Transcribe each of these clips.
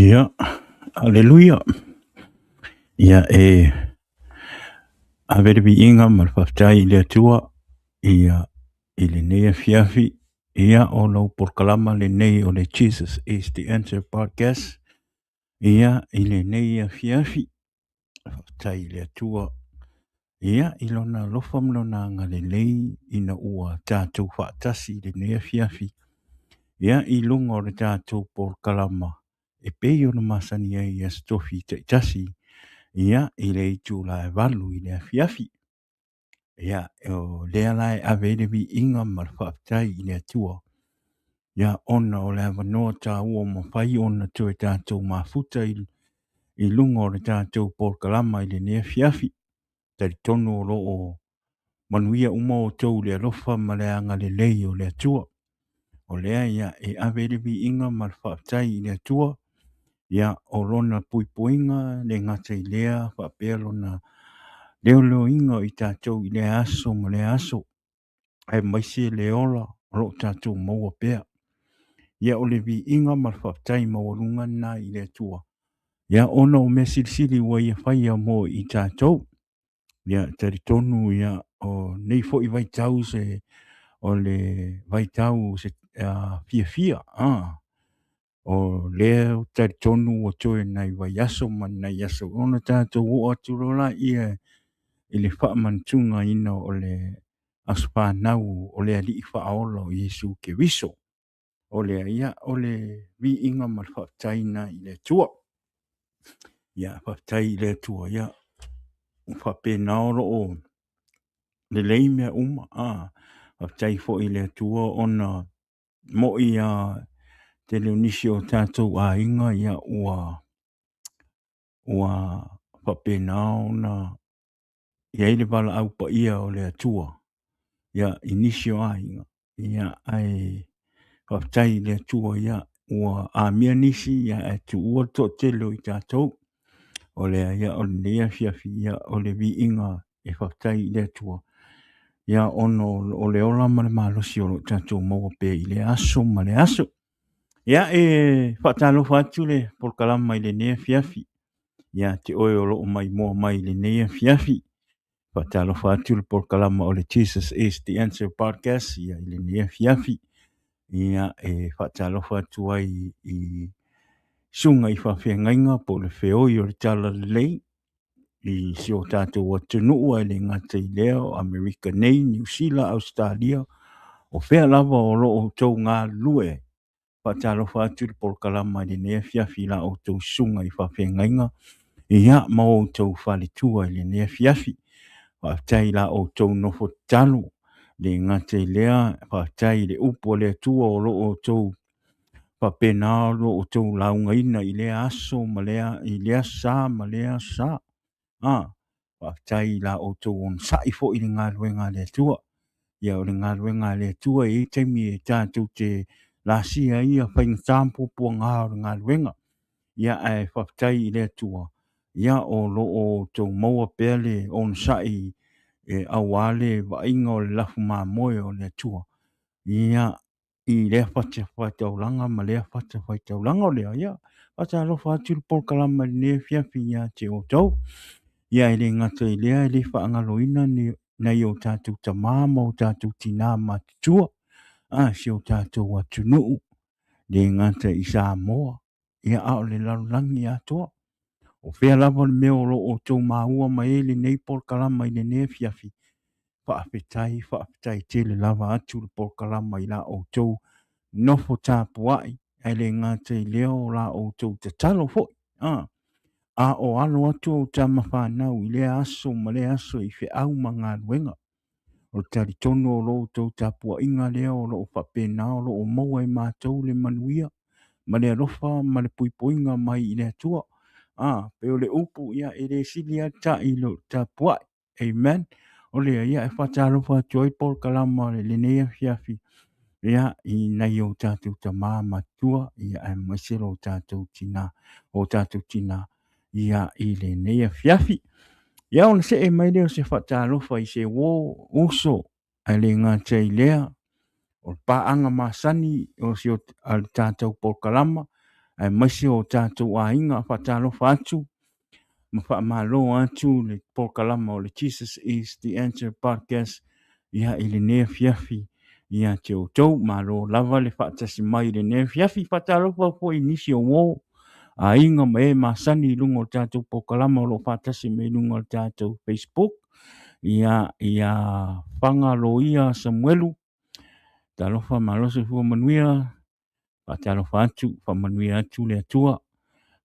Ia, aleluia. Ia e ave le viiga ma le faafetai i le Atua ia i lenei afiafi. Ia o lau polokalama lenei o le Jesus is the Answer Podcast. Ia i lenei afiafi, faafetai i le Atua ia i lona alofa ma lona agalelei ina ua tatou faatasi i lenei afiafi ia i luga o le tatou polokalama e pei ona masani ai i Aso Tofi taitasi ia i le itula e 8 i le afiafi. Ia, o lea la e ave ai le viiga ma le faafetai i le Atua ia ona o le avanoa taua ua mafai ona toe tatou mafuta i luga o le tatou polokalama i lenei afiafi. Talitonu o lo o manuia uma outou i le alofa ma le agalelei o le Atua. O lea ia e ave ai le viiga ma le faafetai i le Atua ia o lona puipuiga le gata i lea faapea lona leoleoina o i tatou i lea aso ma lea aso, aemaise le ola o lo o tatou maua pea. Ia o le viiga ma le faafetai maualuga lena i le Atua, ia ona o mea silisili ua ia faia mo i tatou. Ia talitonu ia o nei foi vaitau se o le vaitau se fiafia o lea ou te talitonu ua toe nai vaiaso ma nai aso ona tatou oo atu loa laia i le faamanatugaina o le aso fanau o le Alii Faaola o Iesu Keriso. O lea ia o le viiga ma le faafetai lena i le Atua. Ia faafetai i le Atua ia ua faapena o lo o lelei mea uma. Faafetai foi i le Atua ona mo'i a tele o nisi o tatou aiga ia ua faapena ona i ai le valaau paia o le Atua ia i nisi o aiga ia ae faafetai i le Atua ia ua amia nisi ia ae tuua le toatele o i tatou. O lea ia o lenei afiafi ia o le viiga e faafetai i le Atua ia ona o le ola ma le malosi o lo o tatou maua pea i lea aso ma lea aso. Ia e faatalofa atu le polokalama i lenei afiafi ia te oe o lo o maimoa mai i lenei afiafi. Faatalofa atu le polokalama o le Jesus is the Answer Podcast ia i lenei afiafi. Ia e faatalofa atu ai i susuga i faafeagaiga po o le feoi o le Talalelei i si o tatou atunuu ae le gata i lea o Amerika nei, Niu Sila, Ausetalia, o fea lava o lo o outou galulue ai. Faatalofa atu le polokalama i lenei afiafi i la outou susuga i faafeagaiga ia ma outou faletua i lenei afiafi. Faafetai i la outou nofo tatalo, le gata i lea, faafetai i le upu a le Atua o lo o outou faapena o lo o outou laugaina i lea aso ma lea, i lea sa ma lea sa. Faafetai i la outou onosai foi i le galuega a le Atua. Ia o le galuega a le Atua e i ai taimi e tatou te lasia ai ia faigata ma puapuaga o le galuega. Ia ae faafetai i le Atua ia o lo o outou maua pea le onosai e aua le vaaiga o le lafu mamoe o le Atua. Ia i lea fatafaitaulaga ma lea fatafaitaulaga o lea, ia, faatalofa atu le polokalama i lenei afiafi ia te outou. Ia e le gata i lea, e le faagaloina nai o tatou tama ma o tatou tinā matutua, si o tatou atunuu, le gata i Samoa, ia a o le lalolagi atoa. O fea lava le mea o lo o outou maua mai ai lenei polokalama i lenei afiafi, faafetai, faafetai tele lava atu le polokalama i la outou nofo tapuai, ae le gata i lea o la outou tatalo foi. A o alo atu ou tama fanau i lea aso ma lea aso i feau ma galuega. O le talitonu o lo outou tapuaiga lea o lo o faapena o lo o maua e matou le manuia ma le alofa ma le puipuiga mai i le Atua. Pei o le upu, ia, e le sili lava le ta'i i lo tapuai. Amen. O lea, ia, e faatalofa atu ai polokalama i lenei afiafi, ia, i nai o tatou tama matutua, ia, aemaise lo tatou tina, o tatou tina, ia, i lenei afiafi. Ia, ona see mai lea o se faatalofa i se uo uso, ae le gata i lea, o le paaga masani o si o a le tatou polokalama. Aemaise o tatou aiga, faatalofa atu ma faamalo atu le polokalama o le Jesus is the Answer Podcast ia i lenei afiafi ia te outou. Malo lava le faatasi mai i lenei afiafi. Faatalofa foi i nisi o uo, aiga ma e masani i luga o le tatou polokalama o lo o faatasi mai i luga o le tatou Facebook. Ia, ia Faga Loia Samuelu, talofa malo soifua manuia. Faatalofa atu, faamanuia atu le Atua.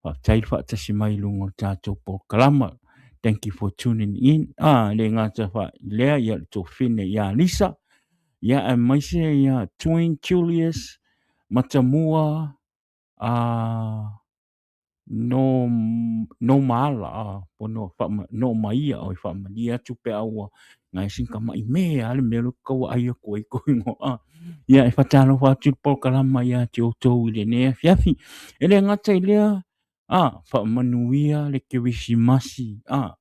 Faafetai le faatasi mai i luga o le tatou polokalama. Thank you for tuning in. Ah, le gata fa lea ia le tofine ia Lisa. Ia aemaise ia Twin Julius Matamua a no no maala a pono fa no maia o faamalie atu pe a ua ngai sin ka mai me a le mea lo ka ua ai aku ai ko ingoa. Ia e faatalofa atu le polokalama ia te outou i lenei afiafi. E le gata i lea, a faamanuia le Kerisimasi a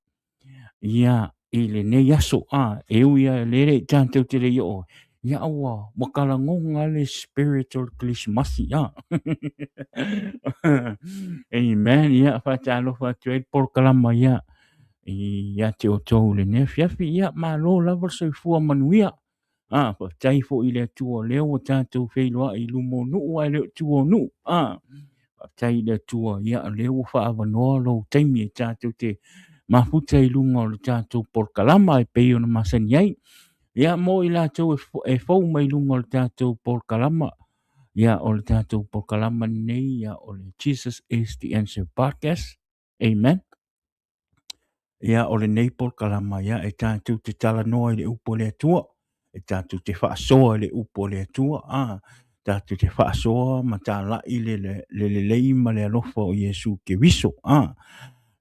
ia i lenei aso a e ui a le le tatou te le i oo ia ua ua kalagoga le spirit o le Kerisimasi a. Amen. Ia faatalofa atu ai le polokalama ia ia te outou i lenei afiafi. Ia malo lava le soifua manuia. A, faafetai foi i le Atua o lea ua tatou feiloai i luma o nuu ae le o tua o nuu. A, faafetai i le Atua, ia o lea ua faaavanoa lou taimi e tatou te mafuta i luga o le tatou polokalama e pei ona masani ai. Ia, mo i latou e fou mai luga o le tatou polokalama, ia o le tatou polokalama lenei, ia o le Jesus is the Answer Podcast. Amen. Ia, o lenei polokalama, ia, e tatou te talanoa i le upu a le Atua, e tatou te faasoa i le upu a le Atua, a, tatou te faasoa ma talai le, le, le lelei ma le alofa o Iesu Keriso, a.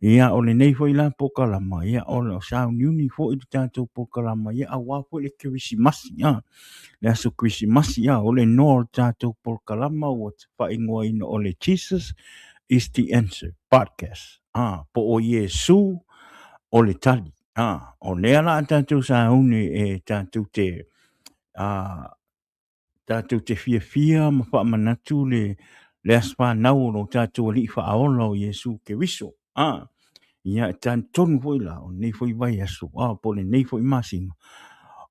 Ia, o lenei foi la polokalama, ia, o le sauniuni foi le tatou polokalama, ia, aua foi le Kerisimasi, a, le aso Kerisimasi, a, o le igoa o le tatou polokalama ua faaigoaina o le Jesus is the Answer Podcast. A, po o Iesu o le tali. A, o lea la a tatou sauni e tatou te, a, tatou te fiafia ma faamanatu le, le aso fanau o lo tatou Alii Faaola o Iesu Keriso. A, ia e talitonu foi la, o lenei foi vaiaso, a, po o lenei foi masina,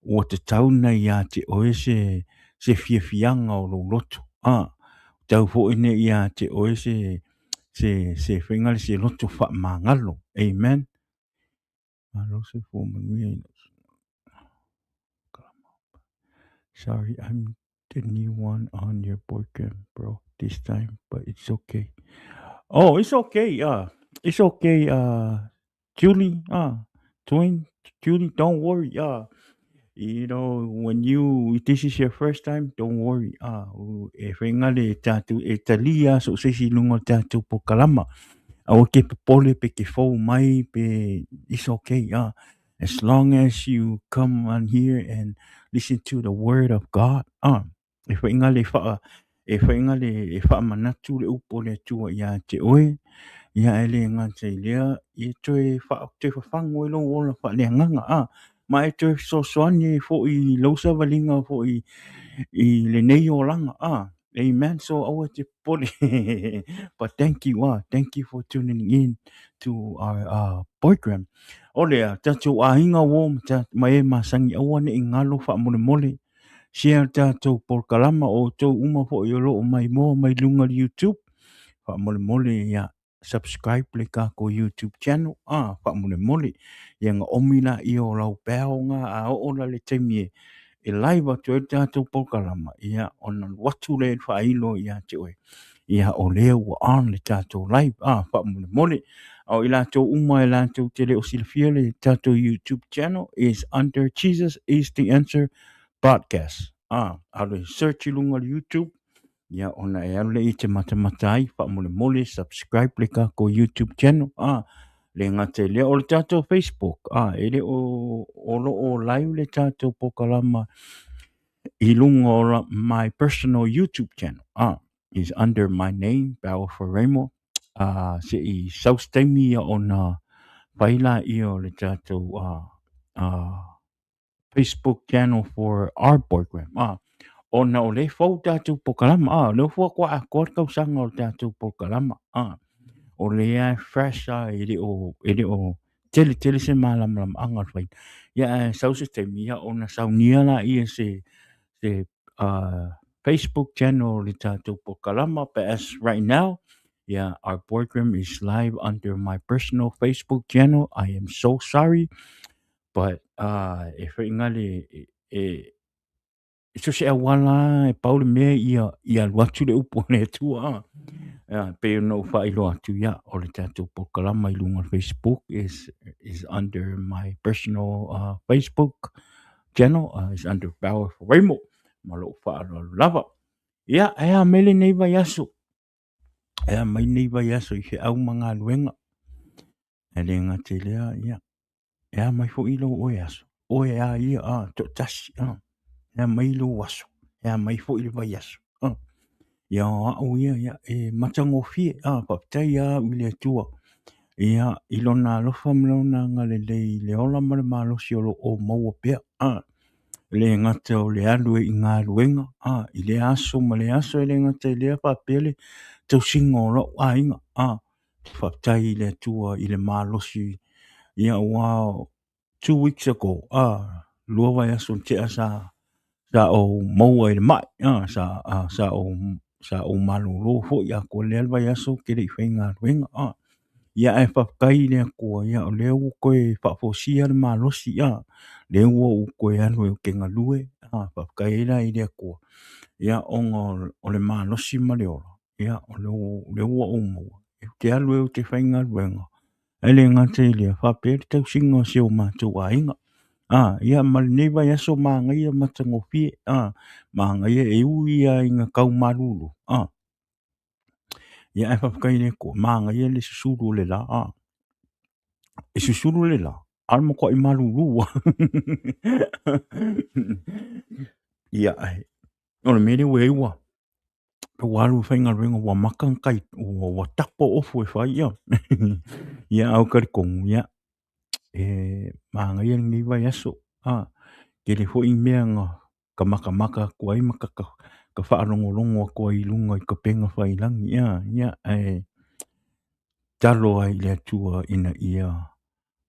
ua tatau ona ia te oe se, se fiafiaga o lou loto. A, tau foi ne ia te oe se, se, se faiga le se loto faamagalo. Amen. Malo soifua manuia i Sorry, I'm the new one on your program, bro, this time, but it's okay. Oh, it's okay. It's okay. Julie, twin, Julie, don't worry. You know, when you, if this is your first time, don't worry. E whainga le tātou, e talia so se si lunga o tātou po kalama. Aua ke popole pe ke fou mai pe, it's okay. As long as you come on here and listen to the word of God, e whainga le wha, e whainga le, e whaamanatu le upo le atua ia te oe, ia e le ngata i lea, ia toe wha, toe whawhango e lou ola wha le anganga, ma e toe fesoasoani ai foi i lou savaliga foi i lenei olaga. Ah, amen. So aua te popole. But thank you, ah, thank you for tuning in to our program. O lea, tatou aiga uo ma e masani aua ne i galo faamolemole. Share tatou polokalama o outou uma foi o lo o maimoa mai luga i le YouTube. Faamolemole ia subscribe le kākou YouTube channel, a, faamolemole, ia na omi laia o lau bell na a oo la le taimi e, e live atu ai le tatou polokalama, ia, ona alu atu lea i le faailo ia te oe, ia, o lea ua on le tatou live, a, faamolemole. A o i latou uma e latou te le o silafia le tatou YouTube channel is under Jesus is the Answer Podcast. A, alu e search i luga o le YouTube, Ia, ona e alu lea i te matamata ai, faamolemole, subscribe le tatou YouTube channel, a, le gata i lea, o le tatou Facebook, a, e le o, o lo o live le tatou polokalama i luga o la, my personal YouTube channel, a, is under my name, Power for Ramo, a, se i sau se taimi ia ona fai laia o le tatou, a, a, Facebook channel for our program, a. Ona o lea e fou tatou polokalama, a, o lea faatoa atoa le tausaga o le tatou polokalama, a, o lea e fresh a, e le o tele tele se malamalamaaga o le faiga. Ia ae sau se taimi, ia ona saunia laia se Facebook channel o le tatou polokalama. But as right now, yeah, our program is live under my personal Facebook channel. I am so sorry, but e whainga le e so se auala e pau le mea ia ia alu atu le upu a le Atua. A pei ona ou faailoa atu, ia, o le tatou polokalama i luga o le Facebook is under my personal Facebook channel, is under Power for Rainbow, ma lou faaaloalo lava. Ia, e a mai lenei vaiaso? E a mai lenei vaiaso i feau ma galuega? E le gata i lea, ia, e a mai foi lou oe aso? Oe a ia, a, toatasi, a, e a mai lou aso? E a mai foi le vaiaso? A, ia, o au ia, ia, e matagofie, a, faafetai a au i le Atua. Ia, i lona alofa ma lona agalelei i le ola ma le malosi o lo o maua pea, a, e le gata o le alu ai i galuega, a, i lea aso ma lea aso, e le gata i lea faapea le tausiga o lou aiga, a, faafetai i le Atua i le malosi, ia, aua 2 weeks ago, a, 2 vaiaso na tea sa ou maua i le mai, a, sa ou malolo foi atoa lea le vaiaso ou te le i faigaluega, a. Ia, ae faafetai i le Atua, ia, o lea ua toe faafosia le malosi, a, lea ua ou toe alu ou te galue, a, faafetai ai la i le Atua, ia, ona o le malosi ma le ola, ia, o lea ua ou maua, ou te alu ai ou te faigaluega, ae le gata i lea, faapea le tausiga o si o matou aiga. A, ia, ma lenei vaiaso manaia matagofie, a, manaia e ui lava ina tau malulu, a, ia, ae faafetai i le Atua, manaia le susulu o le la, a, e susulu le la, a o le matuai malulu lava. Ia, ae o le mea lea ua i ai ua alu i faigaluega ua maka na tai ua tapo ofu e fai ia. Ia, ae ou talitonu, ia, e manaia lenei vaiaso, a, tele foi mea na ka matamata atu ai ma ka faalogologo atu ai i luga i upega tafailagi, ia, ia, ae tatalo ai i le Atua ina ia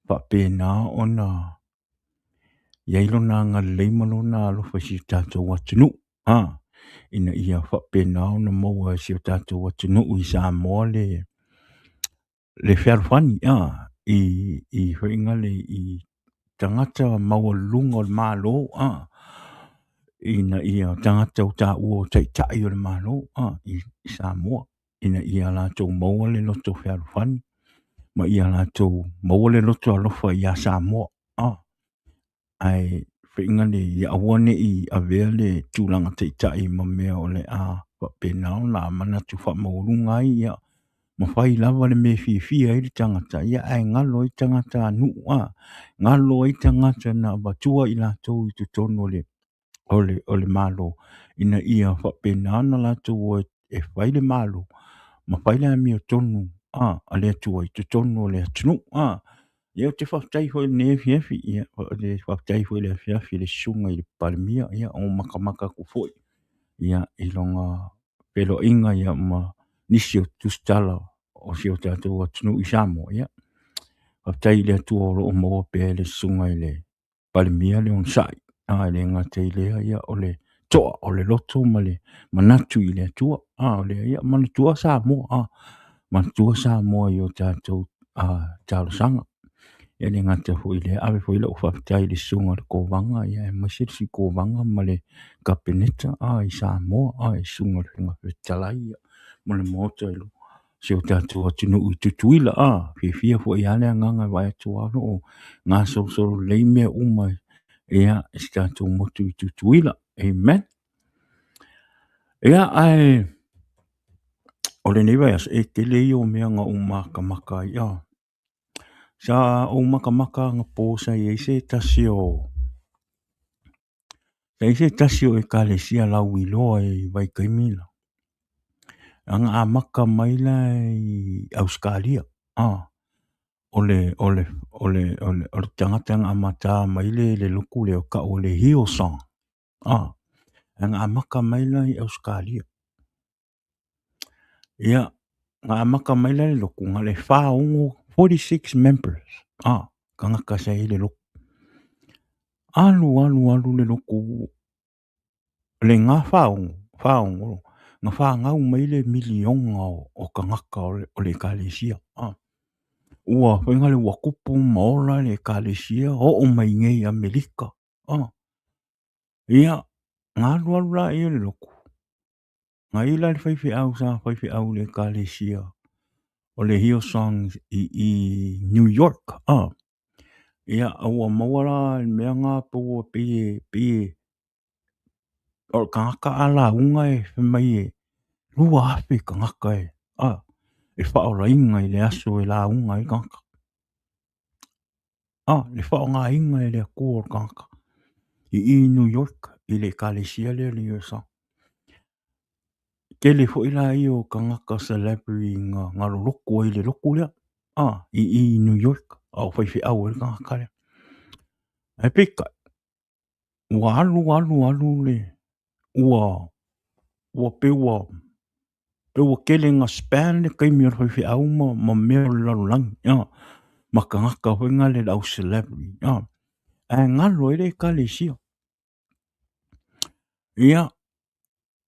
faapena ona i ai lona agalelei ma lona alofa i si o tatou atunuu, a, ina ia faapena ona maua e si o tatou atunuu i Samoa le fealofani, a, i faiga le i tagata maualuluga o le Malo, a, ina ia tagata o taua o taitai o le Malo, a, i Samoa, ina ia latou maua le loto fealofani ma ia latou maua le loto alofa ia Samoa, a, ae faiga le ia aua ne i avea le tulaga taitai ma mea o le a faapena ona manatu faamaualuga ai, ia, ma fai lava le mea e fiafia ai le tagata, ia, ae galo ai tagata a nuu, a, galo ai tagata na avatua i latou i totonu o le Malo, ina ia faapena ona latou o e fai le Malo ma fai le amiotonu, a le Atua i totonu o le atunuu, a. Ia, ou te faafetai foi i lenei afiafi, ia, le faafetai foi i le afiafi i le susuga i le Palemia, ia, o matamata atu foi, ia, i lona feiloaiga, ia, ma nisi o tusitala o si o tatou atunuu i Samoa. Ia, faafetai i le Atua o lo o maua pea e le susuga i le Palemia le onosai, a, e le gata i lea, ia, o le toa o le loto ma le manatu i le Atua, a, o lea, ia, manatua Samoa, a, manatua Samoa i o tatou talosaga. E le gata foi i lea, ave foi lau faafetai i le susuga i le Kovana, ia, aemaise le Sui Kovana ma le Kapeneta, a, i Samoa, a, i susuga i le Fofoga Fetalai, ia, ma le Maota i si o tatou atunuu i Tutuila, a, fiafia foi lava le agaga e vaai atu lava o lo o gasolosolo lelei mea uma, ia, i si tatou motu i Tutuila. Amen. Ia, ae o lenei vaiaso, e tele ia o mea na ou matamata ai, a. Sa ou matamata anapo sa i ai se tasi o sa i ai se tasi o Ekalesia lauiloa i vaitaimi la. Ana amata mai la i Ausetalia, a, o le tagata na amata mai le lotu lea o tau o le Hillsong, a. Ae na amata mai la i Ausetalia. Ia, na amata mai la le lotu, na le 46, 46 members, tagata sa i ai le lotu. Alu, alu, alu le lotu, le na 46, 46, na fanau mai le miliona o tagata o le ekalesia. Ua faiga le ua tupu ma ola le ekalesia, oo mai nei i Amerika. Ia, na alu alu laia o le lotu, na i la le faifeau sa faifeau i le ekalesia o le Hillsong i New York. Ia, ua maua la le mea na pe ua pei e, pei e, o le tagata a lauga e fai mai e 2,000 tagata e, e faaolaina i le aso e lauga ai le tagata. Le faaaogaina e le Atua o le tagata i i New York i le ekalesia lea o le Hillsong. Tele foi la ia o tagata celebrity na lolotu ai i le lotu lea, i i New York, a o faifeau ai le tagata lea. Ae peitai, ua alu alu alu le, ua, ua pei ua, pei ua tele na span le taimi o le faifeau ma mea o le lalolagi, ma tagata foi na le au celebrity, ae galo ai le ekalesia. Ia,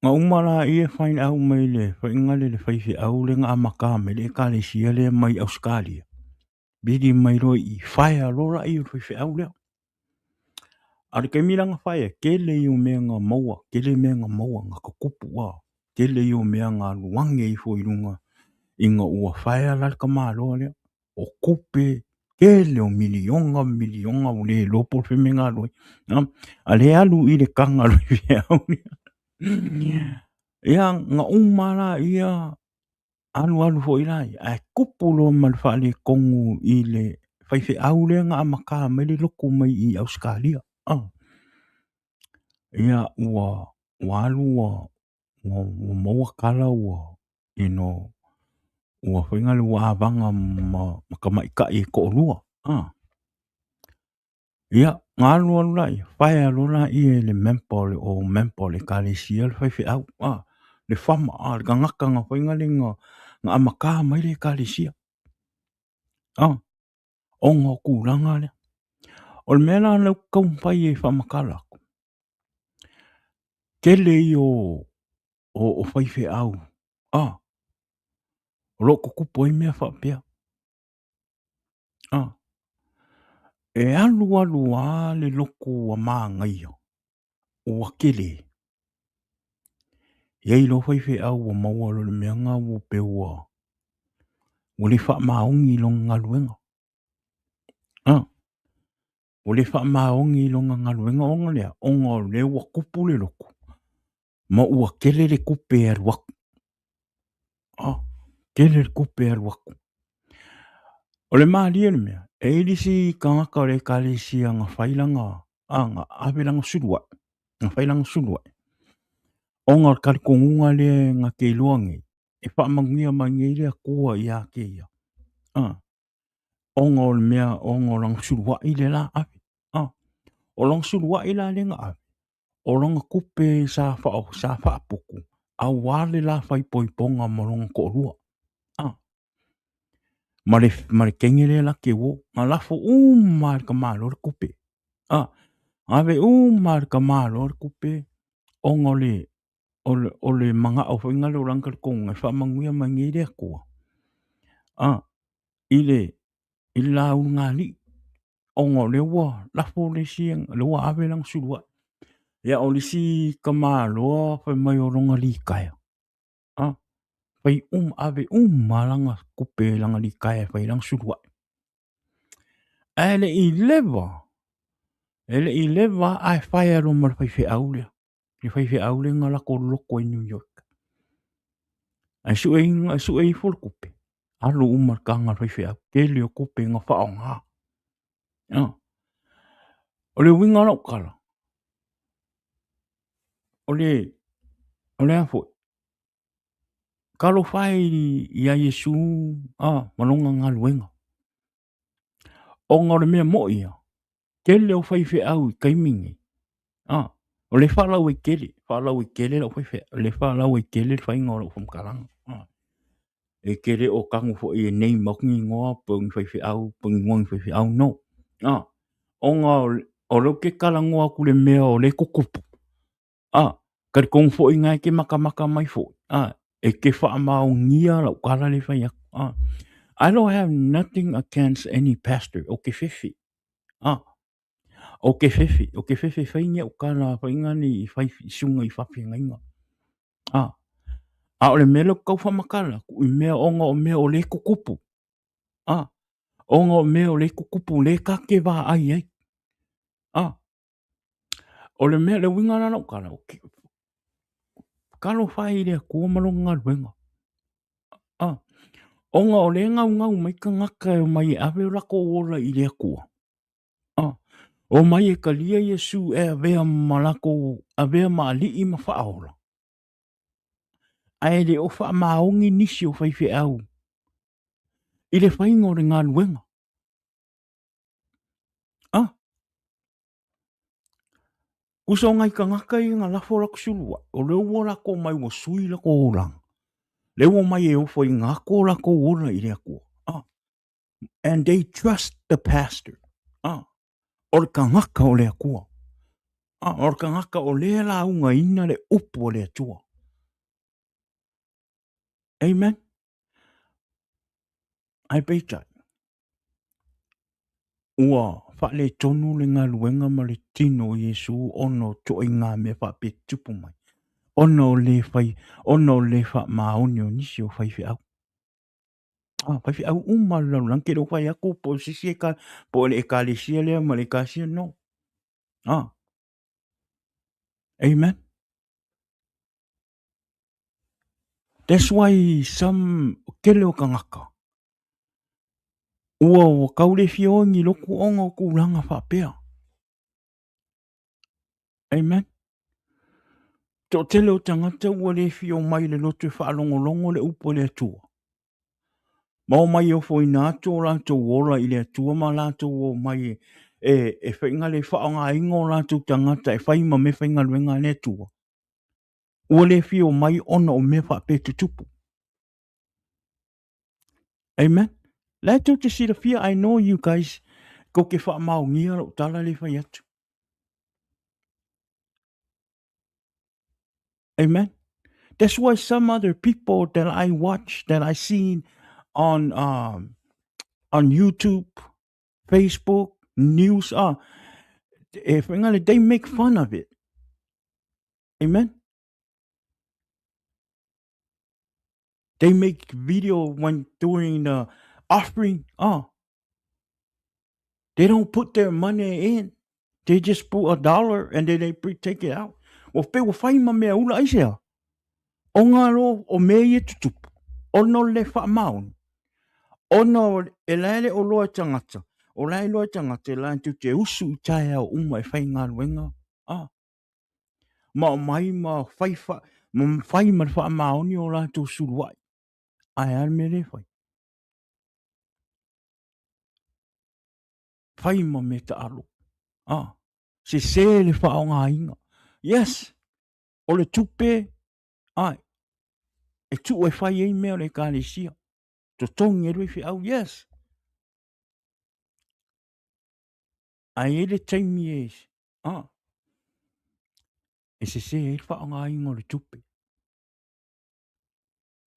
na uma la ia find out mai le faiga le faifeau le na amata mai le ekalesia lea mai Ausetalia. Vili mai loa i fire loa la ia o le faifeau lea. A o le taimi la na fire, tele ia o mea na maua, tele mea na maua, na tutupu, tele ia o mea na alu ane ifo i luga, ina ua fire la le tamaloa lea. O tupe, tele o miliona, miliona, ua le iloa po o le fea mea na alu ai. A lea alu i le taga a le faifeau lea. Ia, na uma la ia, alu alu foi la ia, ae tupu loa ma le faaletonu i le faifeau lea na amata mai le lotu mai i Ausetalia. Ia, ua, ua alu ua, ua, ua maua tala ua, you know, ua faiga le ua avaga ma tamaitai e toalua. Ia, na alu alu la ia, fire loa la ia e le member o le, o member o le ekalesia le faifeau, le fama, le tagata na faiga le na, na amata mai le ekalesia. Ona o tulaga lea. O le mea la lea ou te taumafai e faamatala atu, tele ia o, o faifeau, o lo o tutupu ai mea faapea. E alu alu lava le lotu a manaia ua tele. E i ai loa faifeau ua maua loa i le mea lena ua pei ua, ua le faamaoni i lona galuega. Ua le faamaoni i lona galuega ona lea, ona o lea ua tupu le lotu ma ua tele le tupe e alu atu. Tele le tupe e alu atu. O le malie o le mea, e i ai le isi tagata o le ekalesia na fai lana, na ave lana suluai, na fai lana suluai, ona o le talitonuga lea na te iloa nei, e faamanuia mai nei le Atua ia te ia. Ona o le mea, ona o lana suluai lea la ave. O lana suluai la lea na ave, o lana tupe sa sa faaputu, aua le la faaipoipoga ma lona toalua. Ma le, ma le teine lea la te uo, na lafo uma lava e le tamaloa le tupe. Ave uma lava e le tamaloa le tupe, ona o le, o le, o le manao foi lena o lana talitonuga e faamanuia mai nei le Atua, i le, i le la ulugalii, ona o lea ua lafo le isi, o lea ua ave lana suluai. Ia, o le isi tamaloa fai mai o lona litaea, fai uma, ave uma lava lana tupe i lana litaea e fai ai lana suluai. Ae le i leva, e le i leva ae fire loa ma le faifeau lea, le faifeau lea na latou loloto ai i New York. Ae sue, sue ifo le tupe, alu uma i le taga a le faifeau, tele o tupe na faaaoga. O le uiga o lau tala, o le, o le a foi, talofa e ia Iesu ma lona galuega. Ona o le mea moi ia, tele o faifeau i taimi nei, O le faalauaitele, faalauaitele lau faifeau, o le faalauaitele le faiga o lau faamatalaga. E te le o tago foi e name atu ni igoa po o ni faifeau, po o ni igoa o ni faifeau, no. Ona o lea ou te talanoa atu i le mea o lea e tutupu. Talitonu foi na e te matamata mai foi, e te faamaonia lau tala lea e fai atu. I don't have nothing against any pastor. Ou te fefe. Ou te fefe, ou te fefe e fai ni au tala faiga nei i fai i susuga i faafeagaiga. A o le mea lea ou te tau faamatala atu i mea ona o mea o lea e tutupu. Ona o mea o lea e tutupu lea ta te vaai ai. O le mea, le uiga la o lau tala, talofa e i le Atua ma Lona galuega. Ona o lea e naunau mai tagata e omai e ave o latou ola i le Atua. Omai e talia Iesu e avea ma latou, avea ma alii ma faaola. Ae le o faamaoni nisi o faifeau i le faiga o le galuega. Tusa o nai tagata ia na lafo latou suluai, o lea ua latou omai ua sui latou olaga. Lea ua omai e ofoina atu o latou ola i le Atua. And they trust the pastor. O le tagata o le Atua. O le tagata o lea e laugaina le upu a le Atua. Amen. Ae peitai, ua faaletonu le galuega ma le tino o Iesu ona o ituaiga mea faapea e tutupu mai, ona o le fai, ona o le faamaoni o nisi o faifeau. Faifeau uma le lalolagi, ke le o fai atu po o se isi po o le ekalesia lea ma le ekalesia, no. Amen. That's why some tele o tagata ua ua tau le fia o i ni lotu ona o tulaga faapea. Amen. Toatele o tagata ua le fia omai i le lotu e faalogologo le upu a le Atua. Ma omai e ofoina atu o latou ola i le Atua ma latou omai e, e faiga le faaaogaina o latou tagata e fai ma meafaigaluega a le Atua. Ua le fia omai ona o mea faapea e tutupu. Amen. La e tou te silafia, I know you guys, tou te faamaonia lau tala lea e fai atu. Amen. That's why some other people that I watch, that I seen on on YouTube, Facebook, news, e whainga le, they make fun of it. Amen. They make video when doing the offering. Oh, they don't put their money in. They just put a dollar and then they take it out. Ua pe ua fai ma mea ula aisea. O ngā lo o mea ia tutupu. Ona o le faamaoni. Ona o e lae le o loa e tagata. O lae loa e tagata e lae tu te usu i taeao uma e fai galuega. Ah. Ma omai ma fai, fa, ma fai ma le faamaoni o latou suluai. Ae a le mea lea e fai? Fai ma mea taalo. Ah, sese le faaaogaina. Yes, o le tupe, ai, e tuu e fai ai mea o le ekalesia. Totogi ai le faifeau, yes. Ae i ai le taimi e, ah, e sese ai le faaaogaina o le tupe.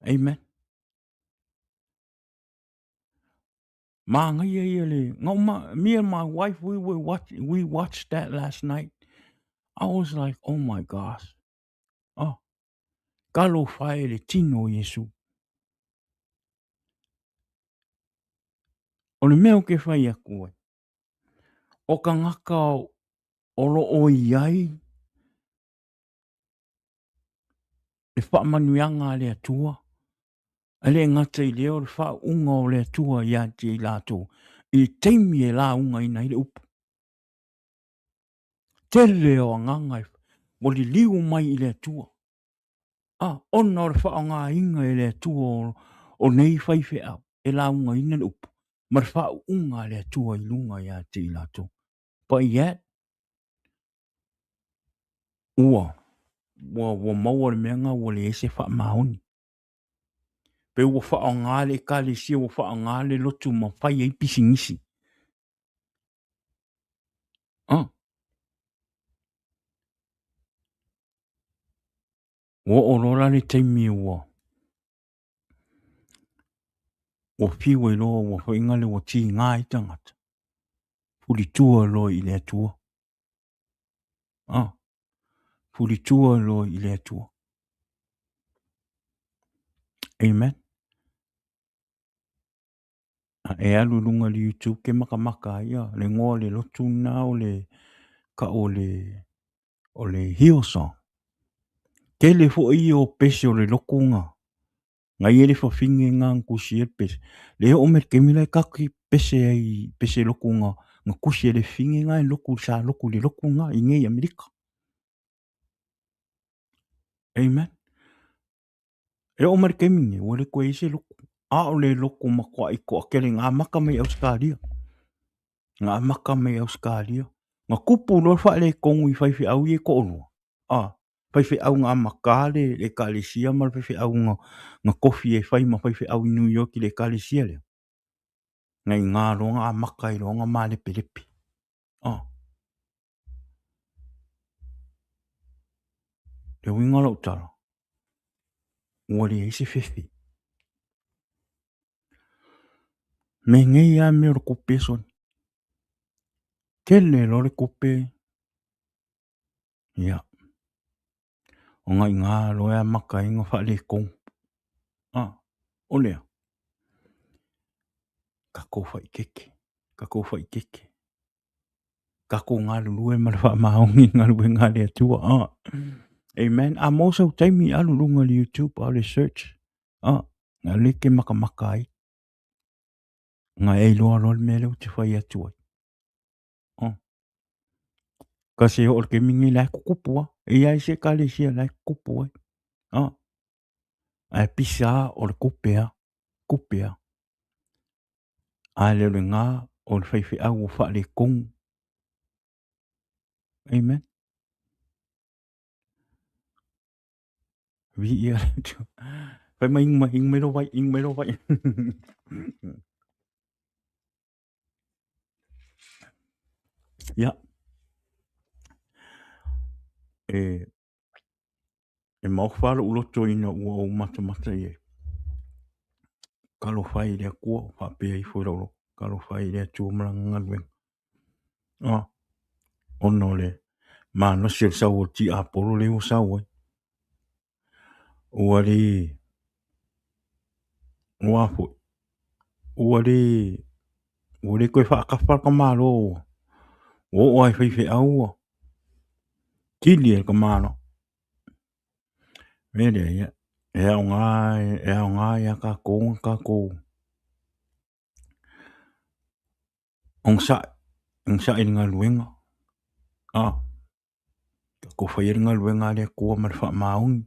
Amen. Māngaia ia le, no, ma, me and my wife, we were watch, we watched that last night. I was like, oh my gosh. Oh, talofa e le tino o Iesu. O le mea o ke whai aku ai, o ka ngaka o lo o i ai le faamanuiaga a le Atua, e le gata i lea o le faauuga o le Atua ia te i latou i le taimi e laugaina ai le upu. Tele o agaga e ua liliu mai i le Atua, a ona o le faaaogaina e le Atua o, o nei faifeau e laugaina le upu ma le faauuga a le Atua i luga ia te i latou. But yet, Ua, ua, ua maua le mea lena ua leai se faamaoni. Pe ua faaaoga le ekalesia, ua faaaoga le lotu ma fai ai pisinisi. Ah. Ua oo loa la le taimi ua ua fiu ai loa ua foi le ua tiga ai tagata, fulitua loa i le Atua. Ah, fulitua loa i le Atua. Amen. A e alu i luga i le YouTube ke makamaka ai ia le igoa o le lotu lena o le kau o le o le Hillsong. Tele foi ia o pese o le lotu lena. Na i ai le fafine lena na tusi ai le pese. Le oo mai le taimi la e tatou te pese ai pese lotu na na tusi e le fafine lena e lotu sa lotu i le lotu lena i nei i Amerika. Amen. E oo mai le taimi nei, ua le toe i ai se lotu. A o le lotu matuai toatele na amata mai Ausetalia. Na amata mai Ausetalia. Na tupu loa le faaletonu i faifeau ia e toalua. A, faifeau na amata le ekalesia ma le faifeau na, na tofi e fai ma faifeau i New York i le ekalesia lea. Na iga loa na amata ai loa ona malepelepe. A. Le uiga o lau tala, ua leai se fefe. Mea nei lava mea o le tupe soni. Tele loa le tupe, ia, ona i ina loa e amata ai ona faaletonu. A, o lea, tatou faitete, tatou faitete. Tatou galulue ma le faamaoni i galuega a le Atua. Ah. Amen. A maua sau taimi, alu i luga o le YouTube, a o le search. Ah, na le ke makamaka ai. Na e iloa loa le mea lea ou te fai atu ai. Oh. Kasi oo le taimi nei la e tutupu lava. E i ai se ekalesia la e tutupu ai. Ah. Ae pisa lava o le tupe lava, tupe lava. A le o lena o le faifeau ua faaletonu. Amen. Viia le Atua. Fai mai inu mai, inu mai lou vai, inu mai lou vai. Ia. E E maofa lou loto ina ua ou matamata i ai. Talofa e i le Atua, faapea ifo i lou loto, talofa e i le Atua ma lana galuega. Ah, ona o le malosi o le sau o le tiapolo lea ua sau ai. Ua le, ua foi, ua le, ua le toe faatafa le tamaloa ua, ua oo lava i faifeau ua kili e le tamaloa. Mea lea, ia, e aoga, e aoga ia tatou ona tatou onosai, onosai i le galuega. A, tatou faia le galuega a le Atua ma le faamaoni.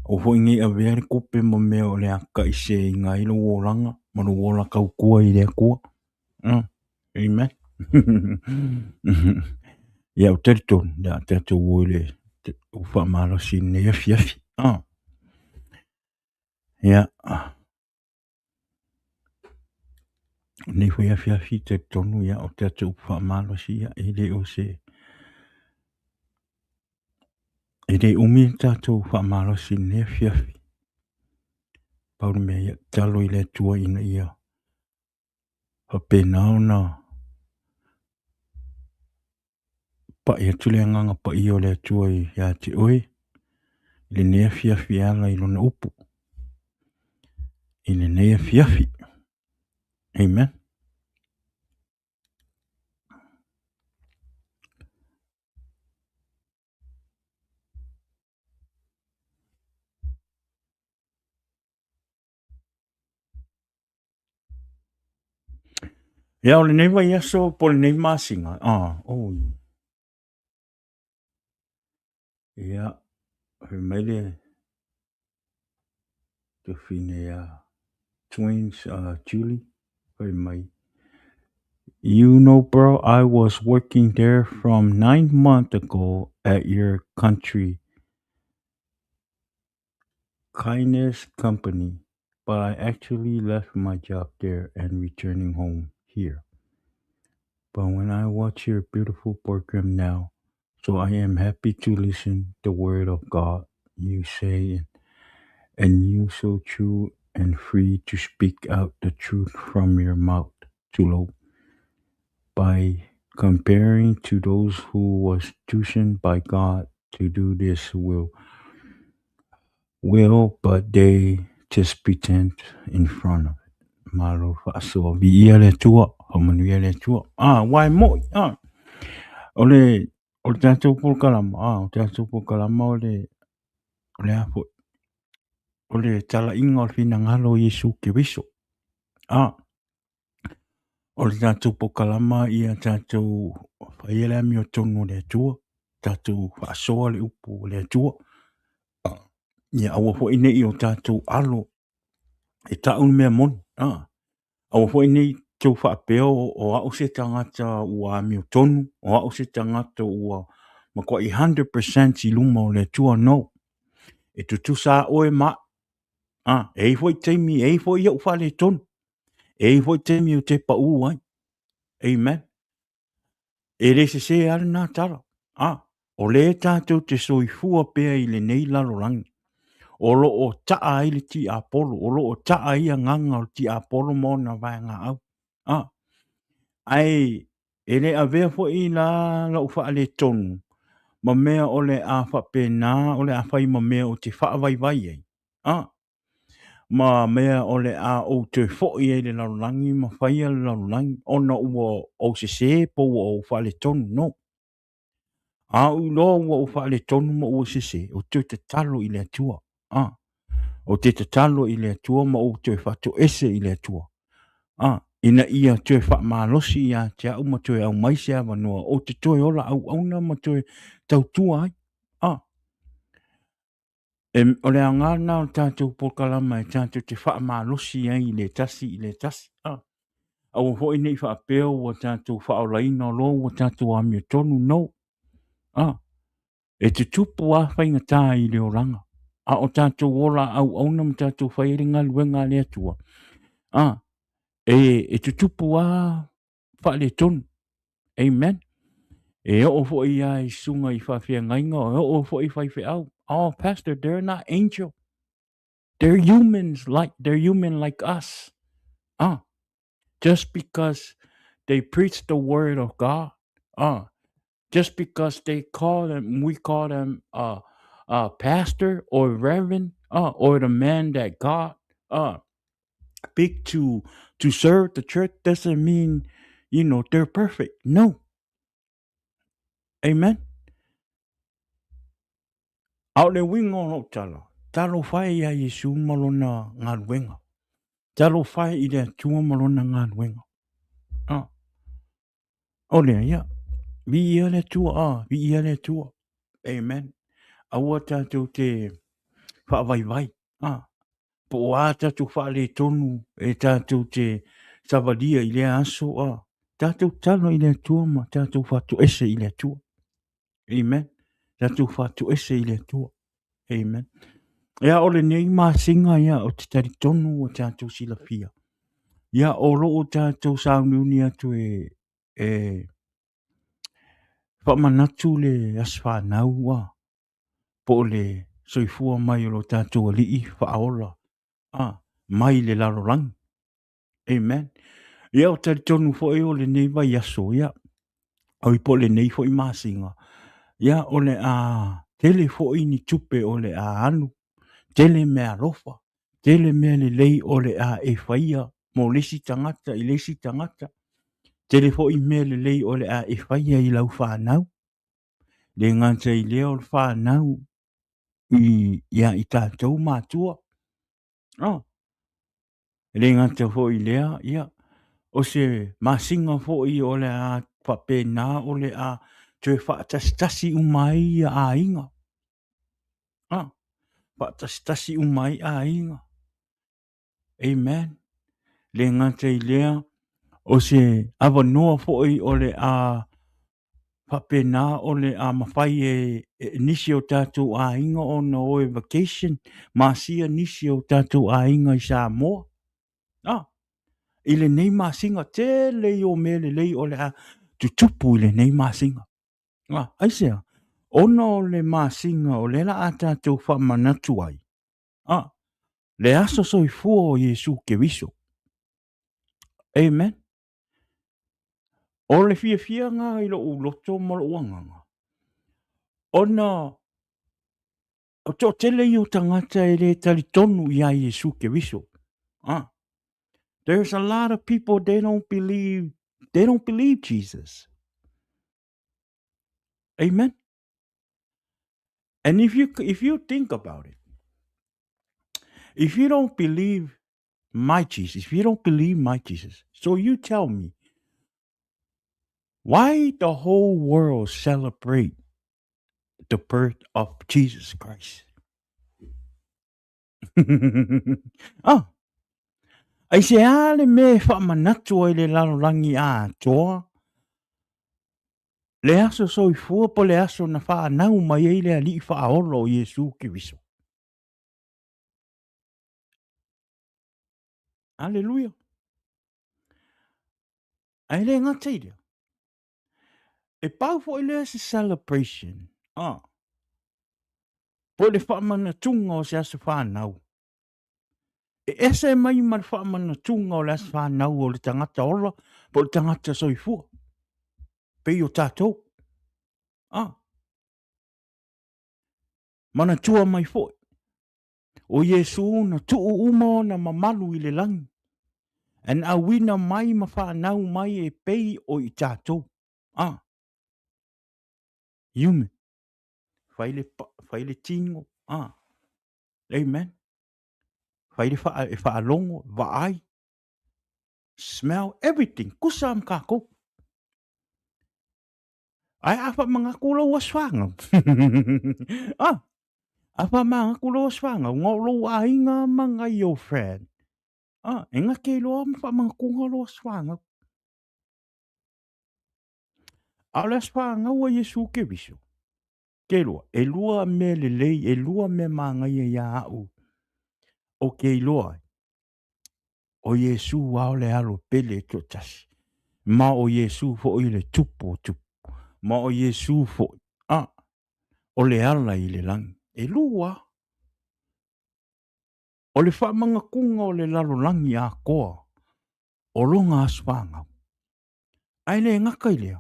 Aua foi ne i avea le tupe ma mea o le a taitaiseseina ai lou olaga ma lou ola tautua i le Atua. Amen. Ia, ou te talitonu, o le a tatou o i le faamalosi i lenei afiafi. Ah. Ia, lenei foi afiafi talitonu, ia, o tatou faamalosi, ia, e le o se... E le umi le tatou faamalosi i lenei afiafi. Pau le mea, ia, tatalo i le Atua ina ia faapena ona pai atu le agaga paia o le Atua ia te oe i lenei afiafi e ala i lona upu i lenei afiafi. Amen. Ia, o lenei vaiaso po o lenei masina, ah, oi. Ia, fai mai le tuafafine ia Twins, Julie, fai mai, You know bro, I was working there from 9 months ago. at your country kindness company, but I actually left my job there and returning home here. But when I watch your beautiful program now, so I am happy to listen the word of God you say and you so true and free to speak out the truth from your mouth, Tulo, by comparing to those who was chosen by God to do this will but they just pretend in front of it. Malo faasoa viia le Atua, faamanuia le Atua. Ah, wai moi, ah. O le o le tatou polokalama, ah, o le tatou polokalama o le o le a foi. O le talaiga o le finagalo o Iesu Keriso. Ah, o le tatou polokalama ia tatou faia le amiotonu o le Atua, tatou faasoa le upu o le Atua. Ia aua foi nei o tatou alo e tau le mea moni. Ah, aua foi nei tou faapea o au se tagata ua amiotonu, o au se tagata ua matuai 100% i luma o le Atua. No. E tutusa a oe ma ah, e i foi taimi, e i foi au faaletonu. E i foi taimi o te pau ai. Amen. E le sesē lava lena tala. A, o lea tatou te soifua pea i lenei lalolagi, o lo o taa ai le tiapolo, o lo o taa ai agaga o le tiapolo ma ona vaegaau. A, ae e le avea foi la lou faaletonu ma mea o le a faapena o le a fai ma mea ou te faavaivai ai. A, ma mea o le a ou toe foi ai i le lalolagi ma faia le lalolagi ona ua ou sesē po ua ou faaletonu. No. A ou iloa ua ou faaletonu ma ua sesē, ou te toe tatalo i le Atua. A, ou te tatalo i le Atua ma ou toe faatoese i le Atua. A, ina ia toe faamalosi ia te au ma toe aumai se avanoa ou te toe ola auauna ma toe tautua ai. A, E, o le aoga lena o le tatou polokalama e tatou te faamalosi ai i le tasi i le tasi. Ah, aua foi nei faapea ua tatou faaolaina loa ua tatou amiotonu. No. Ah, e tutupu lava faigata i le olaga. A o tatou ola auauna ma tatou fai ai le galuega a le Atua. Ah, e tutupu lava faaletonu. Amen. E oo foi ia i susuga i faafeagaiga, e oo foi i faifeau. Oh, pastor, they're not angel. They're humans like they're human like us. Ah, just because they preach the word of God. Ah, just because they call them, we call them pastor or reverend, or the man that God picked to serve the church doesn't mean, they're perfect. No. Amen. A o le uiga o lou tala, talofa e iā Iesu ma lona galuega. Talofa e i le Atua ma lona galuega. Ah. O lea, ia, viia le Atua, ah, viia le Atua. Amen. Aua tatou te faavaivai, ah, po o a tatou faaletonu e tatou te savalia i lea aso, ah, tatou talo i le Atua ma tatou faatoese i le Atua. Amen. Tatou faatoese i le Atua. Amen. Ia, o lenei masina, ia, ou te talitonu ua tatou silafia. Ia, o lo o tatou sauniuni atu e, e faamanatu le aso fanau ua, po o le soifua mai o lo tatou Alii faaola, a, mai le lalolagi. Amen. Ia, o talitonu foi o lenei vaiaso, ia, oi po o lenei foi masina, ia, o le a tele foi ni tupe o le a alu, tele meaalofa, tele mea lelei o le a e faia mo le isi tagata i le isi tagata, tele foi mea lelei o le a e faia i lau fanau. Le gata i lea o le fanau i, ia i tatou matua. Oh. E le gata foi i lea, ia, o se masina foi o le a faapena o le a toe faatasitasi uma ai ia aiga. Ah, faatasitasi uma ai aiga. Amen. Le gata i lea, o se avanoa foi o le a. Faapena o le a mafai e nisi o tatou aiga ona o e vacation, masia nisi o tatou aiga i Samoa. Ah, i lenei masina, tele ia o mea lelei o le a tutupu i lenei masina. Ah, aisea? Ona o le masina o lea la a tatou faamanatu ai, ah, le aso soifua o Iesu Keriso. Amen. O le fiafiaga i lou loto ma lou agaga, ona o toatele ia o tagata e le talitonu ia Iesu Keriso. Ah. There's a lot of people they don't believe they don't believe Jesus. Amen. And if you if you think about it, if you don't believe my Jesus, if you don't believe my Jesus, so you tell me, why the whole world celebrate the birth of Jesus Christ? ah, aisea le mea e faamanatu ai le lalolagi atoa le aso soifua po le aso na whaanau mai ai le alii faaola o Iesu Keriso. Aleluia. Ae le gata i lea. E pau foi lea se celebration. Ah. Po le faamanatuga o se aso whanau. E ese mai ma le faamanatuga o le aso whanau o le tagata ola po le tagata soifua. Pei o tātou. Ah. Manatua mai foi. O Iesu na tuu uma ona mamalu i le lagi, ae na auina mai ma whanau mai e pei o i tātou. Ah, human. Fai le, fai le tino. Ah, amen. Fai le wha, e whaalongo, vaai, smell, everything. Kusa am kākou. Ae a whamangaku lou aso whāngau. ah, a whamangaku lou aso whāngau, ngā o lou aiga ma ngai o friend. Ah, e ngā kei loa ma whamangaku ngā lou aso whāngau. A o le aso whāngau a Iesu Keriso. Ke loa, e lua mea lelei, e lua mea māngaia ia au o ke iloa ai. O Iesu ao le alo pele e toatasi. Ma o Iesu foi le tupu o tupu. Ma o Iesu foi, a, o le ala i le lagi. E lua. O le faamagakuga o le lalolagi atoa o lona aso fanau. Ae le gata i lea,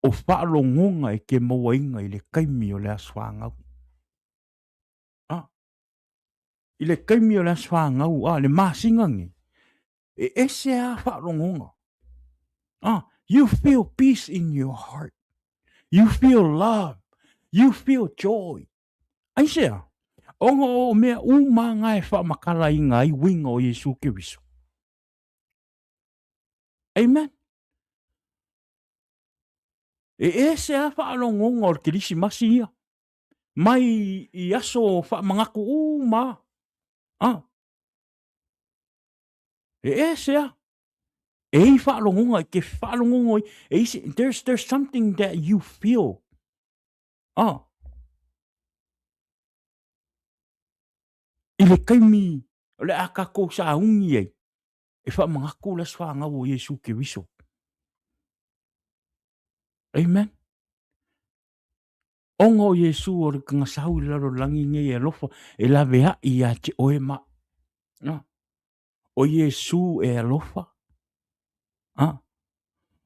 o faalogoga e ke mauaina i le taimi o le aso fanau. A, i le taimi o le aso fanau, a, le masina nei, e ese a faalogoga. Ah, you feel peace in your heart. You feel love. You feel joy. Aisea, ona o mea uma nga e faamatalaina ai uiga o Iesu Keriso. Amen. E ese a faalogoga o le Kerisimasi ia. Mai i aso faamanatu uma. Ah. E ese a. E i faalogoga, e ke faalogoga i, e isi, there's, there's something that you feel. Ah. I le taimi o le a kākou sauni ai, e faamanatu le aso fanau o Iesu Keriso. Amen. Ona o Iesu o le tagasau i le lalolagi nei e alofa e laveai ia te oe ma. No. O Iesu e alofa. Ah.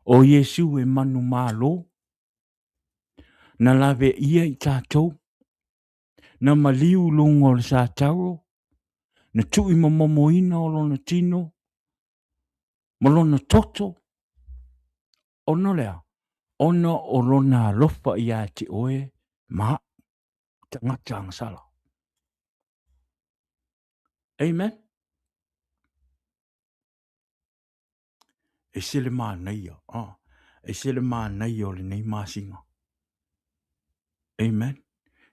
O Iesu e manumalo. Na lave ia i tātou. Na maliu luga o le satauro. Na tui momomoina o lona tino. Ma lona toto. Ona o le a? Ona o lona alofa ia te oe ma a'u, tagata agasala. Amen. E se le manaia, ah, e se le manaia o lenei masina. Amen.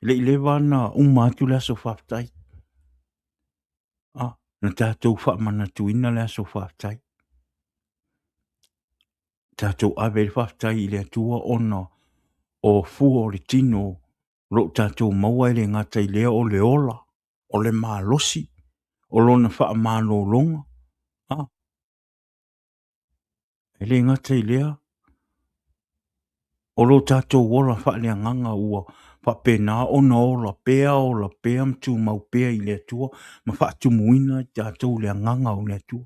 E le i leva ona uma atu le aso faafetai. Ah, na tatou faamanatuina le aso faafetai. tatou ave ai le faafetai i le Atua ona o fua o le tino o lo o tatou maua e le gata i lea o le ola, o le malosi, o lona faamalologa, a, e le gata i lea, o lo tatou ola faaleagaga ua faapena ona ola pea, ola pea ma tumau pea i le Atua ma faatumuina i tatou le agaga o le Atua.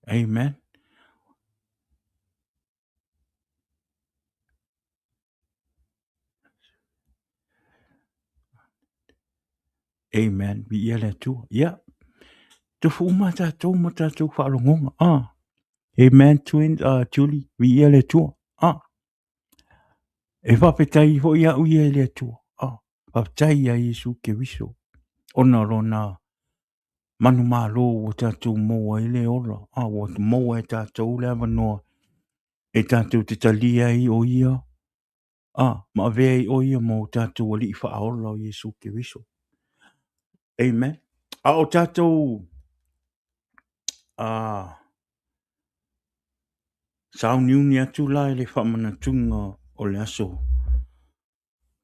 Amen. Amen. Viia le Atua. Ia. Tofu uma tatou ma tatou faalogoga. Ah. Amen, twin, Julie. Viia le Atua. Ah. E faafetai foi au ia i le Atua. Ah. Faafetai ia Iesu Keriso. Ona lona manumalo ua tatou maua ai le ola. Ah, ua maua e tatou le avanoa e tatou te talia ai o ia ah, ma avea ai o ia ma o tatou alii faaola o Iesu Keriso. Amen. A o tatou sauniuni atu la i le faamanatuga o le aso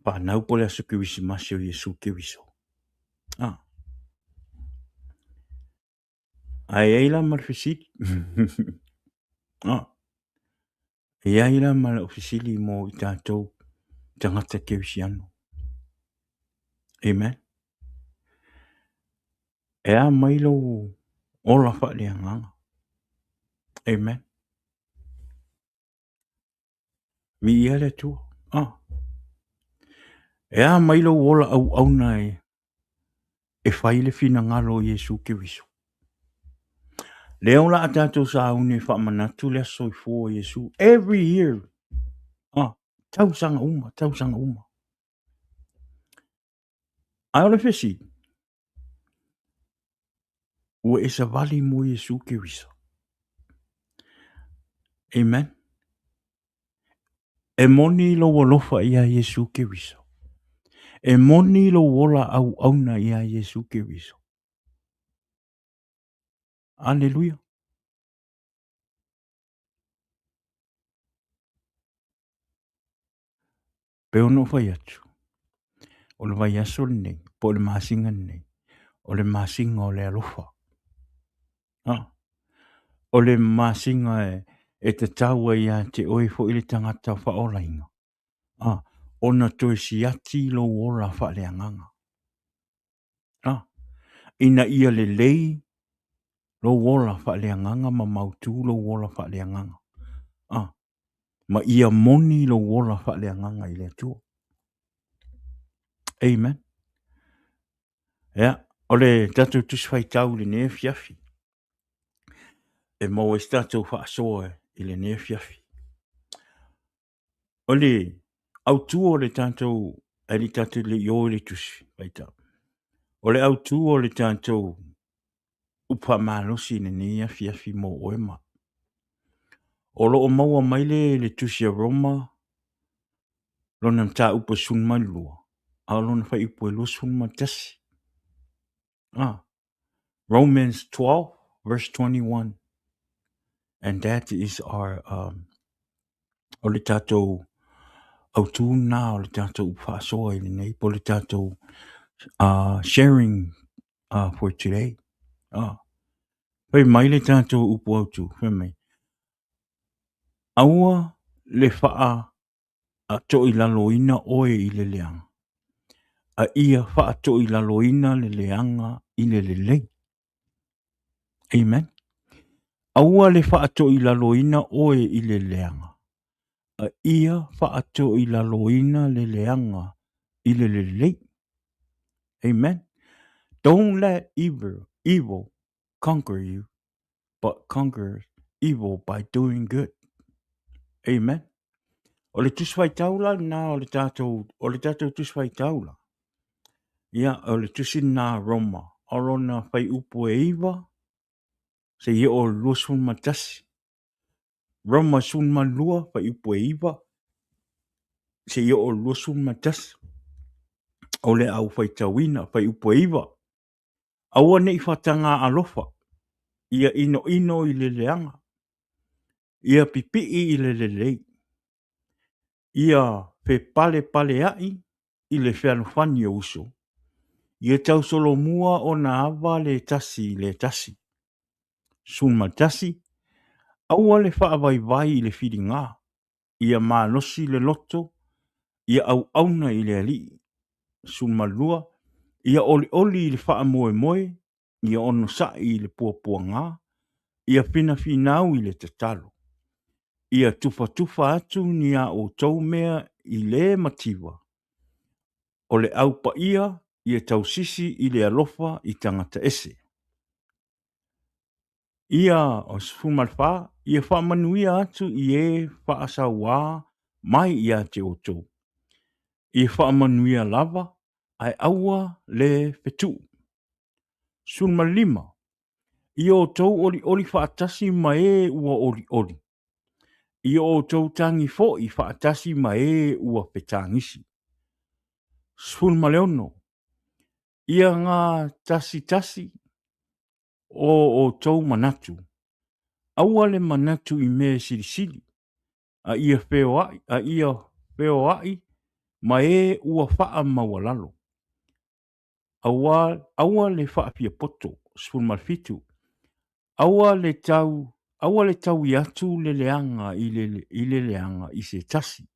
fanau po o le aso Kerisimasi o Iesu Keriso. Ah. Ae i ai la ma le fesili. Ah. E i ai la ma lau fesili mo i tatou tagata kerisiano. Amen. E a mai lou ola faaleagaga. Amen. Viia le Atua. Ah. E a mai lou ola auauna e fai le finagalo o Iesu Keriso. Lea o le a tatou sauni e faamanatu le aso soifua o Iesu every year. Ah, tausaga uma, tausaga uma. Ae o le fesili, ua e savali mo Iesu Keriso. Amen. E moni lou alofa iā Iesu Keriso. E moni lou ola auauna iā Iesu Keriso. Aleluia. Pei ona ou fai atu, o le vaiaso lenei, po o le masina lenei, o le masina o le alofa. Ah, o le masina e tatau ai ia te oe foi le tagata faaolaina. Ah, ona toe siati lou ola faaleagaga. Ah, ina ia lelei lou ola faaleagaga ma mautu lou ola faaleagaga. Ah, ma ia moni lou ola faaleagaga i le Atua. Amen. Ia, o le tatou Tusi Faitau i lenei afiafi, e maua ai se tatou faasoa i lenei afiafi. O le autu o le tatou, ae le i tatou le i o i le Tusi Faitau, o le autu o le tatou upu faamalosi i lenei afiafi mo oe ma. O lo o maua mai le, le Tusi a Roma, lona mataupu e 12, a o lona fuaiupu e 21. Ah, Romans 12, verse 21. And that is our, o le tatou autu lena o le tatou faasoa i lenei, po o le tatou sharing for today. Ah. Fai mai le tatou upu autu, fai mai, aua le faatoilaloina oe i le leaga, a ia faatoilaloina le leaga i le lelei. Amen. Aua le faatoilaloina oe i le leaga, a ia faatoilaloina le leaga i le lelei. Amen. Don't let evil, evil conquer you, but conquer evil by doing good. Amen. O le Tusi Faitau la lena o le tatou, o le tatou Tusi Faitau la. Ia, o le tusi lena a Roma, o lona fuaiupu e 9, seia oo i le 21. Roma 12, fuaiupu e 9, seia oo i le 21. O le a ou faitauina, fuaiupu e 9. Aua ne i faataga alofa, ia inoino i le leaga, ia pipii i le lelei, ia fepalepaleai i le fealofani o uso, ia tausolomua ona ava le tasi i le tasi. 11. Aua le faavaivai i le filiga, ia malosi le loto, ia auauna i le Alii. 12. Ia olioli i le faamoemoe, ia onosai i le puapuaga, ia finafinau i le tatalo. Ia tufatufa atu ni a outou mea i le mativa, o le Au Paia ia tausisi i le alofa i tagata ese. Ia o 14, ia faamanuia atu i e faasauā mai ia te outou. Ia faamanuia lava, ae aua le fetuu. 15, Ia outou olioli faatasi ma e ua olioli. Ia outou tagi foi faatasi ma e ua fetagisi. 16, Ia gatasitasi o outou manatu. Aua le manatu i mea silisili, a ia feoai, a ia feoai ma e ua faamaualalo. Aua, aua le faafiapoto. 17, Aua le tau, aua le taui atu le leaga i le, i le leaga i se tasi.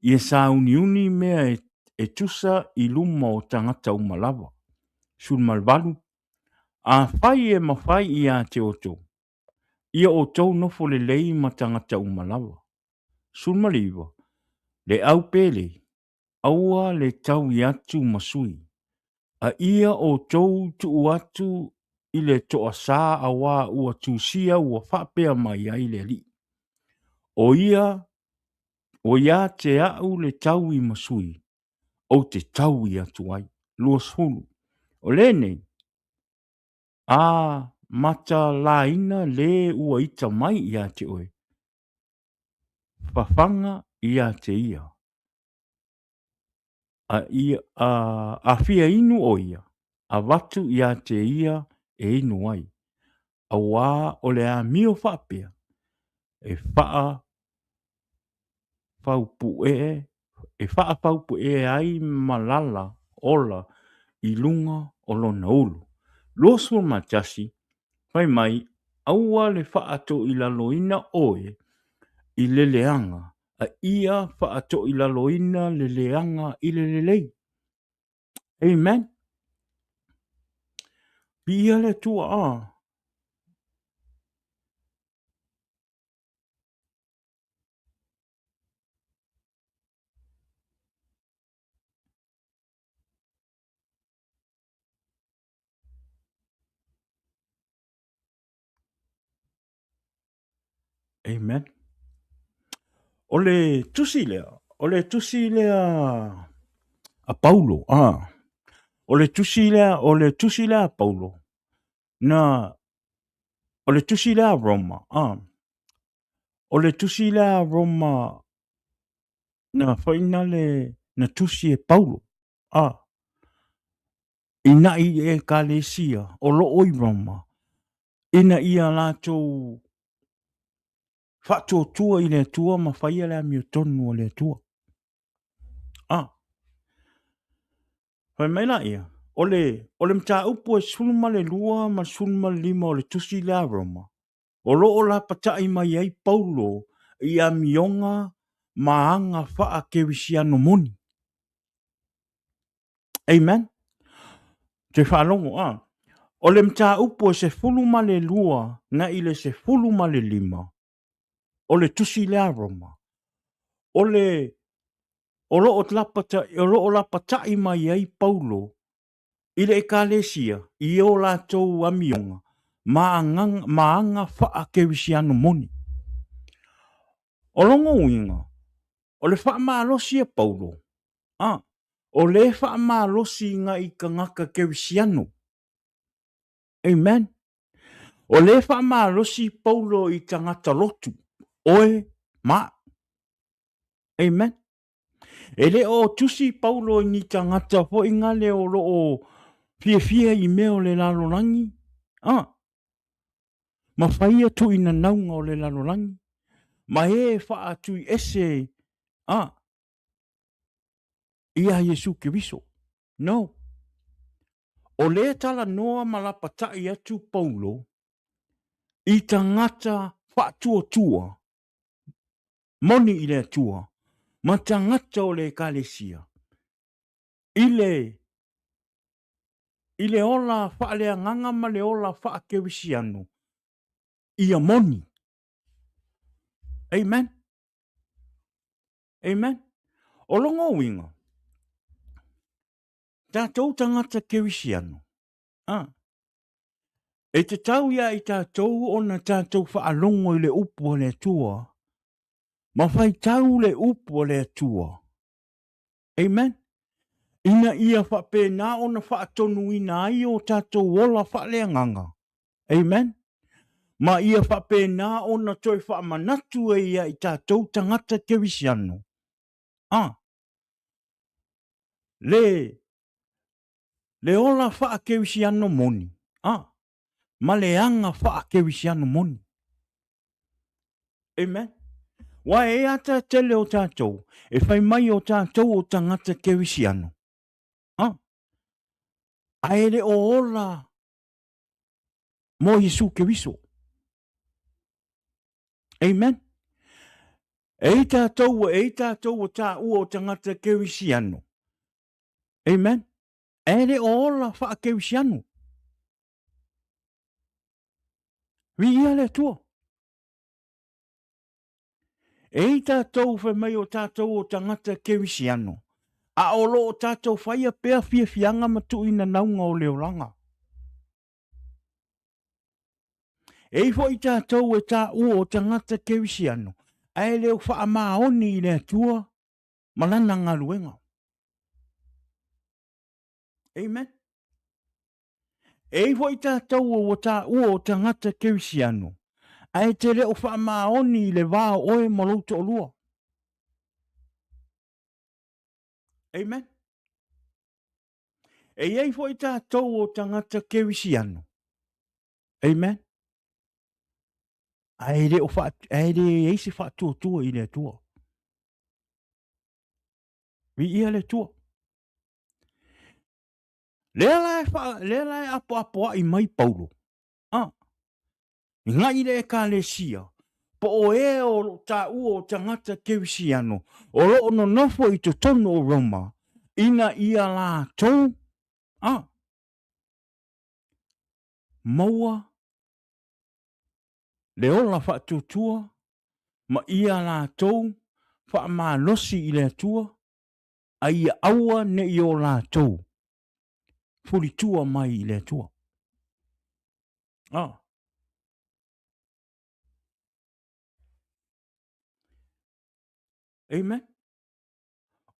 Ia sauniuni mea e, e tusa i luma o tagata uma lava. 18, Afai e mafai ia te outou, ia outou nofo lelei ma tagata uma lava. 19, Le au pele, aua le taui atu ma sui, a ia outou tuu atu i le toasā auā ua tusia ua faapea mai ai le Alii. O ia, o ia te au le taui ma sui, ou te taui atu ai. 20. O lenei, a matalaina le ua ita mai ia te oe, fafaga ia te ia. A, ia, a, a fia inu o ia, avatu ia te ia e inu ai. Auā o le amio faapea, e faa faupuee, e faafaupuee ai malala ola i luga o lona ulu. 21, fai mai, aua le faatoilaloina oe i le leaga, a ia faatoilaloina le leaga i le lelei. Amen. Viia le Atua. Ah. Amen. O le tusi lea, o le tusi lea a Paulo, ah. O le tusi lea, o le tusi lea a Paulo, na, o le tusi lea a Roma, ah. O le tusi lea a Roma, na whaina le, na tusi e Paulo, ah. Inaʻi i ʻEkalesia o loo i Roma, ina ia latou faatuatua i le Atua ma faia le amiotonu a le Atua. A. Fai mai laia, o le, o le mataupu e 12 ma le 15 o le tusi lea a Roma, o lo o lapatai mai ai Paulo i amioga ma aga faakerisiano moni. Amen. Toe faalogo, a. O le mataupu e 12 na i le 15 o le tusi lea a Roma, o le o lo o lapata, o lo o lapatai mai ai Paulo i le Ekalesia i o latou amioga ma aga, ma aga faakerisiano moni. O lona uiga, o le faamalosi a Paulo, a, o le faamalosi ngai tagata kerisiano. Amen. O le faamalosi Paulo i tagata lotu, oe ma au. Amen. E le o tusi Paulo i ni tagata foi ngale o lo o Fiafia i mea o le lalolagi, a, ma faia tuuinanauga o le lalolagi, ma e faatuiese, a, ia Iesu Keriso. No. O lea talanoa ma lapatai atu Paulo i tagata faatuatua moni i le Atua ma tagata o le Ekalesia i le i le ola faaleagaga ma le ola faakerisiano ia moni. Amen. Amen. O lona uiga, tatou tagata kerisiano, a, e tatau ia i tatou ona tatou faalogo i le upu a le Atua ma faitau le upu a le Atua. Amen. Ina ia faapena ona faatonuina ai o tatou ola faaleagaga. Amen. Ma ia faapena ona toe faamanatu ai ia i tatou tagata kerisiano. A. Le, le ola faakerisiano moni. A. Ma le aga faakerisiano moni. Amen. Ua e ata tele o tatou, e fai mai o tatou o tagata kerisiano. A. Ae le o ola mo Iesu Keriso. Amen. E i tātou, e i tātou o tāua o tagata kerisiano. Amen. E le o ola whaakerisiano. Viia le Atua. E i tātou whai mai o tātou o tagata kerisiano, a o lo o tātou whaia pea fiafiaga ma tuuinanauga o le olaga. E i foi tātou e tāua o tagata kerisiano, ae le o faamaoni i le Atua ma lana galuega. Amen. E i foi tātou ua tāua o tagata kerisiano, ae te le o faamaoni i le va o oe ma lou toalua. Amen. E i ai foi tātou o tagata kerisiano. Amen. Ae le o wha, ae le ei se whaatuatua i le Atua. Viia le Atua. Lea la e, wha, lea la e apoapoa'i mai Paulo. Ah. Ngai le ekalesia, po o e o lo tāua o tagata kerisiano, o lo o nonofo i totonu o Roma, ina ia lātou, ah, maua le ola faatuatua ma ia lātou faamalosi i le Atua, a ia aua ne i o lātou fulitua mai i le Atua. Ah. Amen.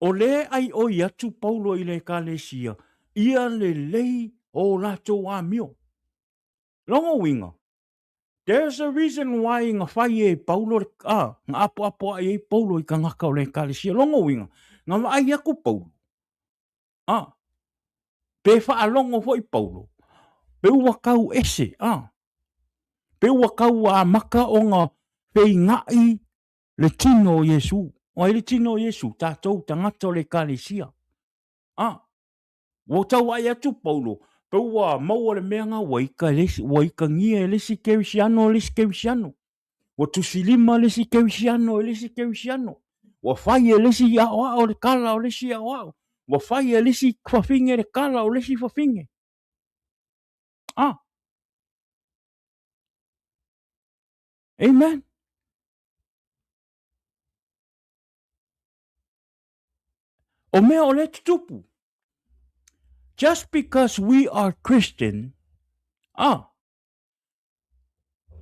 O le ai oi atu Paulo i le ekalesia, ia lelei o latou amio. Lona uiga, there's a reason why nga fai e Paulo, ah, nga apoapo ai e Paulo i tagata o le ekalesia. Lona uiga, nga vaai aku Paulo, ah, pe faalogo foi Paulo, pe ua kau ese, ah, pe ua kau amata ona feiga'i le tino o Iesu. O ai le tino o Iesu? Tatou tagata o le ekalesia. Ah, ua tau vaai atu Paulo, pe ua maua le mea nga ua ika le isi, ua ikagia e le isi kerisiano le isi kerisiano. Ua tusilima le isi kerisiano e le isi kerisiano. Ua fai e le isi aoao le kala o le isi aoao. Ua fai e le isi fafine le kala o le isi fafine. Ah. Amen. O mea o le tutupu. Just because we are Christian, ah,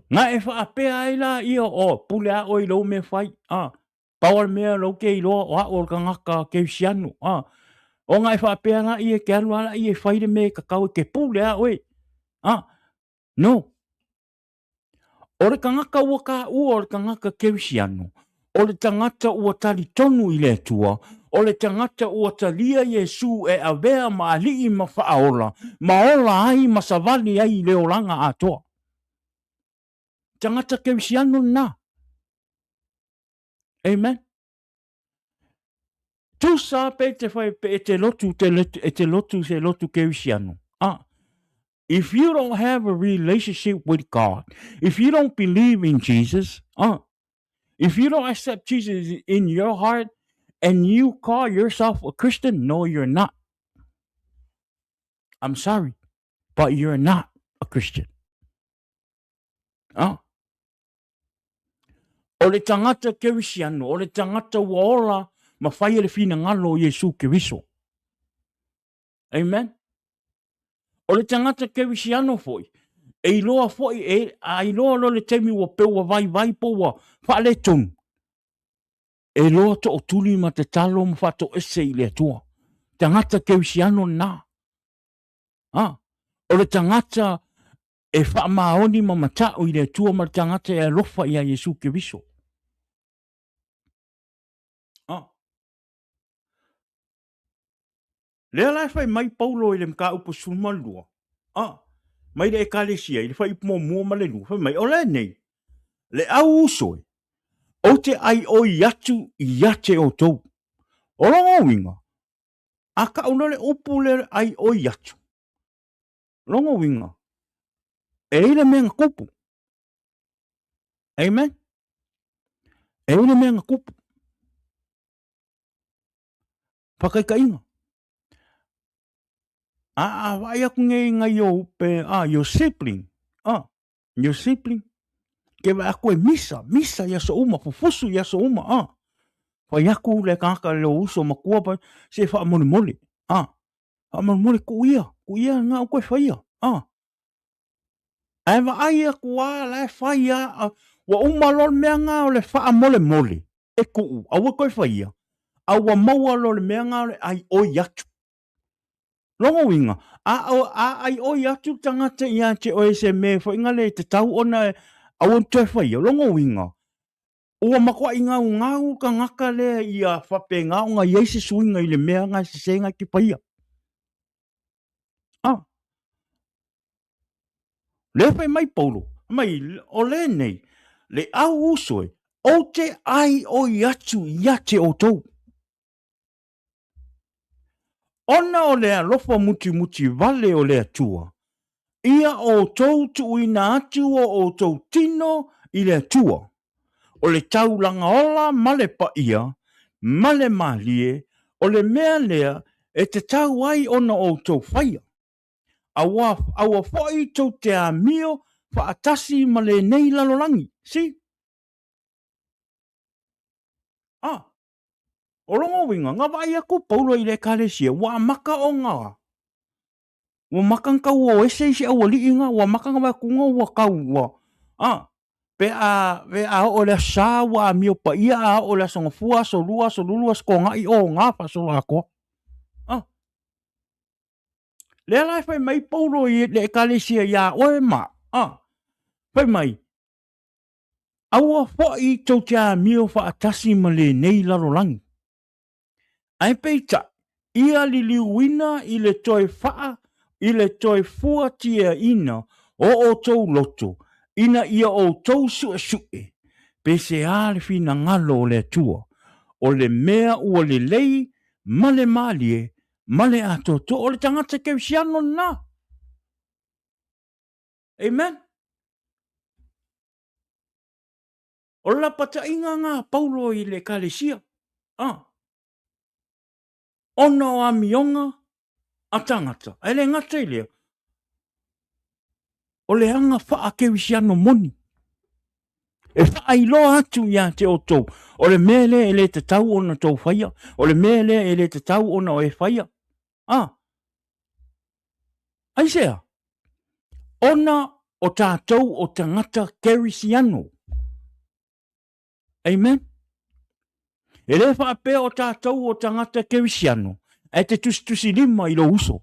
nga e whaapea ai la ia o pule a oi lou mea fai, ah, pau o le mea lou ke iloa o a'u o le tagata kerisiano, ah, o nga e whaapea la ia ke alu ala ia e fai le mea e kakau e ke pule a oe, ah, no. O le tagata ua taua o le tagata kerisiano, o le tagata ua talitonu i le Atua, O le tagata ua talia Iesu e avea ma Alii ma Faaola, ma ola ai ma savali ai i le olaga atoa. Tagata kerisiano lena. Amen. Tusa pe te whai pe e te lotu te lotu e te lotu se lotu kerisiano. Ah. If you don't have a relationship with God, if you don't believe in Jesus, if you don't accept Jesus in your heart and you call yourself a Christian, no, you're not. I'm sorry, but you're not a Christian. Ah. O le tagata kerisiano, o le tagata ua ola ma faia le finagalo o Iesu Keriso. Amen. O le tagata kerisiano foi, e iloa foi, e, a iloa loa le taimi ua pe ua vaivai po ua faaletonu, e loa tootuli ma tatalo ma faatoese i le Atua. Tagata kerisiano lena. Ah, o le tagata e faamaoni ma mata'u i le Atua ma le tagata e alofa iā Iesu Keriso. Ah. Lea la e fai mai Paulo i le mataupu 12, ah, mai le Ekalesia i le fuaiupu muamua ma le lua, fai mai, o lenei, le au uso e, ou te ʻaiʻoi atu ia te outou. O lona uiga, a kau loa le upu lea le ʻaiʻoi atu, lona uiga, e i ai le mea na tupu. Amen. E i ai le mea na tupu. Whakaikainga. A, a vaai aku nei ngai o pe, a, your sibling. A, your sibling. Ke vaai aku e misa, misa i aso uma, fufusu i aso uma, a. Whai aku le kaka le uso makua pa, se whaamolemole, a. Whaamolemole ku ia, ku ia ngā uko e whaia, a. Ae vaai aku a la e whai a, ua uma loa le mea ngā o le whaamolemole e kuu, aua koe whaia, a ua maua loa le mea ngā o le ai oi atu. Longa uiga, a, a ai oi atu le tagata ia te oe se mea foi nga le tatau ona aua ne toe faia. Longa uiga, ua matuai gaugau le tagata lea ia faapena ona i ai se suiga i le mea nga e sese nga e te faia. A, lea fai mai Paulo, mai o lenei, le au uso e, ou te ai oi atu ia te outou. Ona o le alofa mutimuti vale o le Atua, ia outou tuuina atu o outou tino i le Atua, o le taulaga ola ma le paia, ma le malie, o le mea lea e tatau ai ona outou faia. Aua, aua foi tou te amio faatasi ma lenei lalolagi. See? Ah. O lona uiga, na vaai atu Paulo i le Ekalesia, ua amata ona, ua maka na tau o ese i se aualii na, ua amata na vaai atu na ua tau, ua, a, pe a, pe a oo i le Aso Sa ua amio paia, a oo i le Aso Gafua, Aso Lua, Aso Lulu, Aso Toonai, o na faasoloatoa. A. Lea la e fai mai Paulo i le Ekalesia iā oe ma, a, fai mai, Aua foi tou te amio faatasi ma lenei lalolagi. Ae peitai, ia liliuina i le toe faa i le toe fuatiaina o outou loto, ina ia outou suesue, pe se a le finagalo o le Atua, o le mea ua lelei ma le malie ma le atoatoa. O le tagata kerisiano lena. Amen. O le lapataiga ngā Paulo i le Ekalesia. Ah. Ona o amioga a tangata. E le gata i lea, o le aga whaakerisiano moni. E whaailoa atu ia te outou, o le mea lea e le tatau ona tou whaia, o le mea lea e le tatau ona o e whaia. Ah. Aisea? Ona o tātou o tagata Kerisiano. Amen. E le faapea o tātou o tagata Kerisiano, ae te tusitusi lima i lou uso.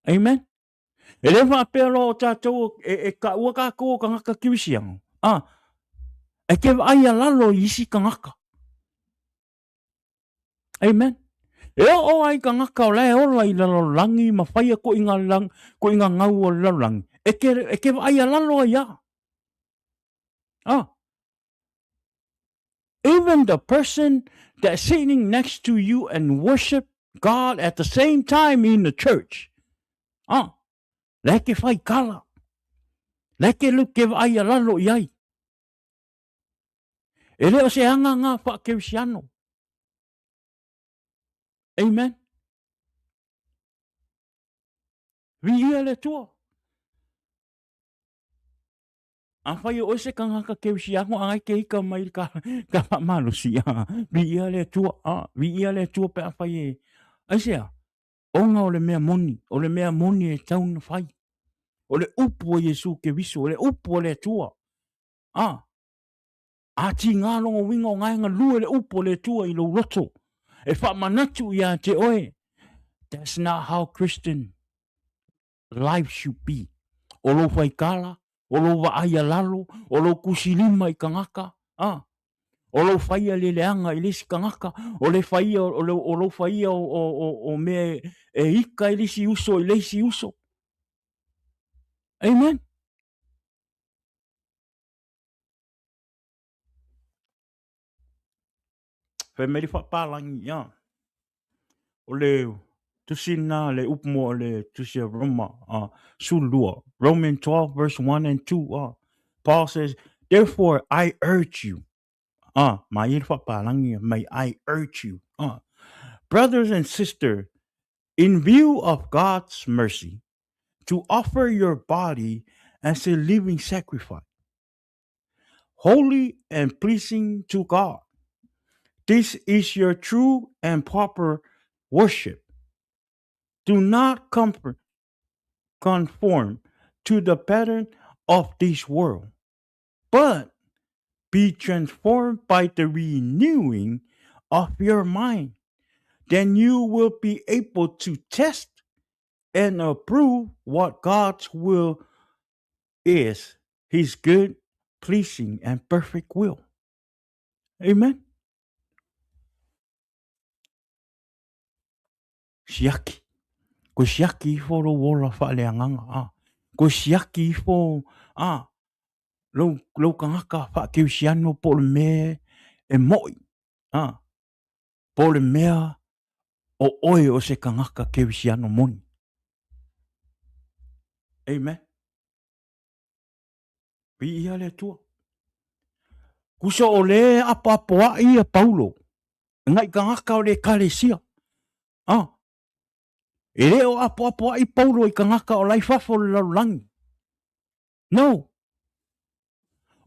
Amen. E le faapea loa o tātou e, e kaua kākou o tagata Kerisiano. Ah, e te vaai a lalo i isi tagata. Amen. E oo ai tagata o la e ola i lalolagi ma faia koʻiga lang, koʻiga gau o le lalolagi, e ke, e ke vaai alalo ai a. Ah. Even the person that's sitting next to you and worship God at the same time in the church. Ah. La e ke whai kala. La e ke lu ke vaai alalo i ai. E le o se aga ngā wha-kerisiano. Amen. Vi ia le tua. A whai o se kangaka kerisiano a ke ika mai ka ka wha-malusi. Vi ia le tua. A, vi ia le tua pe a whai e. Ai sea, ona o le mea moni, o le mea moni e tau na whai. O le upu o Iesu Keriso, o le upu o le Atua. A, a tīngā longo winga o ngaenga lue le upu o le Atua i lou loto. E whaamanatu ia te oe. That's not how Christian life should be. O lou whaikala, o lou vaai a lalo, o lou kusilima i kangaka, a, o lou whaia le leanga i le isi kangaka, o le whaia, o, le, o lou whaia o, o, o, o mea e, e ika i le isi uso i le isi uso. Amen. Fai mai le faapalagi ia. O le tusi na le upu mo le tusi a Roma, 12, Romans 12 verse 1 and 2. Paul says, therefore I urge you. Ma ia le faapalagi mai I urge you. Brothers and sisters, in view of God's mercy, to offer your body as a living sacrifice, holy and pleasing to God. This is your true and proper worship. Do not comfort, conform to the pattern of this world, but be transformed by the renewing of your mind. Then you will be able to test and approve what God's will is, his good, pleasing, and perfect will. Amen. Siaki. Ko siaki ifo lou ola faaleagaga. A. Ko siaki ifo a lou, lou kangaka faakerisiano po o le mea e moʻi. A. Po o le mea o oe o se kangaka kerisiano moni. Amen. Viia le Atua. Kusa o le apoapoaʻi ia Paulo, ngai kangaka o le ekalesia. Ah, e le o apoapoaʻi Paulo i kangaka o lai fafo o le lalolagi. No.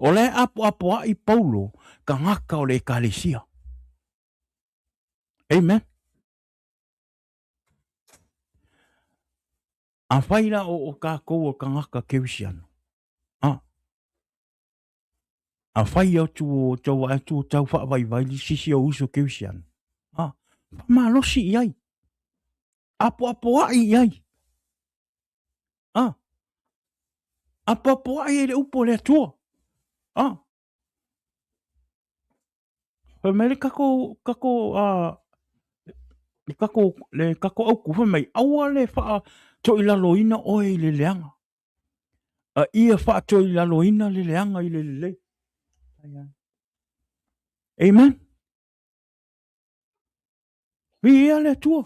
O le apoapoaʻi Paulo kangaka o le ekalesia. Amen. Afai la o o kākou o kangaka kerisiano. Ah. Afai atu o tau atu o tau whaavaivai li sisi o uso kerisiano. Ah. Malosi i ai. Apoapoaʻi i ai. Ah. Apoapoaʻi e le upu o le Atua. Ah. Fai mai le kako, kako, le kako, le kako auku, fai mai, aua le whaatoilaloina oe i le leanga. A ia whaatoilaloina le leanga i le lelei. Amen. Viia le Atua.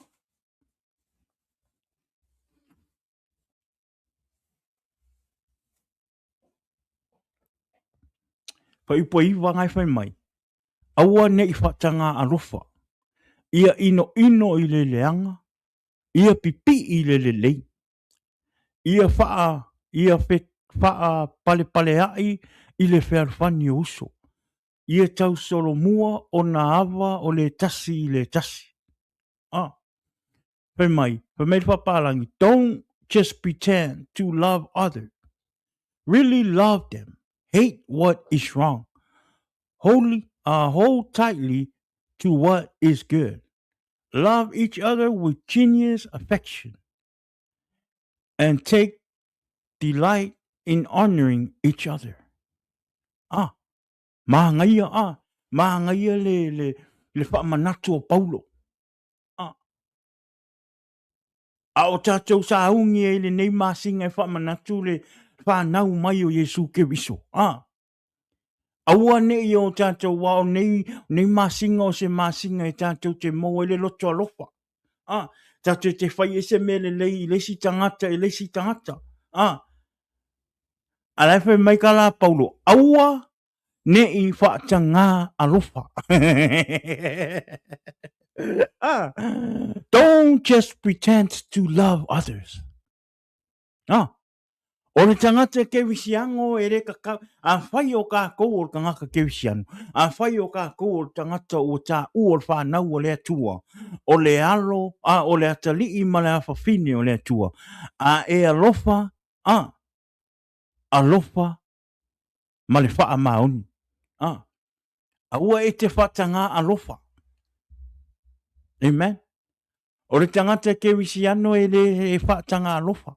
Whaiupa iwa ngai whai mai. Aua nei whaatanga alofa. Ia ino ino i le leanga. Ia pipi i le lelei. Ia whaa, ia fe, whaa pale pale ai i le fealofani o uso. Ia tau solomua o na ava o le tasi i le tasi. Ah. Fai mai, fai mai le whapalangi, don't just pretend to love others. Really love them. Hate what is wrong. Holy, hold tightly to what is good. Love each other with genuine affection. And take delight in honoring each other. Ah, mahangaia, ah, mahangaia le, le, le whaamanatu o Paulo. A o tatou sauni ai i lenei masina e faamanatu le fanau mai o Iesu Keriso. A. Aua ne i o tatou aua o nei, nei masina o se masina e tatou te maua ai le loto alofa. A. Tatou te fai ai se mea lelei i le isi tagata i le isi tagata. A. A la e fai mai ka la Paulo, aua ne i faatagā alofa. Ah, don't just pretend to love others. Ah, o le tagata kerisiano e le kakau, afai o kākou o le tagata kerisiano, afai o kākou o le tagata ua taua o le whanau o le Atua, o le alo, a, o le atalii ma le afafine o le Atua, a e alofa, a, alofa ma le faamaoni. A, aua e te faatagā alofa. Amen. O le tagata kerisiano e le e faatagā alofa.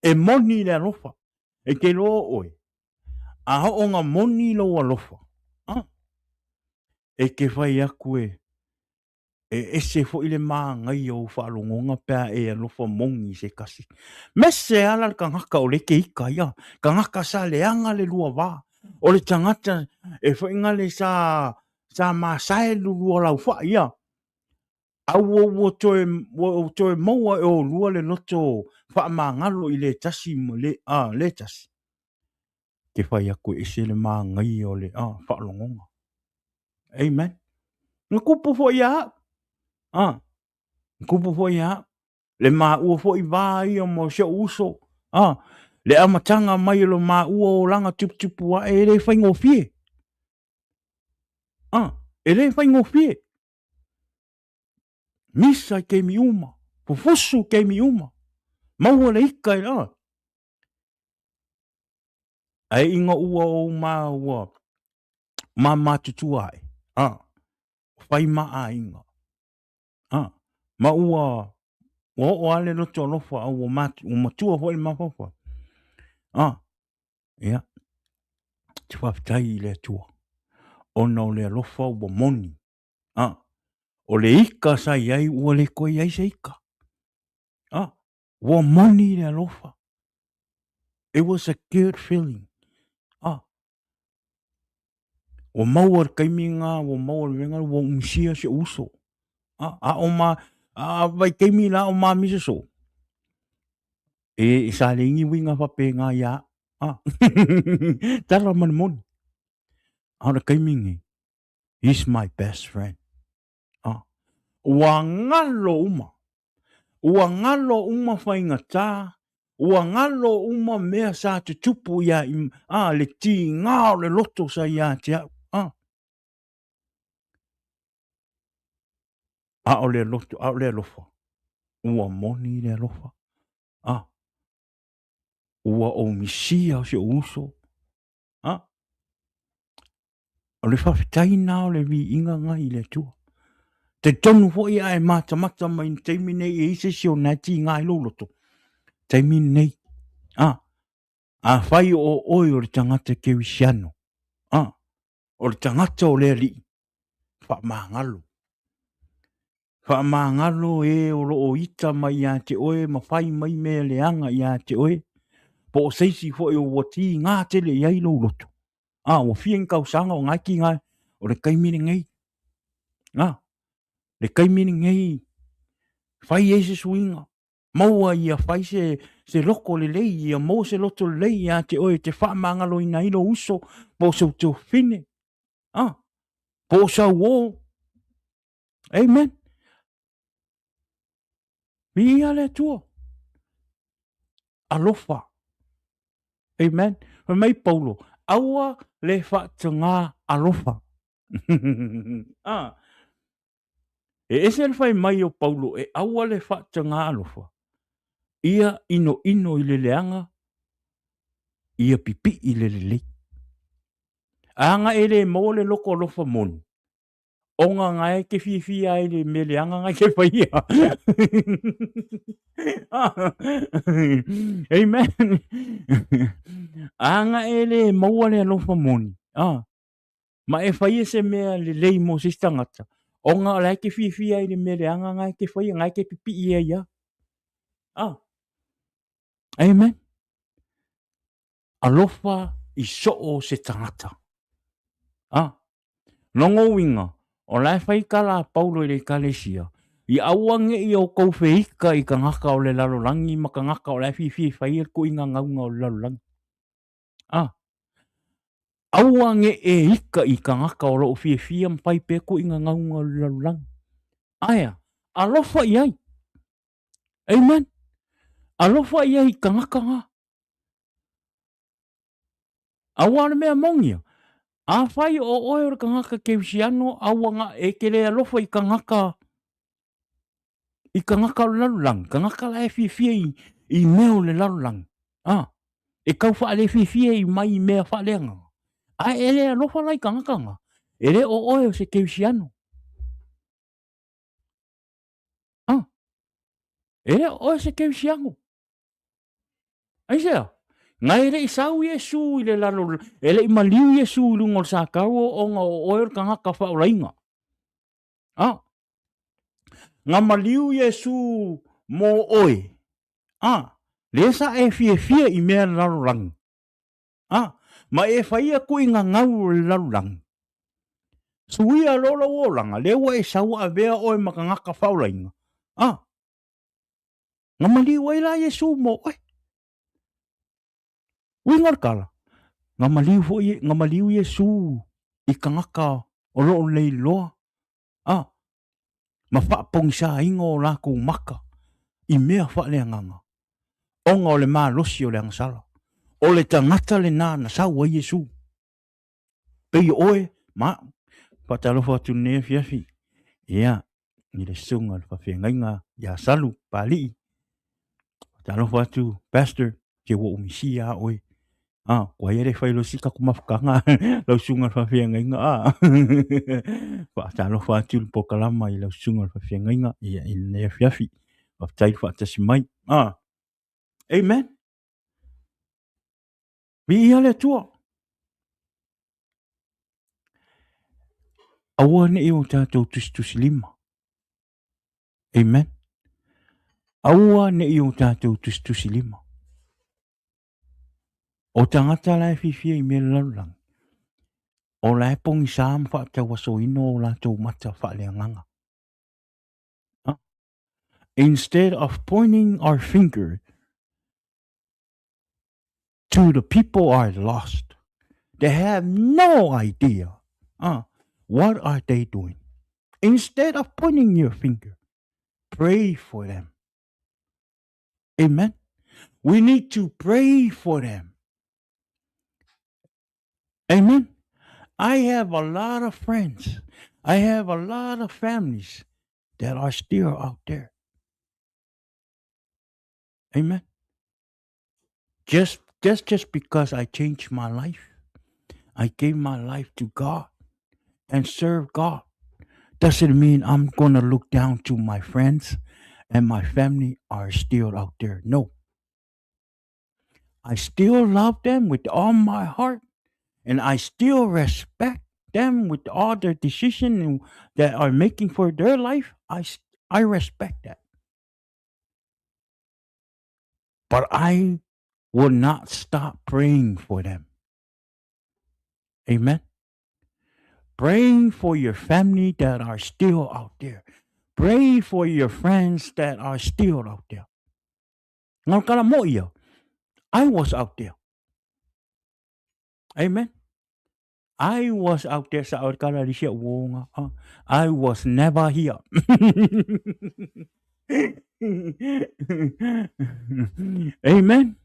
E moni le alofa. E te loa oe. A hoonga moni lou alofa. A, e te whai aku e E ese foi le māngaia o ou faalogoga pe a e alofa moni i se kasi. Mese ala le tagata o le ke ika ia, tagata sa leaga le lua va. O le tagata e foi le sa sa masae le lua laufai ia. A ua ua toe ua toe maua e olua le loto faamagalo i le tasi ma le a le tasi. Ke fai aku e ese le māngaia o le a faalogoga. Amen. Na kupu foi ia au. Ah, na kupu foi ia au. Le maua foi vā ia mo si ou uso. Ah, le amataga mai o le maua olaga tuputupu ae e le faigofie. Ah, e le faigofie. Misa i taimi uma, fufusu i taimi uma. Maua le ika e ah. Ae ina ua ou maua māmātutua ae, a, whai ma aiga, a, ma ua, ua oo lava le loto alofa a ua, mat, ua matua foi le mafaufau. A, ia, te faafetai i le Atua, ona o le alofa ua moni, a, o le ika sa i ai ua le toe i ai se ika. A, ua moni le alofa. It was a good feeling. Ah, ua maua le taimi lena, ua maua le mea lena, ua umisia si ou uso. Ah, a o ma, a vaitaimi la o mamisa soo, e, e sa leai ni uiga faapena ia au. Ah, tala ma le moni. A o le taimi lenei, he's my best friend. Ah, ua galo uma. Ua galo uma faigata, ua galo uma mea sa tutupu ia i, ah, le tigā o le loto sa ia te au. Ah. A o le loto, a o le alofa. Ua moni le alofa. Ah. Ua ou misia o si ou uso. Ah. O le faafetai na o le viiga na i le Atua. Talitonu foi a e matamata mai i le taimi nei e i ai se isi o na e tiga ai lou loto. Taimi nei. Ah. Afai o oe o le tagata kerisiano. Ah. O le tagata o le Alii. Faamagalo. Faamagalo e o lo o ita mai ia te oe ma fai mai mea leaga ia te oe, po o se isi foi o ua tigā tele i ai lou loto. A, ua fia ni tausaga o na e tigā, o le taimi lenei. A, le taimi lenei, fai ai se suiga, maua ia fai se, se loko lelei, ia maua se loto lelei ia te oe e te faamagaloina ai lou uso, po o sou tuafafine, a, po o sau uō. Amen. Viia le Atua. Alofa. Amen. Fai mai Paulo, aua le faatagā alofa. ah. E ese le fai mai o Paulo e aua le faatagā alofa. Ia inoino i le leaga, ia pipii i le lelei. A ga e le maua le loko alofa moni, Ona nga e te fiafia ai le mea leaga nga e te faia. Amen. A nga e le maua le alofa moni. Ah. Ma e faia se mea lelei mo se isi tagata. Ona o la e te fiafia ai le mea leaga nga e te faia, nga e te pipii ai ia. Ah. Amen. Alofa i soo se tagata. Ah. Logo uiga, o la e fai tala a Paulo i le Ekalesia, I aua ne i outou feika i tagata o le lalolagi ma tagata o la e fiafia e fai le tuuaiga gauga o le lalolagi. A, aua ne i e ika i tagata o lo o fiafia ma fai pea tuuaiga gauga o le lalolagi. Ae a? Alofa i ai. Amen. Alofa i ai i tagata na. Aua o le mea moni ia, afai o oe o le tagata kerisiano aua na e te le alofa i tagata i tagata o le lalolagi, tagata la e fiafia i, i mea o le lalolagi, a, e tau faalefiafia i mai i mea faaleagaga, ae e le alofa la i tagata na, e le o oe o se kerisiano. A, e le o oe o se kerisiano. Aisea? Na e le i sau Iesu i le lalo, e le i maliu Iesu i luga o le sakau ona o oe o le tagata faaolaina. A, na maliu Iesu mo oe. A, lea sa e fiafia i mea lalolagi. A, ma e faia tuuina gau o le lalolagi. Suia loa lou olaga, lea ua e sau avea oe ma tagata faaolaina. A, Na maliu ai la Iesu mo oe. Uiga o le tala, na maliu foi, na maliu Iesu i tagata o lo o leiloa, a, ma faapogisaina o latou maka i mea faaleagaga, ona o le malosi o le agasala. O le tagata lena na sau ai Iesu. Pei o oe ma au. Faatalofa atu i lenei afiafi, ia, i le susuga i le faafeagaiga ia Salu Papalii. Faatalofa atu Pastor, te ua ou misia lava oe. Ah, kua ia le fai loa si taku mafutaga lau susuga i le faafeagaiga. Ah. Faatalofa atu i le polokalama i lau susuga i le faafeagaiga ia, i lenei afiafi. Faafetai le faatasi mai. Ah. Amen. Viia le Atua. Aua ne i o tatou tusitusilima. Amen. Aua ne i o tatou tusitusilima. O tagata la e fiafia i mea lalolagi, o la e pogisa ma faatauasoina o latou mata faaleagaga. Instead of pointing our finger to the people are lost. They have no idea what are they doing. Instead of pointing your finger, pray for them. Amen. We need to pray for them. Amen. I have a lot of friends. I have a lot of families that are still out there. Amen. Just just just because I changed my life, I gave my life to God and serve God, doesn't mean I'm gonna look down to my friends and my family are still out there. No. I still love them with all my heart and I still respect them with all their decisions that are making for their life. I I respect that. But I will not stop praying for them. Amen. Praying for your family that are still out there. Pray for your friends that are still out there. I was out there. Amen. I was out there sa kala li sia uonga. I was never here. Amen.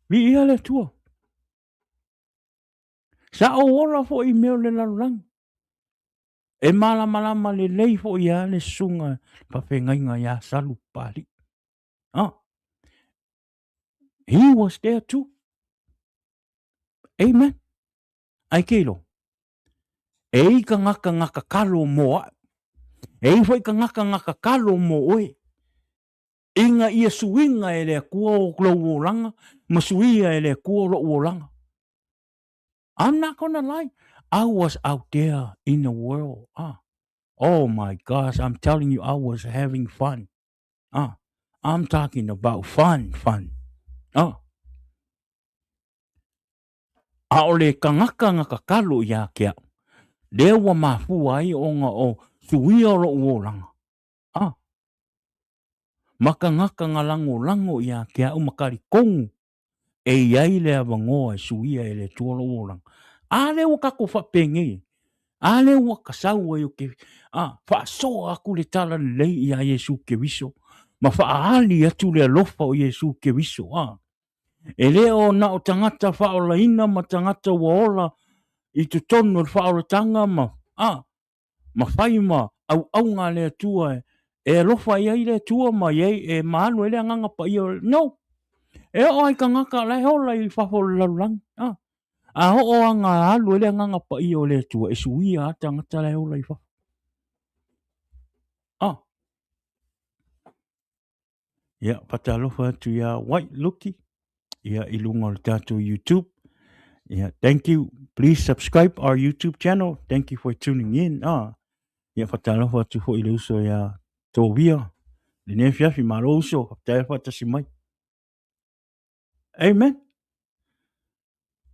Viia le Atua. Sa ou ola foi i mea o le lalolagi. E malamalama lelei foi ia le susuga faafeagaiga ia Salu Papalii. Ah. He was there too. Amen. Ai ke ilo. E i ka ngaka ngaka kalo mo a'u. E i foi ka ngaka ngaka kalo mo oe. Inga ia suiga e le Atua o lou olaga, ma suia e le Atua o lo'u olaga. I'm not gonna lie. I was out there in the world. Ah. Oh my gosh, I'm telling you, I was having fun. Ah, I'm talking about fun, fun. Ah. A o le kangaka nga kakalo ia ke au. Lea ua mafua ai ona o suia o lo'u olaga. Ah. Ma kangaka nga lagolago ia ke au ma kalikonu e i ai le avanoa e suia e le Atua lou olaga. A lea ua tatou faapenei ai. A lea ua ka sau ai o ke a faasoa atu le tala lelei iā Iesu Keriso ma faaali atu le alofa o Iesu Keriso. A e le o na o tagata faaolaina ma tagata ua ola i totonu o le faaolataga ma a ma fai ma auauga a le Atua e alofa i ai le Atua ma i ai e ma alu ai le Agaga Paia. No! E oo ai tagata la e ola i fafo o le lalolagi. A, a oo aga alu ai le Agaga Paia o le Atua e suia a tagata la e ola i fafo. A. Ia, fatalofa atu iā White Lucky, ia i luga o le tatou YouTube. Ia, thank you. Please subscribe our YouTube channel. Thank you for tuning in. Ah, ia fatalofa atu foi i le uso ia Tovia. Lenei afiafi, malo uso, faafetai le faatasi mai. Amen.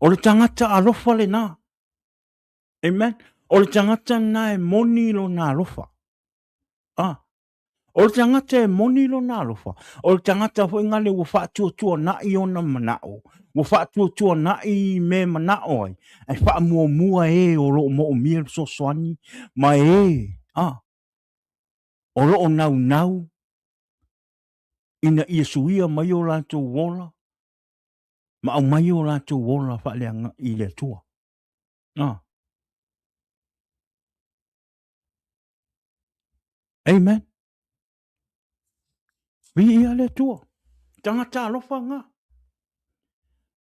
O le tagata alofa lena. Amen. O le tagata lena e moni lona alofa. Ah, O le tagata e moni lona alofa, o le tagata foi gale ua faatuatuana'i ona mana'o, ua faatuatuana'i i mea e mana'o ai, ae faamuamua e o lo o mo'omia le fesoasoani ma e a o lo o naunau ina ia suia mai o latou ola ma aumai o latou ola faaleaga i le Atua. A. Amen. Viia le Atua. Tagata alofa ngā.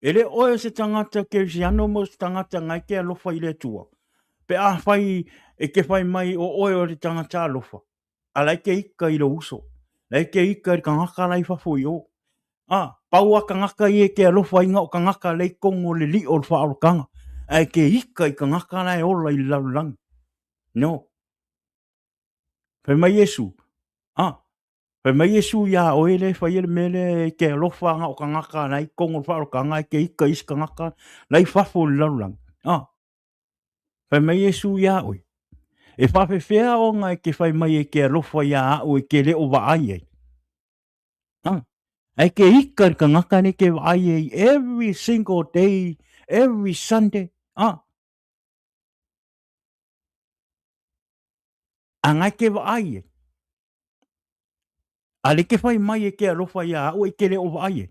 E le oe se tagata kerisiano mo se tagata ngai ke alofa i le Atua. Pe a fai e ke fai mai o oe o le tagata alofa. A lai ke ika i lo uso. Lai ke ika i kangaka lai fafo i o. A, pau a kangaka i e ke alofa i ngā o kangaka lei kongo le li o le whaolokanga. A e ke ika i kangaka lai ola i le lalolagi. No. Fai mai Iesu, a, fai mai Iesu iā oe le fai le mea lea e ke alofa anga o kangaka la i kongo le whaolokanga e ke ika isi kangaka la i fafo i le lalolagi. A, fai mai Iesu iā oe, e whawhewhea ona e ke fai mai e ke alofa iā au e ke leo vaai ai. A, e ke ika le kangaka le ke vaai ai every single day, every Sunday. A, A ngai ke vaai e. A le ke whai mai e ke alofa ia au e ke le o vaai e.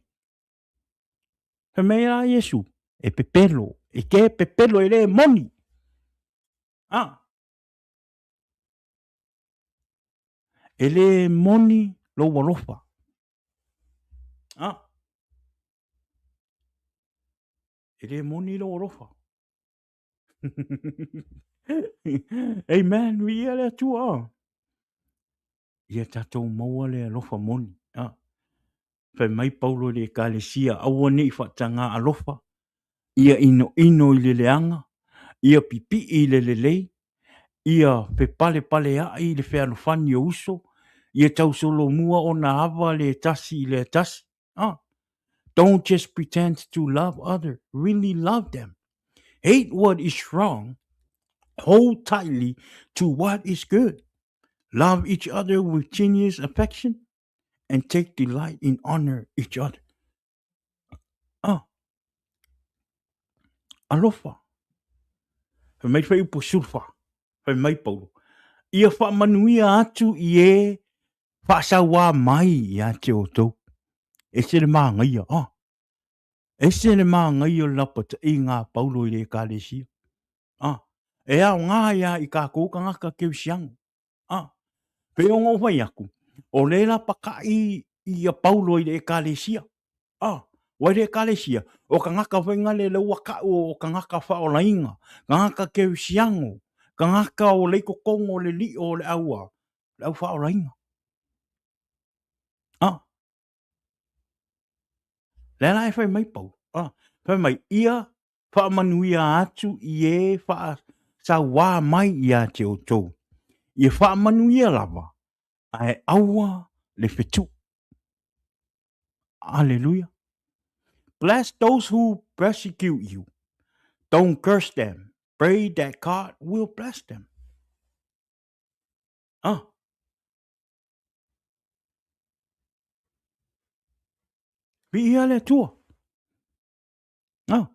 Fai mai a Iesu, e pepelo, e ke pepelo e le moni. A. E le moni lou alofa. A. E le moni lou alofa. Amen, viia le Atua. Ia tatou maua le alofa moni. Ah. Fai mai Paulo i le ekalesia, aua ne i faatagā alofa, ia inoino i le leaga, ia pipii i le lelei, ia fepalepalea'i i le fealofani o uso, ia tausolomua ona ava le tasi i le tasi. Ah. Don't just pretend to love other, really love them. Hate what is wrong, hold tightly to what is good. Love each other with genuine affection and take delight in honor each other. Ah. Alofa. Fai mai fai upu sulfa. Fai mai Paulo. Ia faamanuia atu i e faasauā mai ia te outou. Ese le māngaia. Ah. Ese le māngaia o le lapataʻiga a Paulo i le Ekalesia. Ah. E aoga ia i kākou kangaka kerisiano. Ah. Pei ona ou fai atu, o le lapakaʻi ia Paulo i le Ekalesia. Ah. Ua i le Ekalesia, o kangaka faiga le laua kaʻu o kangaka faaolaina, kangaka kerisiano, kangaka o le i totonu o le liʻo o le au a, le au faaolaina. Ah. Le la e fai mai Paulo. Ah. Fai mai, ia faamanuia atu i e faasauā mai ia te outou. Ia faamanuia lava, ae aua le fetuʻu. Aleluia. Bless those who persecute you. Don't curse them. Pray that God will bless them. Ah. Viia le Atua. Ah.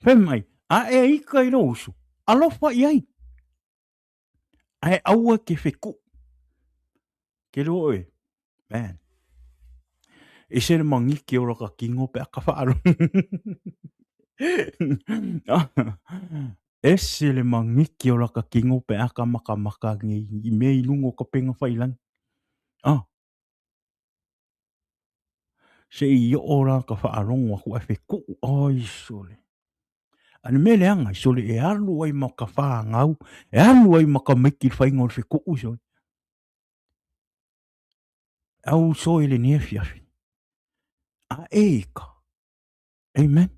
Fai mai, a e ika i lou uso, alofa i ai. Ae aua ke fekuʻu. Ke lua oe, man. E se le mangiki o laka kingo pe aka whaaro. Ese le mangiki o laka kingo pe aka makamaka ngi i mea i lunga o ka penga whailangi. Ah. Se i o la ka whaarongo aku e wheku'u. Oi sole. A le mea leaga i sole e alu ai ma ka whāngau, e alu ai ma ka maiki le whainga o le wheku'u sole. Au so i le nia fiafi. A e ika. Amen.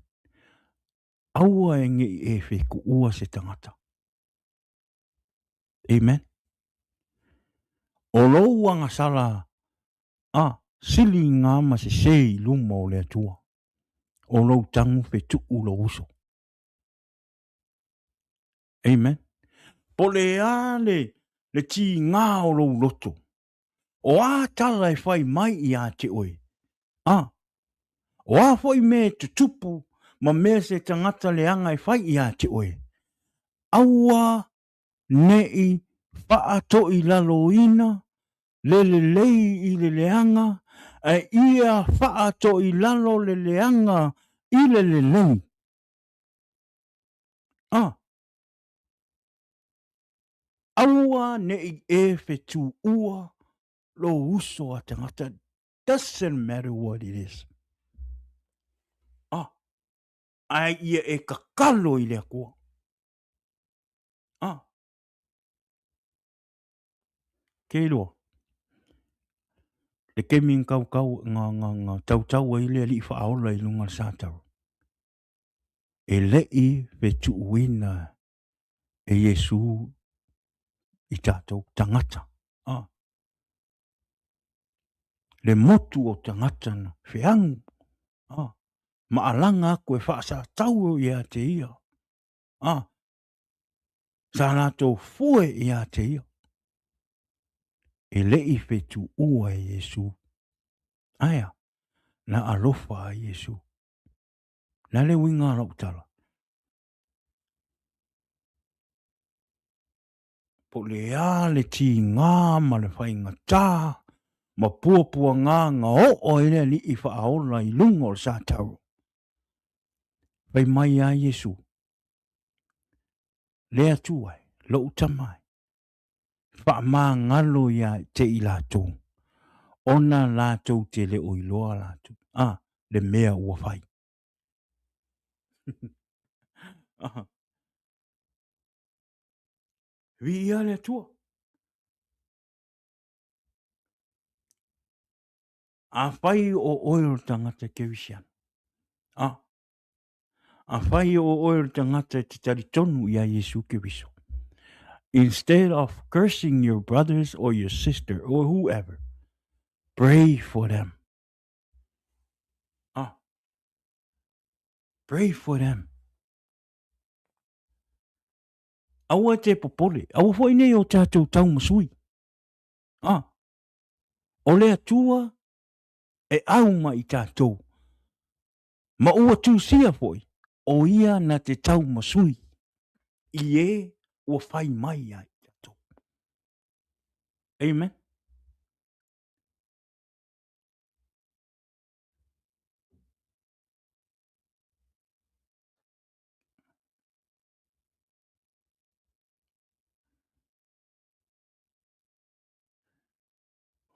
Aua e ngei e wheku'ua se tangata. Amen. O lou agasala a sili ngā ma se se i luma o le Atua. O lou tagu fetuʻu lou uso. Amen. Po le a le, le tīgā o lou loto. O a tala e whai mai i a te oe. A, o a foi me tutupu ma mea se tangata leaga e whai i a te oe. Aua neʻi faatoilaloina le lelei i le leaga, ae ia faatoilalo le leaga i le lelei. A, aua neʻi e fetuʻua lou uso a tagata, doesn't matter what it is. A, ae ia e kakalo i le Atua. A, ke iloa, le kemi nga kaukau, nga, nga, nga tautau ai le alii faaola i luga o le Sataro, e leʻi fetuʻuina e Iesu i tatou tagata. A, le motu o tagata na feagu, a, ma alaga aku e faasatau ia te ia. A, sa latou foe ia te ia. E leʻi fetuʻua e Iesu. Aea, na alofa a Iesu. Na le uiga o lau tala. Po le a le tīgā ma le faigata ma puapuagā nga oo ai le alii faaola i luga o le Sataro. Fai mai a Iesu, Le Atua e, lou tama e, faamagalo ia te i latou, ona latou te le o iloa latou, a, le mea ua fai. Viia le Atua. Afai o oe o le tagata Kerisiano, a, afai o oe o le tagata e te talitonu iā Iesu Keriso, instead of cursing your brothers or your sister or whoever, pray for them. Ah, pray for them. Aua te popole, aua foi nei o tātou taumasui. Ah, o le Atua e auma i tātou. Ma ua tusia foi, o ia na te taumasui i e ua whai mai ai tātou. Amen.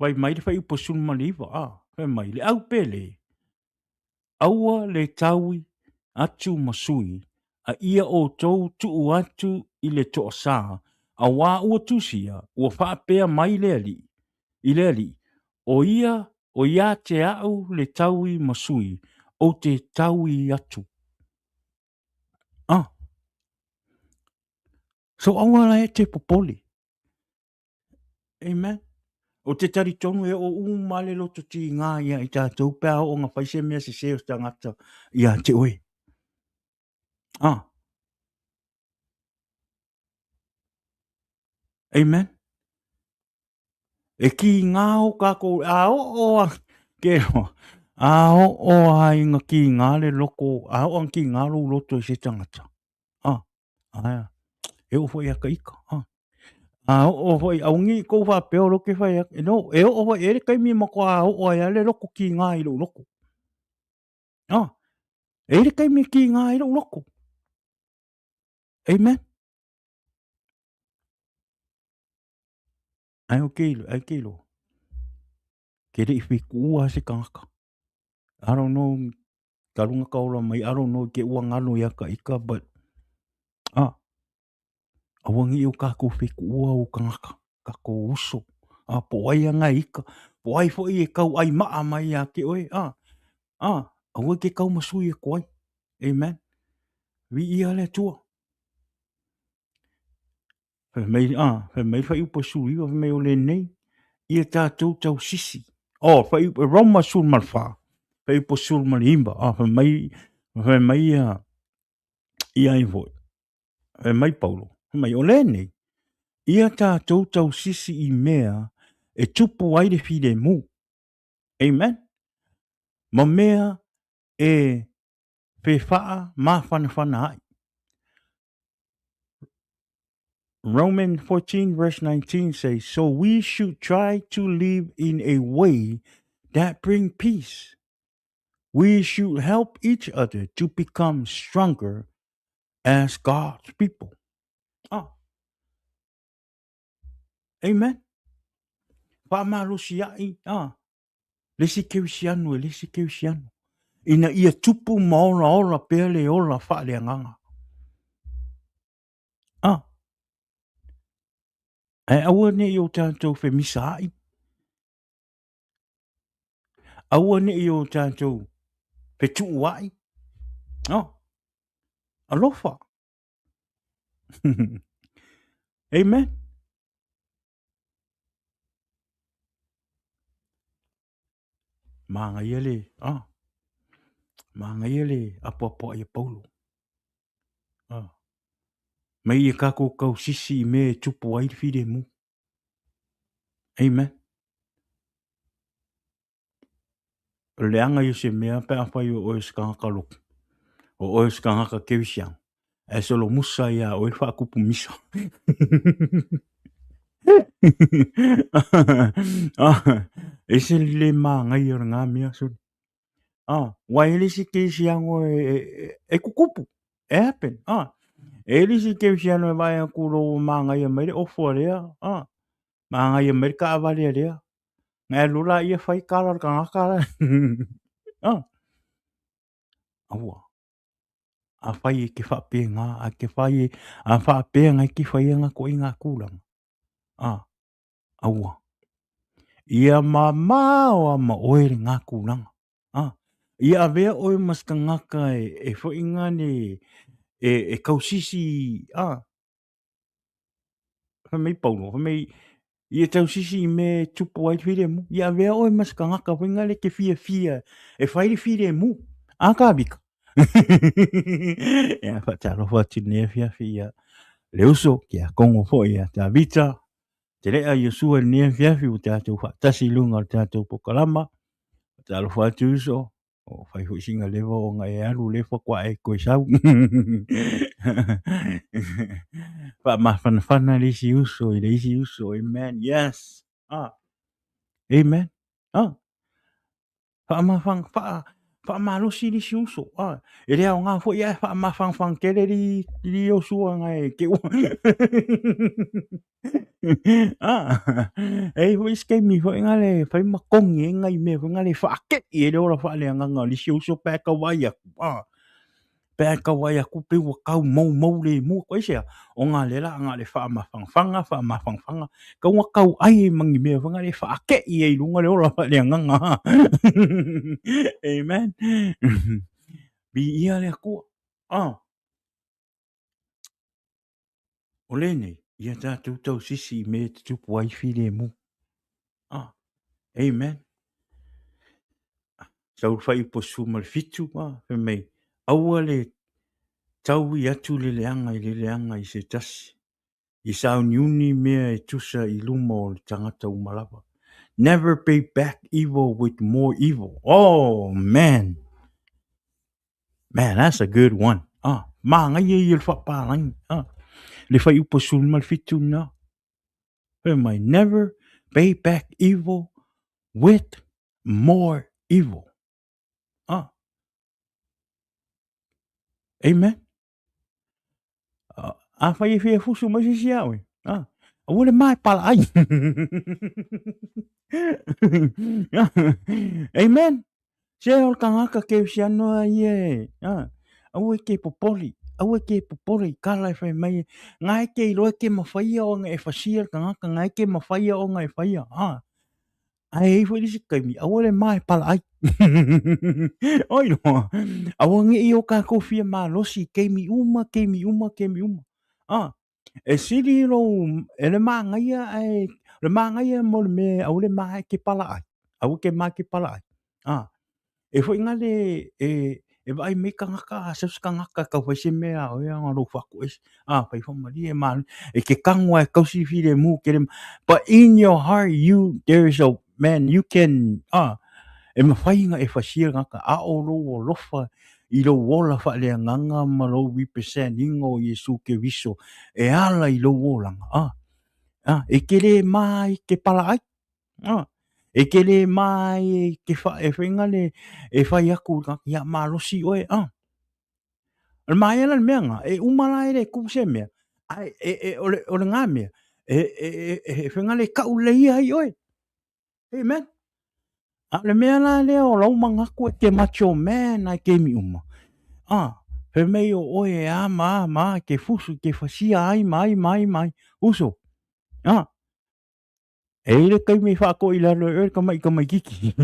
Whai mai le whaiupu 19, a, whai mai le au pele, aua le taui atu ma sui, a ia outou tuu atu i le toasā, auā ua tusia, ua faapea mai le Alii, i le Alii, o ia, o ia te au le taui ma sui, ou te taui atu. Ah. So aua la e te popole. Amen. Ou te talitonu e oo uma le loto tigā ia i tātou pe a oo nga fai se mea sese o se tagata ia te oe. Ah. Amen. E kīngā o kākou, a oo a, ke roa, a oo a inga kīngā le loko, a oo a kīngā lou loto i se tangata. Ah, aia, e oo foi a ka ika. Ah. A oo foi, au ngi kou whapea o loke whai, no, e oo foi, e le kaimi ma ko a oo ai a le loko kīngā i lou loko. Ah, e le kaimi kīngā i lou loko. Amen. Ai o ke ai ke ilo. Ke le i kuua se kangaka. I don't know ka runga ka ola mai, I don't know ke ua ngano ia ka ika, but ah, aua ngi o kākou whekuua o kangaka, kākou uso, ah, po ai anga ika, po ai foi e kau ai maa mai ia ke oe, ah, ah, aua ke kau masui e koai. Amen. Vi ia le tua. Fai mai, ah, fai mai whaiupa 19, fai mai o lenei, ia tātou tausisi. Oh, whaiupa, Roma 14, whaiupa 19, ah, fai mai, fai mai ia, ia ai foi, fai mai Paulo, fai mai o lenei, ia tātou tausisi i mea e tupu ai le filemu. Amen. Ma mea e whewhaa māwhanawhana ai. Romans 14 verse 19 says, So we should try to live in a way that bring peace. We should help each other to become stronger as God's people. Oh. Amen. Whaamalosi ai, ah. Le isi kerisiano e le isi kerisiano. Ina ia tupu ma olaola pea le ola faaleagaga. Ah. Ae aua ne i o tātou whemisa ai. Aua ne i o tātou whetuu ai. Oh. Alofa. Amen. Māngaia le, ah, māngaia le apoapoa ia Paulo. Ah. Mai ia kākou kau sisi i mea e tupu ai le filemu. Amen. O le leaga ia o se mea pe afai o oe o se tagata lotu, o oe o se tagata kerisiano, ae solomusa iā oe le faakupu misa. Ese le le māgaia o lena mea sole. Ua i ai le isi kerisiano e kukupu, e happen. E i ai le isi kerisiano e vaai atu loa ua māgaia mai le ofu a lea, Māngaia mai le kaavale a lea. Ngai alu la ia fai kala le kangaka la. Ah. Aua. A fai e ke whaapenga, a ke whai e, a whaapea ngai ki whai anga ko i ngā kūlanga. Ah. Aua. Ia mamao a ma oe le ngā kūlanga. Ah. Ia avea oe ma se kangaka e, e whai ngane, e, e kausisi, ah, Fai mai Paulo, fai mai, ia tausisi i mea e tupu ai le filemu, ia avea oe ma se kangaka fai ngale ke fiafia e fai le filemu. A ka vika. Ia, whaatalofa atu nei afiafi ia le uso, ki a Kongo foi ia Tavita, te lea Iosua i lenei afiafi ua tātou whaatasi i lunga o le tātou pokalama. Whaatalofa atu uso, O whai foi singa lewa o nga e alu le whakwa e koe sau. Wha mawhanawhana le isi uso i le isi uso. Amen. Yes. Ah. Amen. Ah. Wha mawhang, wha, wha malosi le isi uso. Ah. E lea o ngā foi e wha mawhangwhang kere li, li osua nga e ke ua. Ah, e foi se taimi foi ngale fai ma kongi e ngai mea foi ngale whaakei e le ora whaaleagaga o le isi uso pea kau ai aku. Ah, pea kau ai aku pe ua kau mou mou le mua ko aisea o ngā le la ngā le whaamawhangawhanga, whaamawhangawhanga, kau ngā kau ai e mangi mea foi ngale whaakei e i lunga le ora whaaleagaga. Amen. Bi ia le akua. Ah, O lenei, Ia tatou tausisi i mea e tutupu ai filemu. Ah, amen. Sau le fuaiupu 17, ah, fai mai, aua le taui atu le leaga i le leaga i se tasi, i sauniuni mea e tusa i luma o le tagata uma lava. Never pay back evil with more evil. Oh, man. Man, that's a good one. Ah, māngaia ia le faapalagi. Ah, le fuaiupu 17 lena. Fai mai, never pay back evil with more evil. Ah. Amen. Ah, afai e fia fusu mai se isi ia oe. Ah, aua le ma e pala ai. Amen. Se o le tagata kerisiano a ia e, a, aua e ke popoli, aua e ke popole i kala e fai mai, ngā e ke iloa e ke mawhaia o nga e whasia le tagata, ngā e ke mawhaia o nga e whaia, a. Ae i foi le isi taimi, aua le ma e pala ai. Oi loa, aua nge i o kākou fia malosi, keimi uma, keimi uma, keimi uma. A, e sili lou, e le māngaia ae, o le māngaia mo le mea aua le ma e ke pala ai. Aua ke ma ke pala ai. A, e foi nga le, e, e vaai mai kangaka, a sau se kangaka e kau fai se mea a oe ona lou faakoese. A, fai whamarie ma, e ke kango ai kausi filemu ke le, but in your heart you, there is a, man, you can, a, e mawhai nga e whasia ngaka, a o lou alofa i lou ola faaleagaga ma lou represent-ina o Iesu Keriso e ala i lou olaga, a, a, e ke lē ma ai ke pala ai, a, e ke lē ma ai e ke fa, e faiga le, e fai aku i le tagata, ia malosi oe, a. O le māia la le mea lena, e uma la e le kū se mea, ae e, e, o le, o le ngā mea, e, e, e, e faiga le kau lelei ia ai oe. Amen. A o le mea la lea o lau manatu e ke macho man ai keimi uma. A, fai mai o oe e a ma a ma a, ke fusu, ke fasia ai ma ai ma ai ma ai. Uso. A, e i le taimi e whaako i lalo e oe le tama'i tamaititi.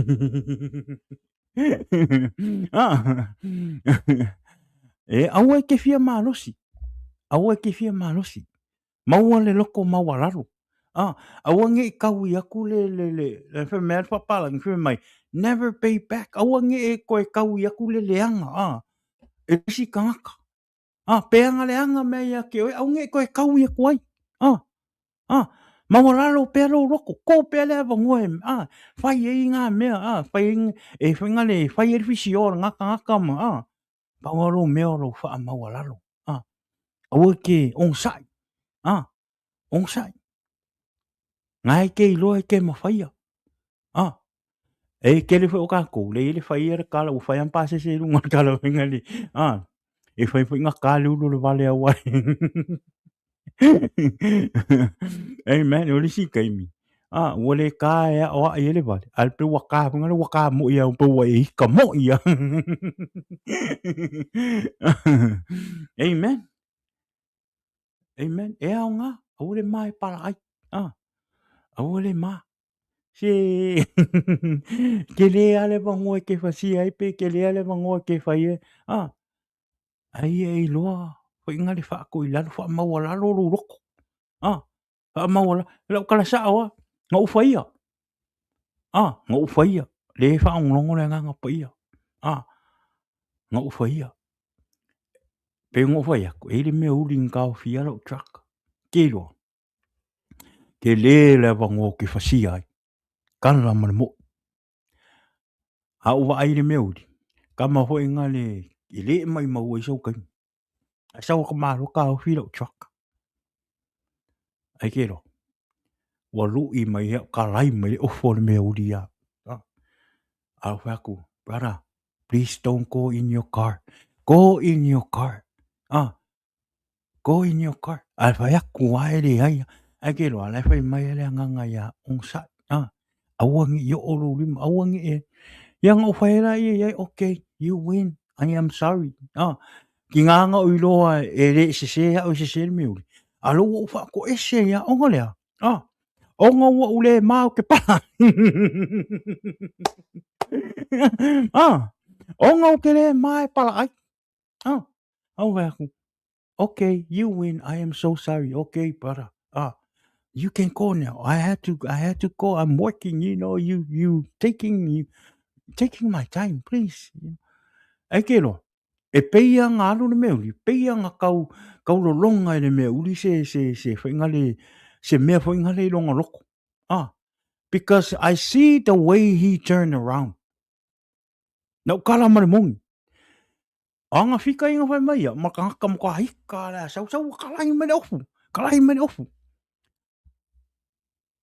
A, e aua e ke fia malosi. Aua e ke fia malosi. Maua le loko maualalo. A, aua ne i kaui aku le, le, le, le fai mai a le faapalagi, fai mai, never pay back, aua ne i e koe kaui aku le leaga, a, e le isi tagata. A, pe aga leaga mea ia te oe, aua ne i koe kaui aku ai. A, a, maualalo pea lou loko, kō pea le avanoa e, a, fai ai ngā mea, a, fai ai, e fai ngā le, fai ai le fisioa o le ngā tagata ma, a, pau lava lou mea o lou faamaualalo, a, aua e ke onosai, a, onosai. Ngā e ke iloa e ke mawhaia, a, e kele foi o kākou, le i le whaia le kala, ua whai an pāsese i runga le kala whenga a, e whai foi ngā kāle ulu le vale au ai. Amen, o le isi taimi, a, ua le kā e ao ai e le vale, a le pe ua kā, whenga le ua kā moi au, pe ua e ika moi a. Amen. Amen. E ao ngā, aua le mā e pala ai. A, aua le mā. Se, ke le ale vangoa e ke whasia ai pe, ke le ale vangoa e ke whai e. A, Ai e iloa foʻiga le faako i lalo, faamaualalo lou loko. Ah, faamaualalo. Lau tala sao ah, na ou faia. Ah, na ou faia. Le faalogologo le Agaga Paia. Ah, na ou faia. Pei ona ou fai atu, e i ai le mea uli na taofia lau truck. Ke iloa, tele le avanoa ou te fasia ai, kala ma le moʻi. A ou vaai i le mea uli, kama foi nga le e le maumau ai sou taimi. Ae sau ka malo taofi lau truck. Ai ke loa, ua luʻi mai au kalai mai le ofo o le mea uli ia. A ou fai atu, brother, please don't go in your car. Go in your car. Ah, Go in your car. Ae fai atu lava e leai. Ae ke loa, la e fai mai le agaga ia onosai. Ah, aua ne i oo lou lima, aua ne i e. Ia na ou fai ai la ia iai, okay, you win, I am sorry. Ah, ki ngā anga o iloa e le sese au e sese le mea uli. A lo ua ou whaatoese ia ona lea. Ah, ona ua ou le mā o ke pala. Ah, ona o ke le mā e pala ai. Ah, au fai atu, okay, you win, I am so sorry, okay, brother. Ah, you can go now. I had to, I had to go. I'm working, you know, you, you taking, you taking my time, please. Ai ke loa, e pei a nga alu le mea uli, pei a nga kau, kau lolonga i le mea uli se, se, se whainga le, se mea whainga le i longa loko. Ah, because I see the way he turned around. Na ukala ma le moni. Anga fika inga whai mai ia, ma ka haka mo ka hika la sau sau kalahi mai le ofu, kalahi mai le ofu.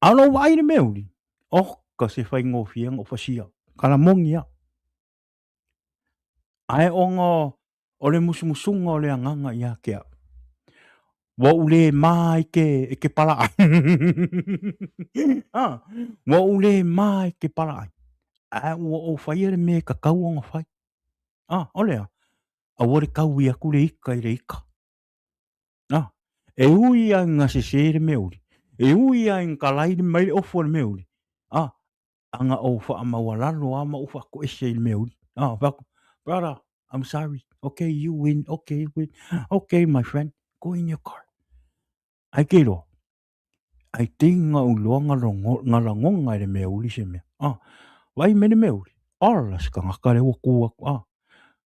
Alo wa ai le mea uli. Oh, ka se whai ngōwhia ngō whasia. Kala mongi ia. Ae onga o le musumusunga o le anganga ia ke au. Ua ou le mā i ke, i ke palaai. ah, ua ou le mā i ke palaai. Ae ua ou whaia le me ka kau o ngā whai. Ah, o lea, aua le kaui aku le ika i le ika. Ah, e ui a nga sese le mea uli. E ui a nga kalai le mai le ofu le mea uli. Ah, anga ou whaamaualalo a ma ou whaakoese i le mea uli. Ah, whaako, brother, I'm sorry. Okay, you win. Okay, you win. Okay, my friend, go in your car. Ai ke roa. Ai te nga uloa nga, longo, nga langonga i le mea uli se mea. Ah, vai me le mea uli. Ala se kangaka le ua ku aku. Ah,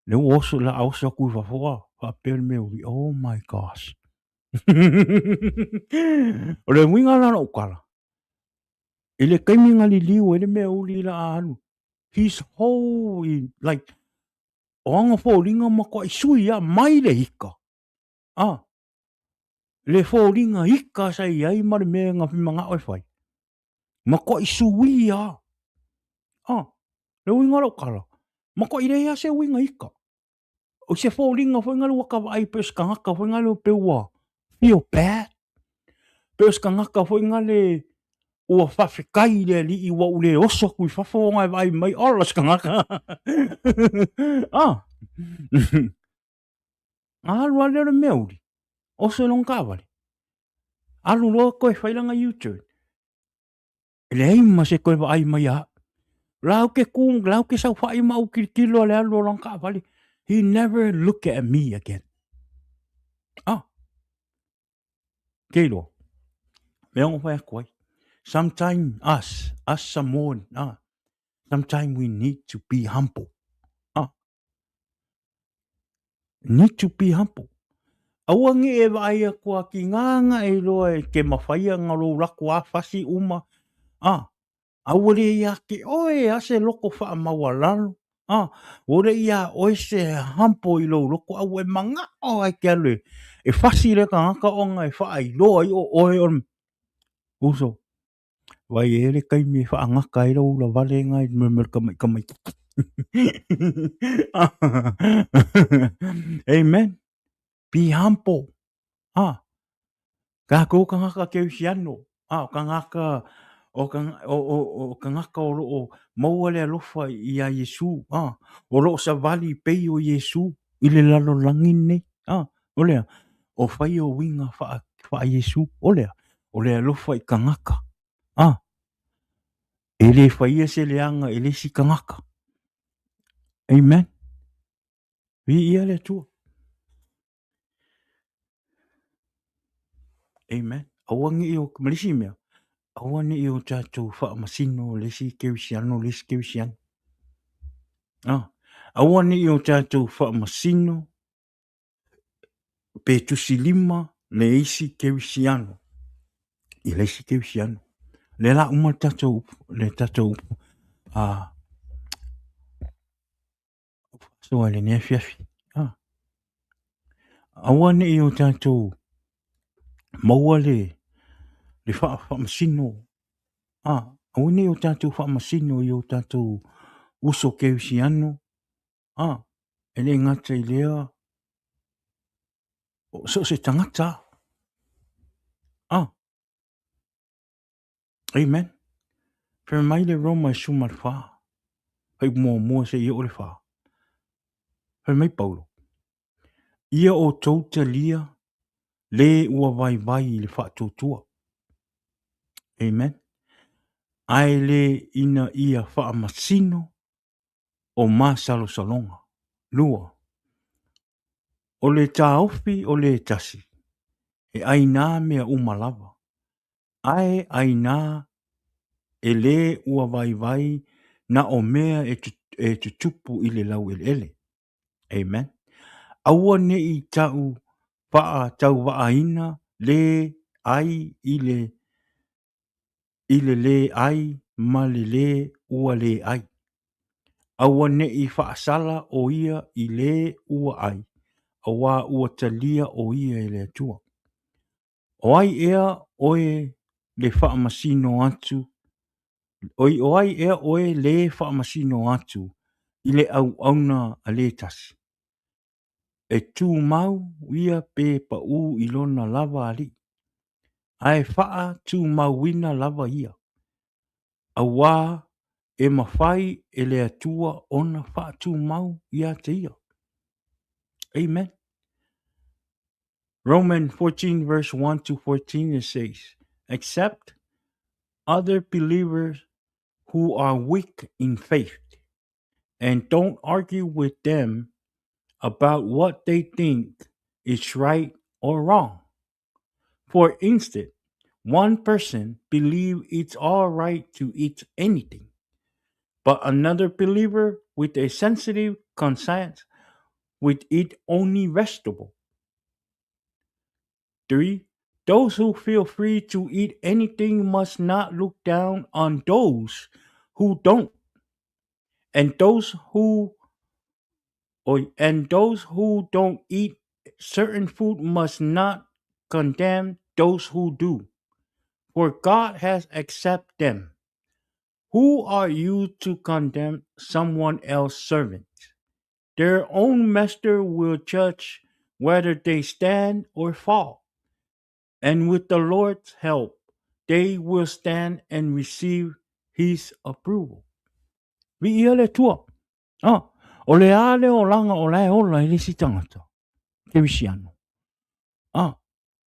le ua oso, la oso aku i fafo. Ah, whaapea le mea uli. Oh my gosh. o le uiga la lou kala. I le taimi nga liliu ai le mea uli la a alu. He's whole, like, o anga fōlinga ma koa i sui a mai le ika. Ah, le fōlinga ika sa i ai ma le mea nga whimanga oe whai. Ma koa i sui a. Ah, le uinga lau kala. Ma koa i lea se uinga ika. O se fōlinga foi ngā waka vaai pe o se kangaka foi ngā pe ua feel bad. Pe o se kangaka foi ngā le ua whawhekai le alii ua ule oso aku i fafo o ngā vaai mai ola se kangaka. ah. Ngā alu ale o le mea uri. Oso e long kāwale. Alu loa koe whailanga U-turn. E leai ma se koe vaai mai a. Lau ke ku, lau ke saofai ma ou kilokilo a le alu o lana kaavale. He never look at me again. Ah. Ke iloa. Mea ngo whai aku ai. Sometime us, us Samoan, ah, sometime we need to be humble. Ah. Need to be humble. Aua nge e vaai aku a ki ngā nga e loa e ke mawhaia nga lou lako a fasi uma. Ah, aua le ia ke oe a se loko wha maualalo. Ah, ua le ia oe se humble i lou loko aua e mangao ai ke alu e, e fasi le kangaka onga e wha i loa i o oe on. Uso. Vai e le taimi e whaangaka ai lau ula vale ngai me me ka mai ka mai. Amen. Be humble. Ah. Ka ko kangaka ke usiano. Ah, kangaka o ka o o o kangaka o loo maua le alofa i a Iesu. Ah, o loo savali pei o Iesu i le lalolagi nei. Ah, o lea, o whai o winga wha, wha Iesu, o lea, o le alofa i kangaka. Ah, e le whaia se leanga e le si kangaka. Amen. Vi ia le Atua. Amen. Aua ne i o malisi mea. Aua ne i o tātou whaamasino le si kerisiano, le si kerisiano. Ah, aua ne i o tātou whaamasino pe tusilima le isi kerisiano i le isi kerisiano. Le la uma le tatou upu, le tatou upu a so le nei afiafi. Ah. Aua ne i o tatou maua le le whaamasino. Ah, aua ne i o tatou whaamasino i o tatou uso kerisiano. Ah, e le gata i lea, o so se tangata. Ah, amen. Fai mai le Roma e suma le wha. Fai mua mua se i o le wha. Fai mai Paulo. Ia o tou talia le ua vaivai i le faatuatua. Amen. Ae le ina ia faamasino o masalosaloga. 2. O le taofi o le tasi, e ai nā mea uma lava. Ae aina e lē ua vaivai na o mea e tutupu i le laueleele. Amen. Aua ne i tau faatauvaaina le ai i le i le lē ai ma le lē ua lē ai. Aua ne i faasala o ia i lē ua ai, auā ua talia o ia e le Atua. O ai ea oe le faamasino atu, oi, o ai ea oe le faamasino atu i le auauna a le tasi? E tumau ia pe paū i lona lava alii, ae faatumauina lava ia, auā e mafai e le Atua ona faatumau ia te ia. Amen. Romans 14 verse 1 to 14, it says, Accept other believers who are weak in faith, and don't argue with them about what they think is right or wrong. For instance, one person believes it's all right to eat anything, but another believer with a sensitive conscience would eat only vegetable. 3. Those who feel free to eat anything must not look down on those who don't. And those who or, and those who don't eat certain food must not condemn those who do, for God has accepted them. Who are you to condemn someone else's servant? Their own master will judge whether they stand or fall. And with the Lord's help, they will stand and receive his approval. Viia le Atua. Ah, o le a le olaga o la e ola i le isi tagata kerisiano. Ah,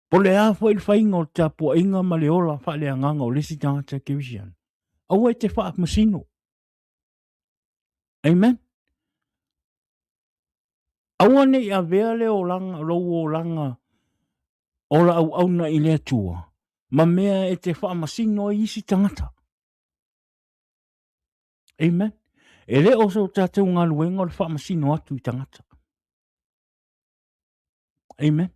po le a foi le faiga o le tapuaiga ma le ola faaleagaga o le isi tagata kerisiano. Aua e te faamasino. Amen. Aua ne i avea le olaga, lou olaga ola auauna i le Atua ma mea e te faamasino ai isi tagata. Amen. E le o so tatou galuega o le faamasino atu i tagata. Amen.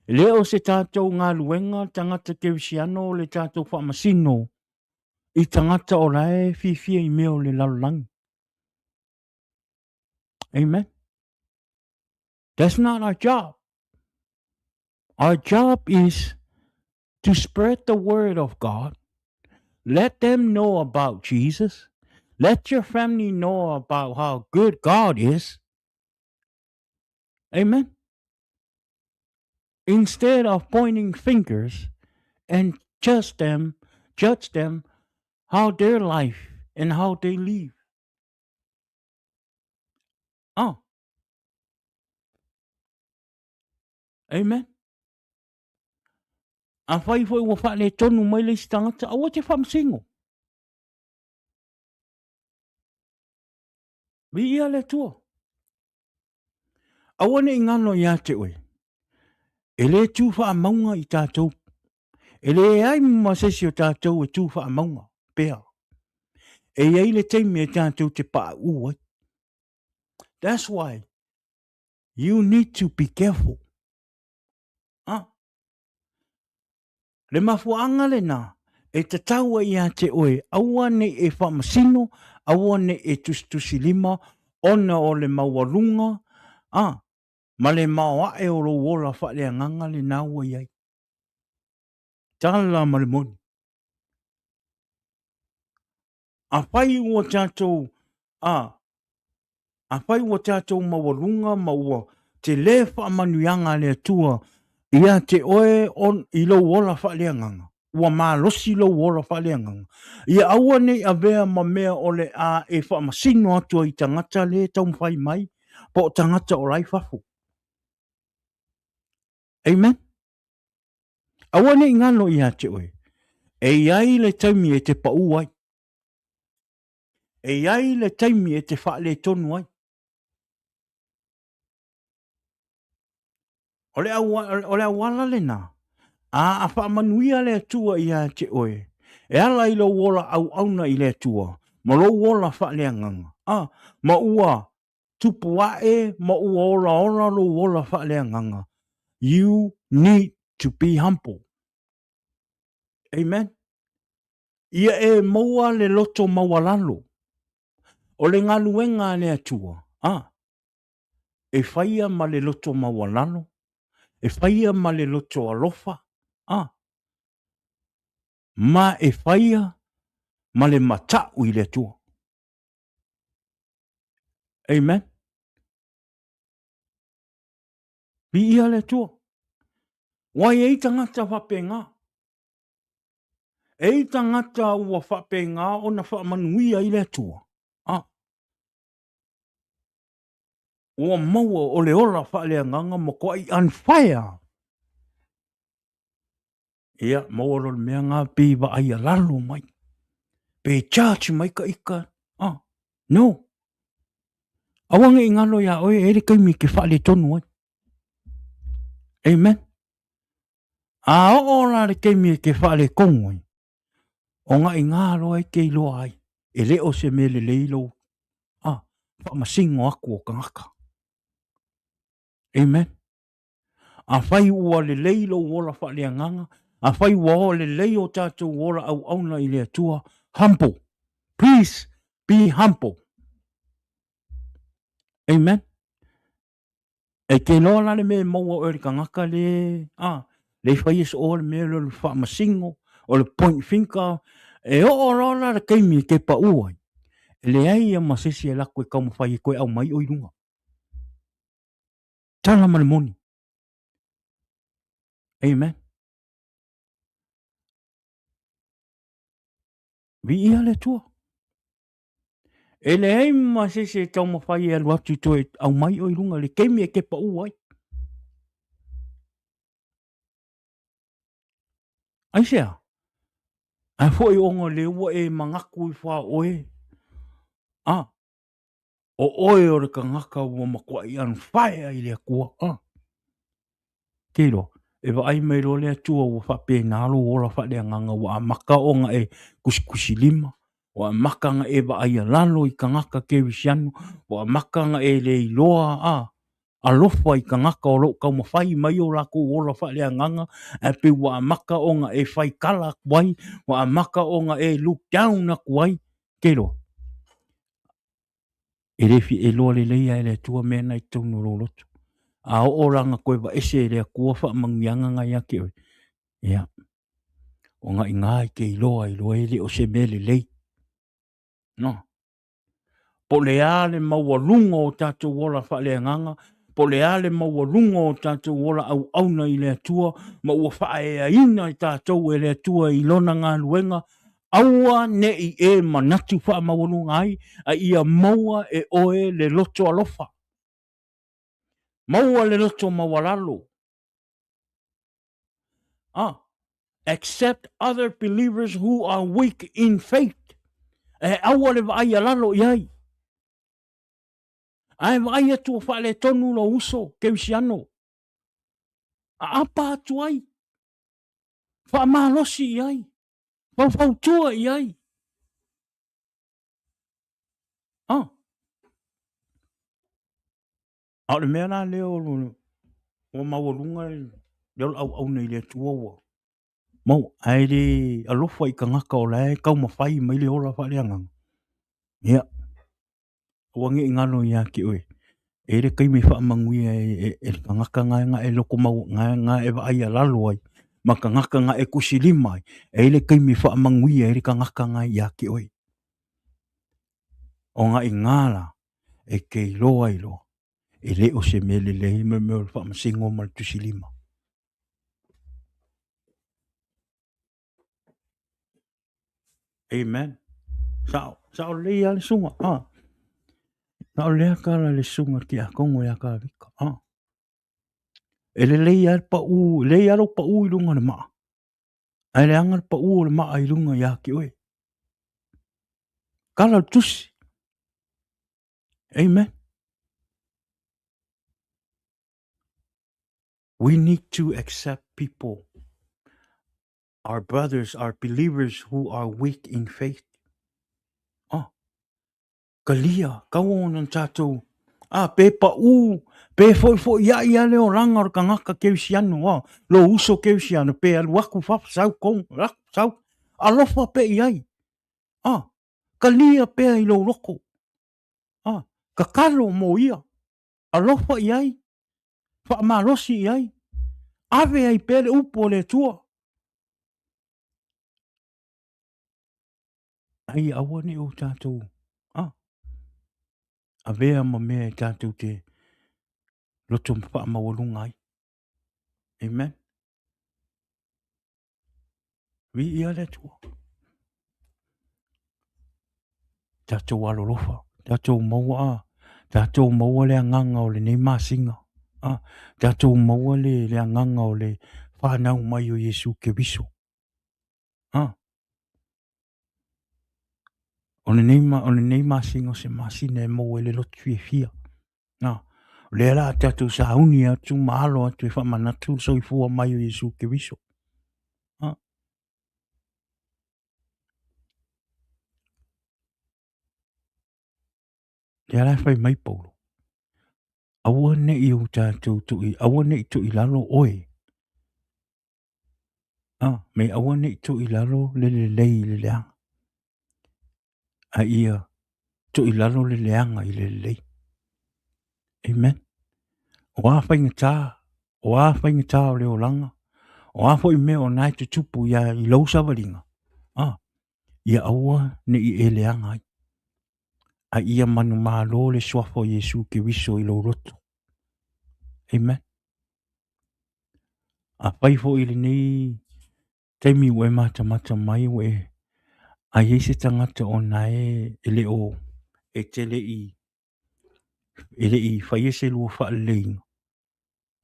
E le o se tatou galuega tagata kerisiano o le tatou faamasino i tagata o la e fiafia i mea o le lalolagi. Amen. That's not our job. Our job is to spread the word of God. Let them know about Jesus. Let your family know about how good God is. Amen. Instead of pointing fingers and judge them, judge them how their life and how they live. Oh. Amen. Afai foi ua faaletonu mai le isi tagata, aua te faamasino. Viia le Atua. Aua ne i ngano ia te oe. E le tū faamauga i tātou. E leai ma se isi o tātou e tū faamauga pea. E i ai le taimi e tātou te paʻū ai. That's why you need to be careful. Ah. Le mafuaaga lena e tatau ai ia te oe, aua ne i e faamasino, aua ne i e tusitusilima, ona o le maualuga, a, ma le maoae o lou ola faaleagaga lena ua i ai. Tala ma le moni. Afai ua tatou, a, afai ua tatou maualuga ma ua tele faamanuiaga a le Atua ia te oe on, i lou ola faaleagaga, ua malosi lou ola faaleagaga, ia aua ne i avea ma mea o le a e faamasino atu ai i tagata le taumafai mai, po o tagata o la i fafo. Amen. Aua ne i ngalo ia te oe, e i ai le taimi e te paū ai. E i ai le taimi e te faaletonu ai. O le, au, o le auala lena. A a faamanuia le Atua ia te oe, e ala i lou ola auauna i le Atua, ma lou ola faaleagaga, a, ma ua tupu ae ma ua olaola lou ola faaleagaga, you need to be humble. Amen. Ia e maua le loto maualalo o le galuega a le Atua, a, e faia ma le loto maualalo, e faia ma le loto alofa, a, ma e faia ma le mata'u i le Atua. Amen. Viia le Atua. Ua i ai tagata faapena. E i tagata ua faapena ona faamanuia i le Atua. A. Ua maua o le ola faaleagaga matuai on fire. Ia, maua loa le mea na pe vaai alalo mai. Pe charge mai ka ika. Ah, no. Aua ne i galo iā oe, e i ai le taimi e te faaletonu ai. Amen. A oo la le taimi e te faaletonu ai, o gaʻiga loa e te iloa ai, e le o se mea lelei lou ah, faamasino atu o tagata. Amen. Afai ua lelei lou ola faaleagaga, afai ua oo lelei o tatou ola auauna i le Atua, humble. Please be humble. Amen. E te iloa la le mea e maua oe le tagata le, a, le fai e soo le mea lea o le faamasino, o le point finger, e oo loa la le taimi e te pau ai, e leai ia ma se isi e alu atu e taumafai e toe aumai oe i luga. Tala ma le moni. Amen. Viia le Atua. E leai ma se isi e taumafai e alu atu i toe aumai oe i luga i le taimi e te pau ai. Aisea? Ae foi ona o lea ua e manatu ifo lava oe, a, o oe o le tagata ua matuai unfair i le Atua. A. Te iloa, e vaai mai loa le Atua ua faapena lou ola faaleagaga ua amata ona e tusitusilima, ua amata ona e vaaia lalo i tagata kerisiano, ua amata ona e le iloa a, alofa i tagata o lo o taumafai mai o latou ola faaleagaga, ae pei ua amata ona e faitala atu ai, ua amata ona e look down atu ai, te iloa, E le fia iloa lelei lava e le Atua mea na i totonu o lou loto. A oo la ina toe vaese e le Atua faamanuiaga na ia te oe, ia, o gaʻiga e te iloa ai loa e le o se mea lelei. No. Po o le a le maualuga o tatou ola faaleagaga, po o le a le maualuga o tatou ola auauna i le Atua, ma ua faaeaina i tatou e le Atua i Lona galuega, Aua ne i e manatu faamaualuga ai, a ia maua e oe le loto alofa. Maua le loto maualalo. Ah, accept other believers who are weak in faith. E aua le vaai alalo i ai. Ae vaai atu o faaletonu lou uso, Kerisiano. Aapa atu ai. Faamalosi i ai. Faufautua i ai. Ah. A o le mea la lea o ua maualuga le ola auauna i le Atua ua maua, ae le alofa i tagata o la e taumafai mai le ola faaleagaga. Ia, Aua ne i galo ia te oe, e i ai le taimi e faamanuia ai e le tagata na e loko mau, na e vaai alalo ai, ma tagata na e tusilima ai, e i ai le taimi e faamanuia ai le tagata na ia te oe. O gaʻiga la, e te iloa ai loa, e le o se mea lelei ma le mea o le faamasino ma le tusilima. Amen. Sao, sao lelei lava le susuga. Ah. Sao lelei lava tala le susuga i le tiakono ia Kavika. Ah. E lelei lava le pau, e lelei lava lou pau i luga o le maa. Ae leaga le pau o le maa i luga ia te oe. Tala le tusi. Amen. We need to accept people. our brothers, our believers who are weak in faith. Oh, kalia, kaua ona tātou, a pe paʻū, pe foʻifoʻiaʻi a le olaga o le tagata kerisiano, a lou uso kerisiano, pe alu aku fafo, sau kou, alu aku, sau, alofa pea i ai, a, kalia pea i lou loto, a, tatalo mo ia, alofa i ai, faamalosi i ai, ave ai pea le upu a le Atua. Ai aua ne i o tatou a avea ma mea e tatou te loto faamaualuga ai. Amen. Viia le Atua. Tatou alolofa, tatou maua a, tatou maua le agaga o lenei masina, a, tatou maua le, le agaga o le whanau mai o Iesu Keriso. A, o lenei, ma, o lenei masina o se masina e maua i le loto fiafia. Na, o lea la tatou sauni atu ma alo atu e faamanatu le soifua mai o Iesu Keriso. A. Lea la e fai mai Paulo, aua ne i o tatou tui, aua ne i tui lalo oe. A, me aua ne i tuu i lalo le lelei i le leaga, a ia tuu i lalo le leaga i le lelei. Amen. O a faigata, o a faigata o le olaga, o a foi mea o na e tutupu ia i lou savaliga, a, ia aua ne i e leaga ai, a ia manumalo le suafa o Iesu Keriso i lou loto. Amen. Afai foi i lenei taimi ua e matamata mai ua e a i ai se tagata o na e e le o e te le i e le i faia se lua faaleleiga,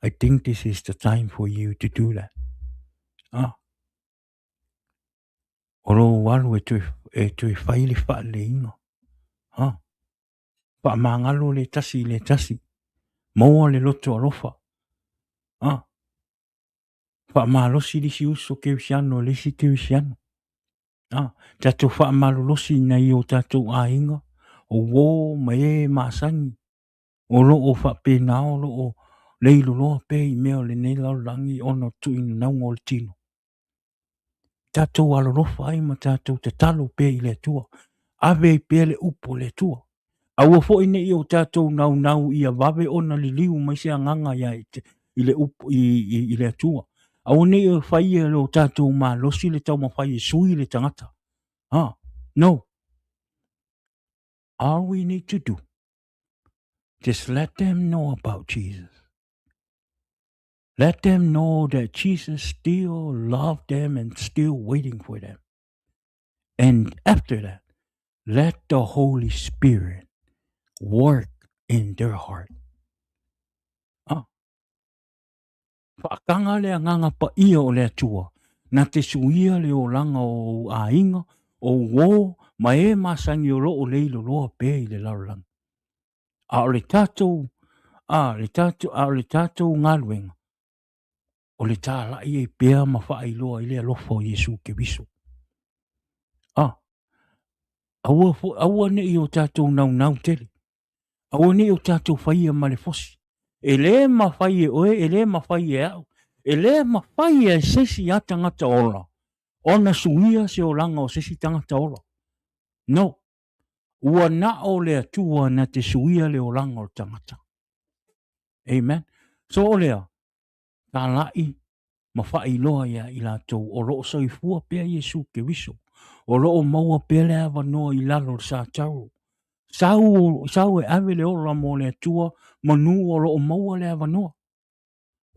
I think this is the time for you to do that. Ah, o lou alu e toe, e toe fai le faaleleiga. Ah, faamagalo le tasi i le tasi, maua le loto alofa. Ah, faamalosi le isi uso kerisiano i le isi kerisiano. Ah, tatou faamalolosi i nai o tatou aiga, o uō ma e masani, o lo o faapena o lo o leiloloa pea i mea o lenei lalolagi ona o tuuinanauga o le tino. Tatou alolofa ai ma tatou tatalo pea i le Atua. Ave ai pea le upu a le Atua. Aua foi ne i o tatou naunau ia vave ona liliu mai se agaga ia i le upu i, i, i le Atua. Aua ne i o faia lo tatou malosi le taumafai e sui le tagata. Ah, no. All we need to do, just let them know about Jesus. Let them know that Jesus still loved them and still waiting for them. And after that, let the Holy Spirit work in their heart. Ah. Whaakanga le agaga paia o le Atua, na te suia le olaga o ou aiga, o uō, ma e masani o loo leiloloa pea i le lalolagi. A o le tatou, a, le tatou, a o le tatou galuega, o le tālaʻi ai pea ma faailoa i le alofa o Iesu Keriso. A, aua, aua ne i o tatou naunau tele. Aua ne i o tatou faia ma le fosi. E lē mafai e oe, e lē mafai e au, e lē mafai e se isi a tagata ola ona suia se olaga o se isi tagata ola. No. Ua na o le Atua na te suia le olaga o le tagata. Amen. So o lea, tālaʻi ma faailoa ia i latou o lo o soifua pea Iesu Keriso, o lo o maua pea le avanoa i lalo o le sataro. Sau, sau e ave le ola mo le Atua, manu o lo o maua le avanoa.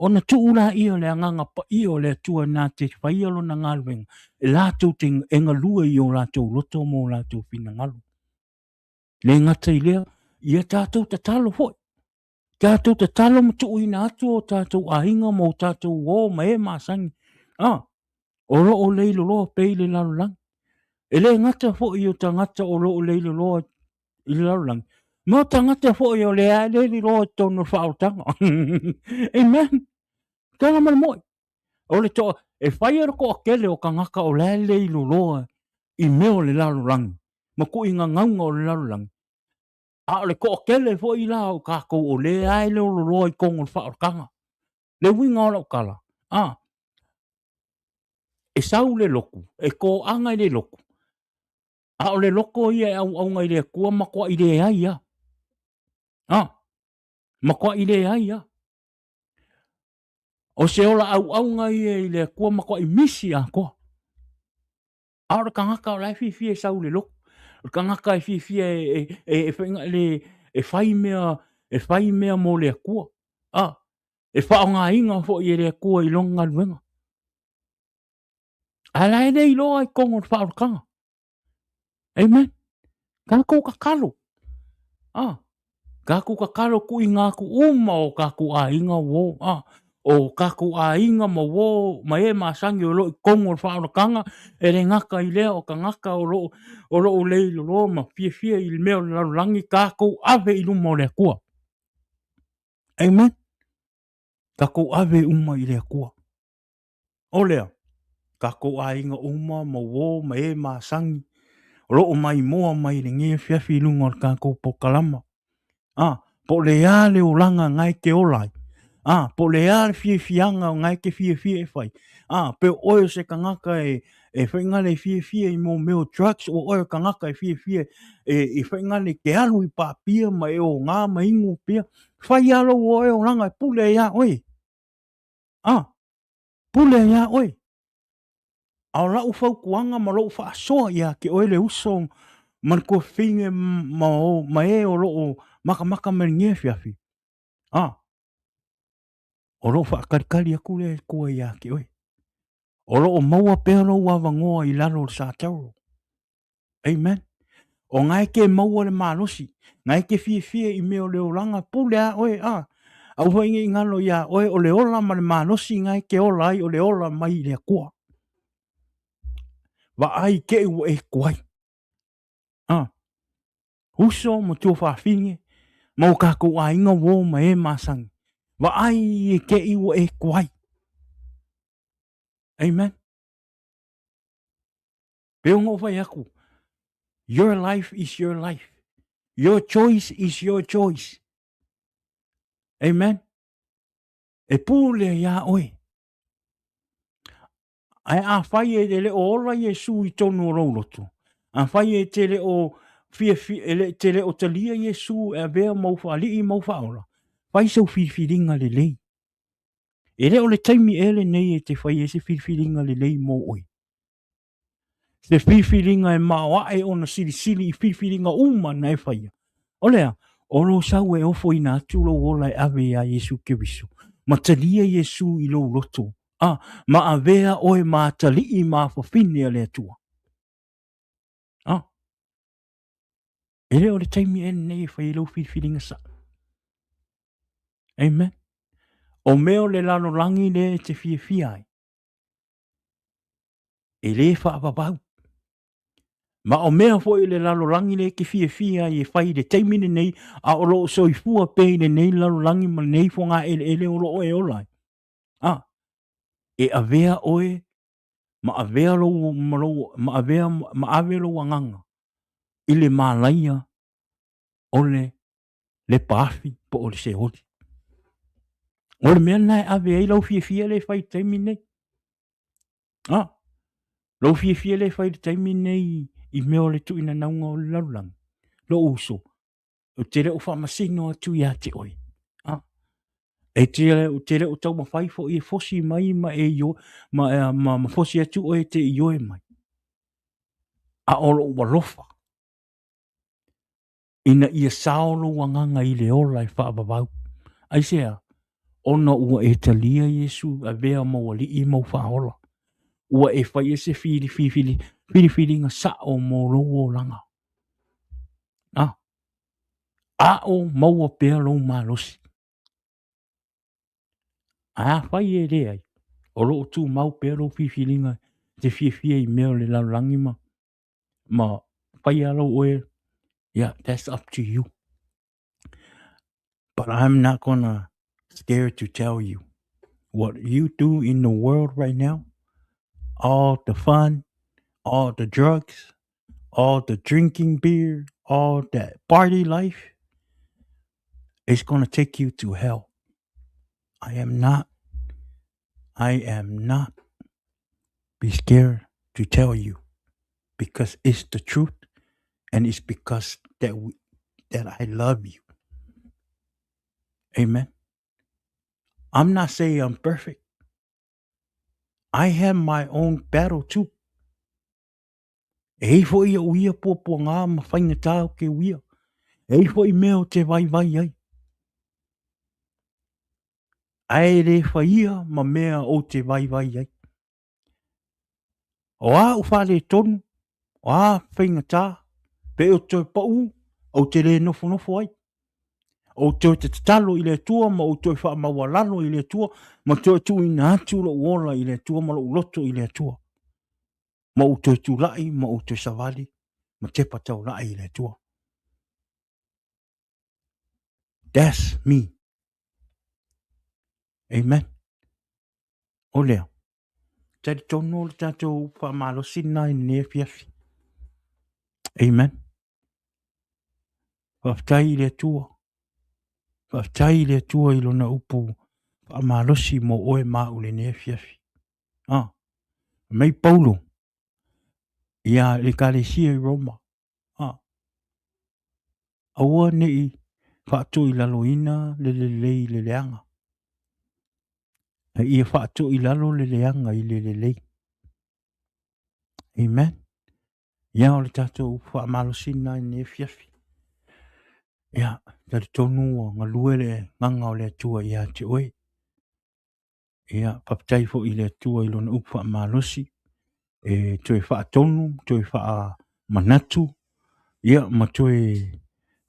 Ona tuu laia o le agaga paia o le Atua na te faia lona galuega, e latou te e galue i o latou loto ma o latou finagalo. Le gata i lea, ia tatou tatalo foi. Tatou tatalo ma tuuina atu o tatou aiga ma o tatou uō ma e masani. Ah, o lo o leiloloa pea i le lalolagi. E le gata foi o tagata o lo o leiloloa i le lalolagi, ma o tagata foi o lea e leiloa i totonu o le faaolataga. Amen. Tala ma le moi. O le to, E faia le toatele o tagata o la e lei loloa i mea o le lalolagi ma tuuina gauga o le lalolagi, a o le toatele foi la o tatou o lea e le loloa i totonu o le faaolataga. Le uiga o lau tala, a, e sau le lotu, e toaga i le lotu, a o le loto ia e auauna i le Atua matuai leai lava. A, matuai leai lava. O se ola auauna ia i le Atua matuai misi atoa. A o le tagata o la e fiafia e sau i le lotu. O le tagata e fiafia e, e, e, e, e, fai mea, e fai mea mo le Atua. A, e faaaogaina foi e le Atua i lona galuega. Ae la e le iloa i totonu o le faaolataga. Amen. Tatou tatalo. Ah, tatou tatalo tuuina atu uma o tatou aiga uo. Ah, o tatou aiga ma uo ma e masani o lo o i totonu o le faaolataga, e le gata i lea o tagata o lo o lo o leiloloa ma fiafia i le mea o le lalolagi, tatou ave i luma o le Atua. Amen. Tatou ave uma i le Atua. O lea, tatou aiga uma ma uo ma e masani o lo o maimoa mai i lenei afiafi i luga o le tatou polokalama. A, po o le a le olaga na e te ola ai? A, po o le a le fiafiaga na e te fiafia e fai? A, pe o oe o se tagata e, e faigale e fiafia i mo mea o drugs, o oe o tagata e fiafia e, e faigale te alu i papia ma e oga ma inu pia. Fai lava lou oe olaga e pule ai iā oe. A, pule ai iā oe. A o lau fautuaga ma lou faasoa ia te oe le uso ma le tuafafine ma, o, ma e o loo makamaka mai lenei afiafi, a, o loo faatalitali atu le Atua ia te oe. O lo o maua pea lou avanoa i lalo o le satauro. Amen. O na e te maua le malosi, na e te fiafia i mea o le olaga, pule a oe, a. Aua foi ne i galo iā oe, o le ola ma le malosi na e te ola ai, o le ola mai i le Atua. Vaai te i ua e tuai. A. Uso ma tuafafine, ma o tatou aiga uo ma e masani. Vaai e te i ua e tuai. Amen. Pe ona ou fai atu, your life is your life. Your choice is your choice. Amen. E pule iā oe. Ae afai e le o ola Iesu i tonu o lou loto, afai e te le o fiafia, e le, te le o talia Iesu e avea mau faalii mau faaola, fai sau filifiliga lelei. E le o le taimi ea lenei e te fai ai se filifiliga lelei mo oe. Se filifiliga e maoae ona silisili i filifiliga uma na e faia. O lea, o lou sau e ofoina atu lou ola e ave iā Iesu Keriso, ma talia Iesu i lou loto, a, ma avea oe ma atalii ma afafine a le Atua. A, e le o le taimi ea lenei e fai ai lau filifiliga sao. Amen. O mea o le lalolagi lea e te fiafia ai, e lē faavavau. Ma o mea foi o le lalolagi lea e te fiafia ai e fai i le taimi lenei, a o lo o soifua pea i lenei lalolagi ma lenei fogaeleele o lo o e ola ai. A, e avea oe ma avea lou, ma lou, ma avea, ma ave lou agaga i le malaia o le lepa afi po o le seoli. O le mea lena e ave ai lau fiafia lea e fai i le taimi lenei. A, lou fiafia lea e fai i le taimi lenei i mea o le tuuinanauga o le lalolagi, lou uso, ou te le o faamasino atu ia te oe. A, e te, ou te le o taumafai foi e fosi mai ma e ioe, ma, ma, ma fosi atu oe e te ioe mai. A o lou alofa, ina ia sao lou agaga i le ola e faavavau. Aisea? Ona ua e talia Iesu avea mau alii mau faaola. Ua e faia se filifili, filifiliga sao mo lou olaga. A, a o maua pea lou malosi. Ae afai e leai, o lo o tumau pea lou filifiliga te fiafia i mea o le lalolagi ma ma fai lava lou oe, yeah, that's up to you. But I'm not gonna scare to tell you what you do in the world right now. All the fun, all the drugs, all the drinking beer, all that party life is going to take you to hell. I am not, I am not be scared to tell you because it's the truth and it's because that we, that I love you. Amen. I'm not saying I'm perfect. I have my own battle too. E hei foi o ia pōpō ngā ma whainga tā o ke uia. E hei foi mea o te vai vai ai. Ae le whaia ma mea o te vai vai ai. O a u whale tonu, o a whainga tā, pe o te pau, o te le nofo nofo ai. O toe te tatalo i le Atua ma o toe faamaualalo i le Atua ma toe tuuina atu lou ola i le Atua ma lou loto i le Atua. Ma ou toe tulai ma ou toe savali ma tepa taulai i le Atua. That's me. Amen. O lea. Talitonu o le tatou faamalosi lena i lenei afiafi. Amen. Faafetai i le Atua. Faafetai i le Atua i lona upu faamalosi mo oe ma au i lenei afiafi. Ah, mei Paulo ia le ekalesia i Roma. Ah, aua nei faatoilaloina le lelei i le leaga. A ia faatoilalo le leaga i le lelei. Amen. Ia, o le tatou upu faamalosi lena i lenei afiafi. Ia, talitonu ua galue le agaga o le Atua ia te oe. Ia, faafetai foi i le Atua i lona upu faamalosi e toe faatonu, toe faamanatu, ia, ma toe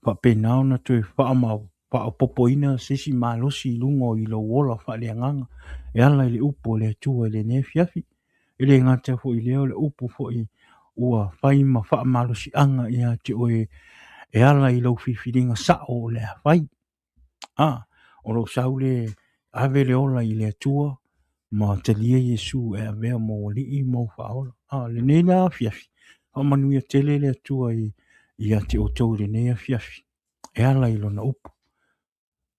faapena ona toe faaopoopoina se isi malosi i luga o i lou ola faaleagaga e ala i le upu a le Atua i lenei afiafi. E le gata foi i lea o le upu foi ua fai ma faamalosiaga ia te oe e ala i lau filifiliga sao o le a fai. A, o lou sau le ave le ola i le Atua ma talia Iesu e avea mou alii ma ou faaola. A, lenei la afiafi, faamanuia tele le Atua i, ia te outou i lenei afiafi e ala i lona upu.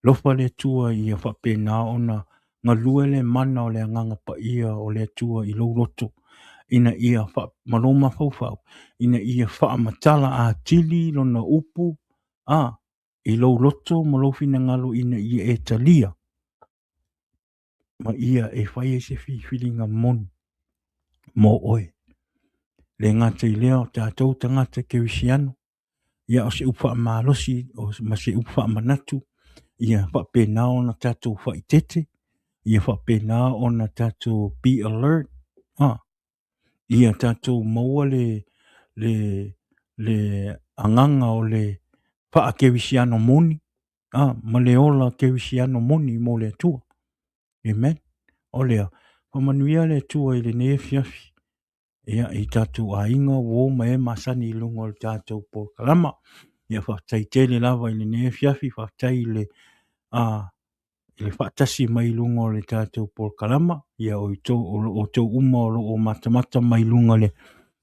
Lofa le Atua ia faapena ona galue le mana o le Agaga Paia o le Atua i lou loto, ina ia fa, ma lou mafaufau, ina ia faamatala atili lona upu, a, i lou loto ma lou finagalo ina ia e talia, ma ia e fai ai se filifiliga moni mo oe. Le gata i lea o tatou tagata kerisiano, ia o se upu faamalosi ma se upu faamanatu, ia faapena ona tatou faaeteete, ia faapena ona tatou be alert, ah, ia tatou maua le, le, le agaga o le faakerisiano moni, ah, ma le ola kerisiano moni mo le Atua. Amen. O lea, faamanuia le Atua i lenei afiafi. Ia, i tatou aiga, uo ma e masani i luga o le tatou polokalama. Ia, faafetai tele lava i lenei afiafi, faafetai i le, a, i le faatasi mai i luga o le tatou polokalama. Ia, o outou, o lo outou uma o lo o matamata mai i luga o le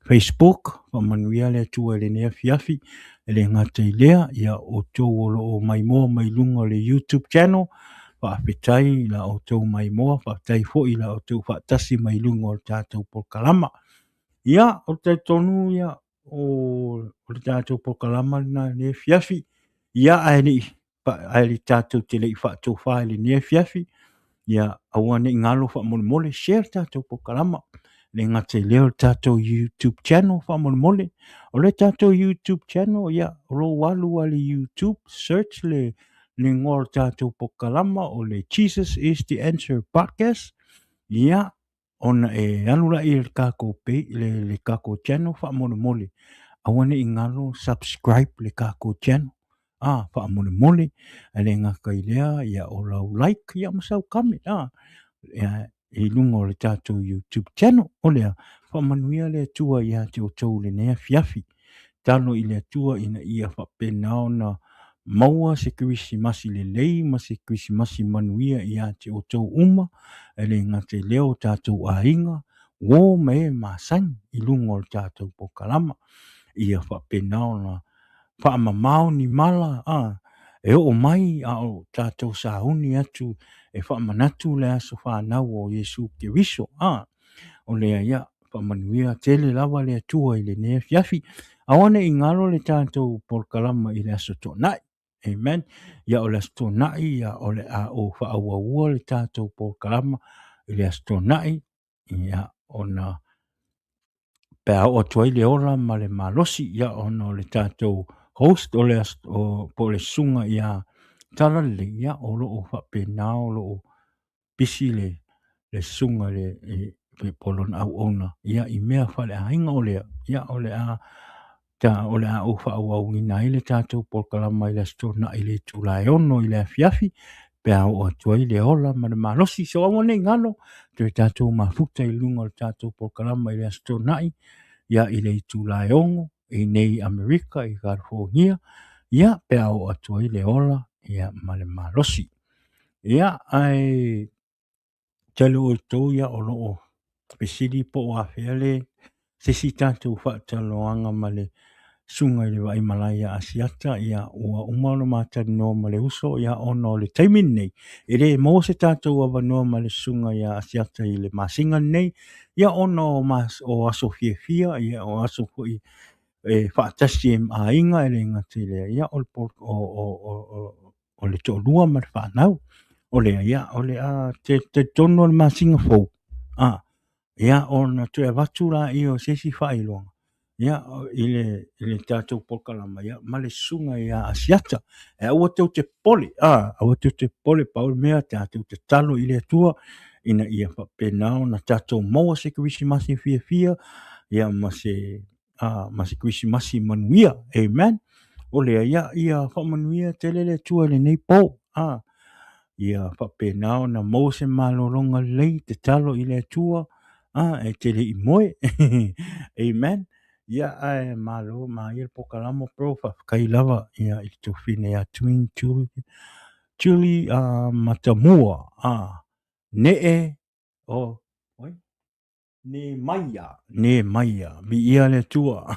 Facebook, faamanuia le Atua i lenei afiafi. E le gata i lea, ia outou o lo o maimoa mai i luga o le YouTube channel, faafetai i la outou maimoa, faafetai foi i la outou faatasi mai i luga o le tatou polokalama. Ia, o le talitonu ia, o, o le tatou polokalama lena i lenei afiafi. Ia, ae le i ae le tatou te le i faatofa i lenei afiafi, ia aua ne i galo faamolemole, share le tatou polokalama. Le gata i lea o le tatou YouTube channel faamolemole. O le tatou YouTube channel, ia, o lou alu lava i le YouTube, search le le igoa o le tatou polokalama o le Jesus is the Answer Podcast. Ia, ona e alu lea i le tatou page, le, le tatou channel faamolemole. Aua ne i galo subscribe le tatou channel. Ah, faamolemole. E le gata i lea, ia o lau like, ia ma sau comment. Ah, ia, i luga o le tatou YouTube channel. O lea, faamanuia le Atua ia te outou i lenei afiafi. Talo i le Atua ina ia faapena ona maua se Kerisimasi lelei ma se Kerisimasi manuia ia te outou uma, e le gata i lea o tatou aiga, uo ma e masani i luga o le tatou polokalama. Ia faapena ona faamamao ni mala a e oo mai a o tatou sauni atu e faamanatu le aso fanau o Iesu Keriso. A o lea ia faamanuia tele lava le Atua i lenei afiafi. Aua ne i galo le tatou polokalama i le aso Toonai. Amen. Ia o le aso Toonai, ia o le a ou faaauaua le tatou polokalama i le aso Toonai, ia ona pe a oo atu ai le ola ma le malosi, ia ona o le tatou host o le o, po o le susuga ia Talalelei, ia o lo o faapena o lo o pisi le le susuga le e, po o lona auauna ia i mea faaleaiga o lea, ia o le a ta o le a ou faaauauina ai le tatou polokalama i le Aso Toonai i le itula e 6 i le afiafi pe a oo atu ai le ola ma le malosi. So aua ne i galo, toe tatou mafuta i luga o le tatou polokalama i le Aso Toonai ia i le itula e 6 i nei Amerika i California, ia pe a oo atu ai le ola ia ma le malosi. Ia ae tele o outou ia o lo o fesili po o afea le se isi tatou faatalanoaga ma le susuga i le Vaaimalae ia Asiata, ia ua uma ona matalanoa ma le uso, ia ona o le taimi lenei e le maua se tatou avanoa ma le susuga ia Asiata i le masina lenei, ia ona o, mas, o aso fiafia, ia o aso foi e faatasi ai ma aiga, e le gata i lea, ia o le, o, o, o, o, o le toalua ma le fanau. O lea, ia, o le a talitonu o le masina fou, a, ia, ona toe avatu laia o se isi faailoga, ia, i le, i le tatou polokalama, ia, ma le susuga ia Asiata. E aua tou te popole, a, aua tou te popole, pau le mea, tatou tatalo i le Atua, ina ia faapena ona tatou maua se Kerisimasi fiafia, ia, ma se ma se Kerisimasi manuia. Amen. O lea, ia, ia faamanuia tele le Atua i lenei po. A, ia faapena ona maua se malologa lelei, tatalo i le Atua, a, e te le i moe. Amen. Ia, ae malo manaia le polokalama, bro. Faafetai lava, ia, i le tuafafine ia Twin Julie, Julie Matamua, a, nee, o, oi? Nemaia, Nemaia, viia le Atua.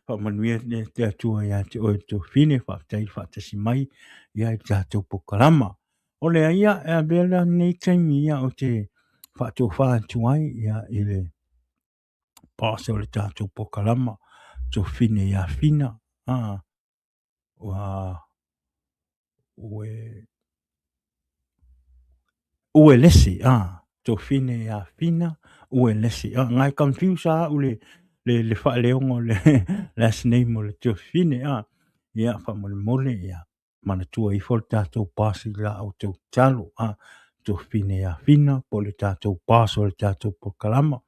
Faamanuia le Atua ia te oe le tuafafine, faafetai le faatasi mai ia i le tatou polokalama. O lea ia, e avea lenei taimi ia ou te faatofa atu ai ia i le boss o le tatou polokalama, tuafafine ia Fina, a, ua, ue, Uelese, a, tuafafine ia Fina Uelese. A, ngai confuse lava au le, le, le faaleoga o le last name o le tuafafine, a. Ia, faamolemole, ia, manatua ifo le tatou boss i la outou tatalo, a, tuafafine ia Fina po o le tatou boss o le tatou polokalama.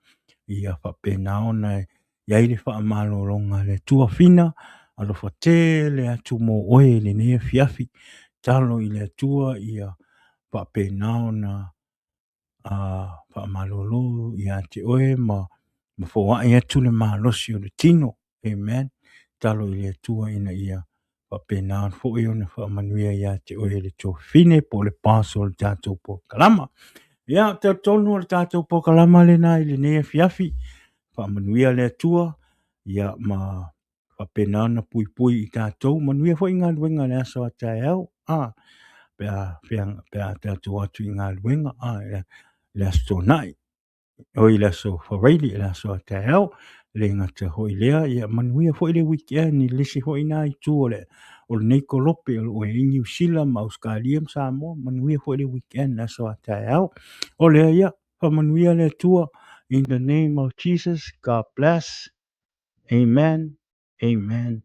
Ia faapena ona i ai le faamalologa a le Atua. Fina, alofa tele atu mo oe i lenei afiafi. Tatalo i le Atua ia faapena ona faamalolo ia te oe ma ma foai atu le malosi o le tino. Amen. Tatalo i le Atua ina ia faapena foi ona faamanuia ia te oe le tuafafine po o le boss o le tatou polokalama. Ia, talitonu o le tatou polokalama lena i lenei afiafi. Faamanuia le Atua, ia ma faapena ona puipui i tatou. Manuia foi galuega i le aso a taeao, a, pe a, pe a tatou atu i galuega, a, le Aso Toonai. Oi le aso Faraili, le aso a taeao. E le gata foi lea, ia manuia foi le weekend i le isi foi na itu o le o lenei kolope o lo o i ai Niu Sila ma Ausetalia ma Samoa, manuia foi le weekend le aso a taeao. O lea ia, faamanuia le Atua. In the name of Jesus, God bless. Amen. Amen.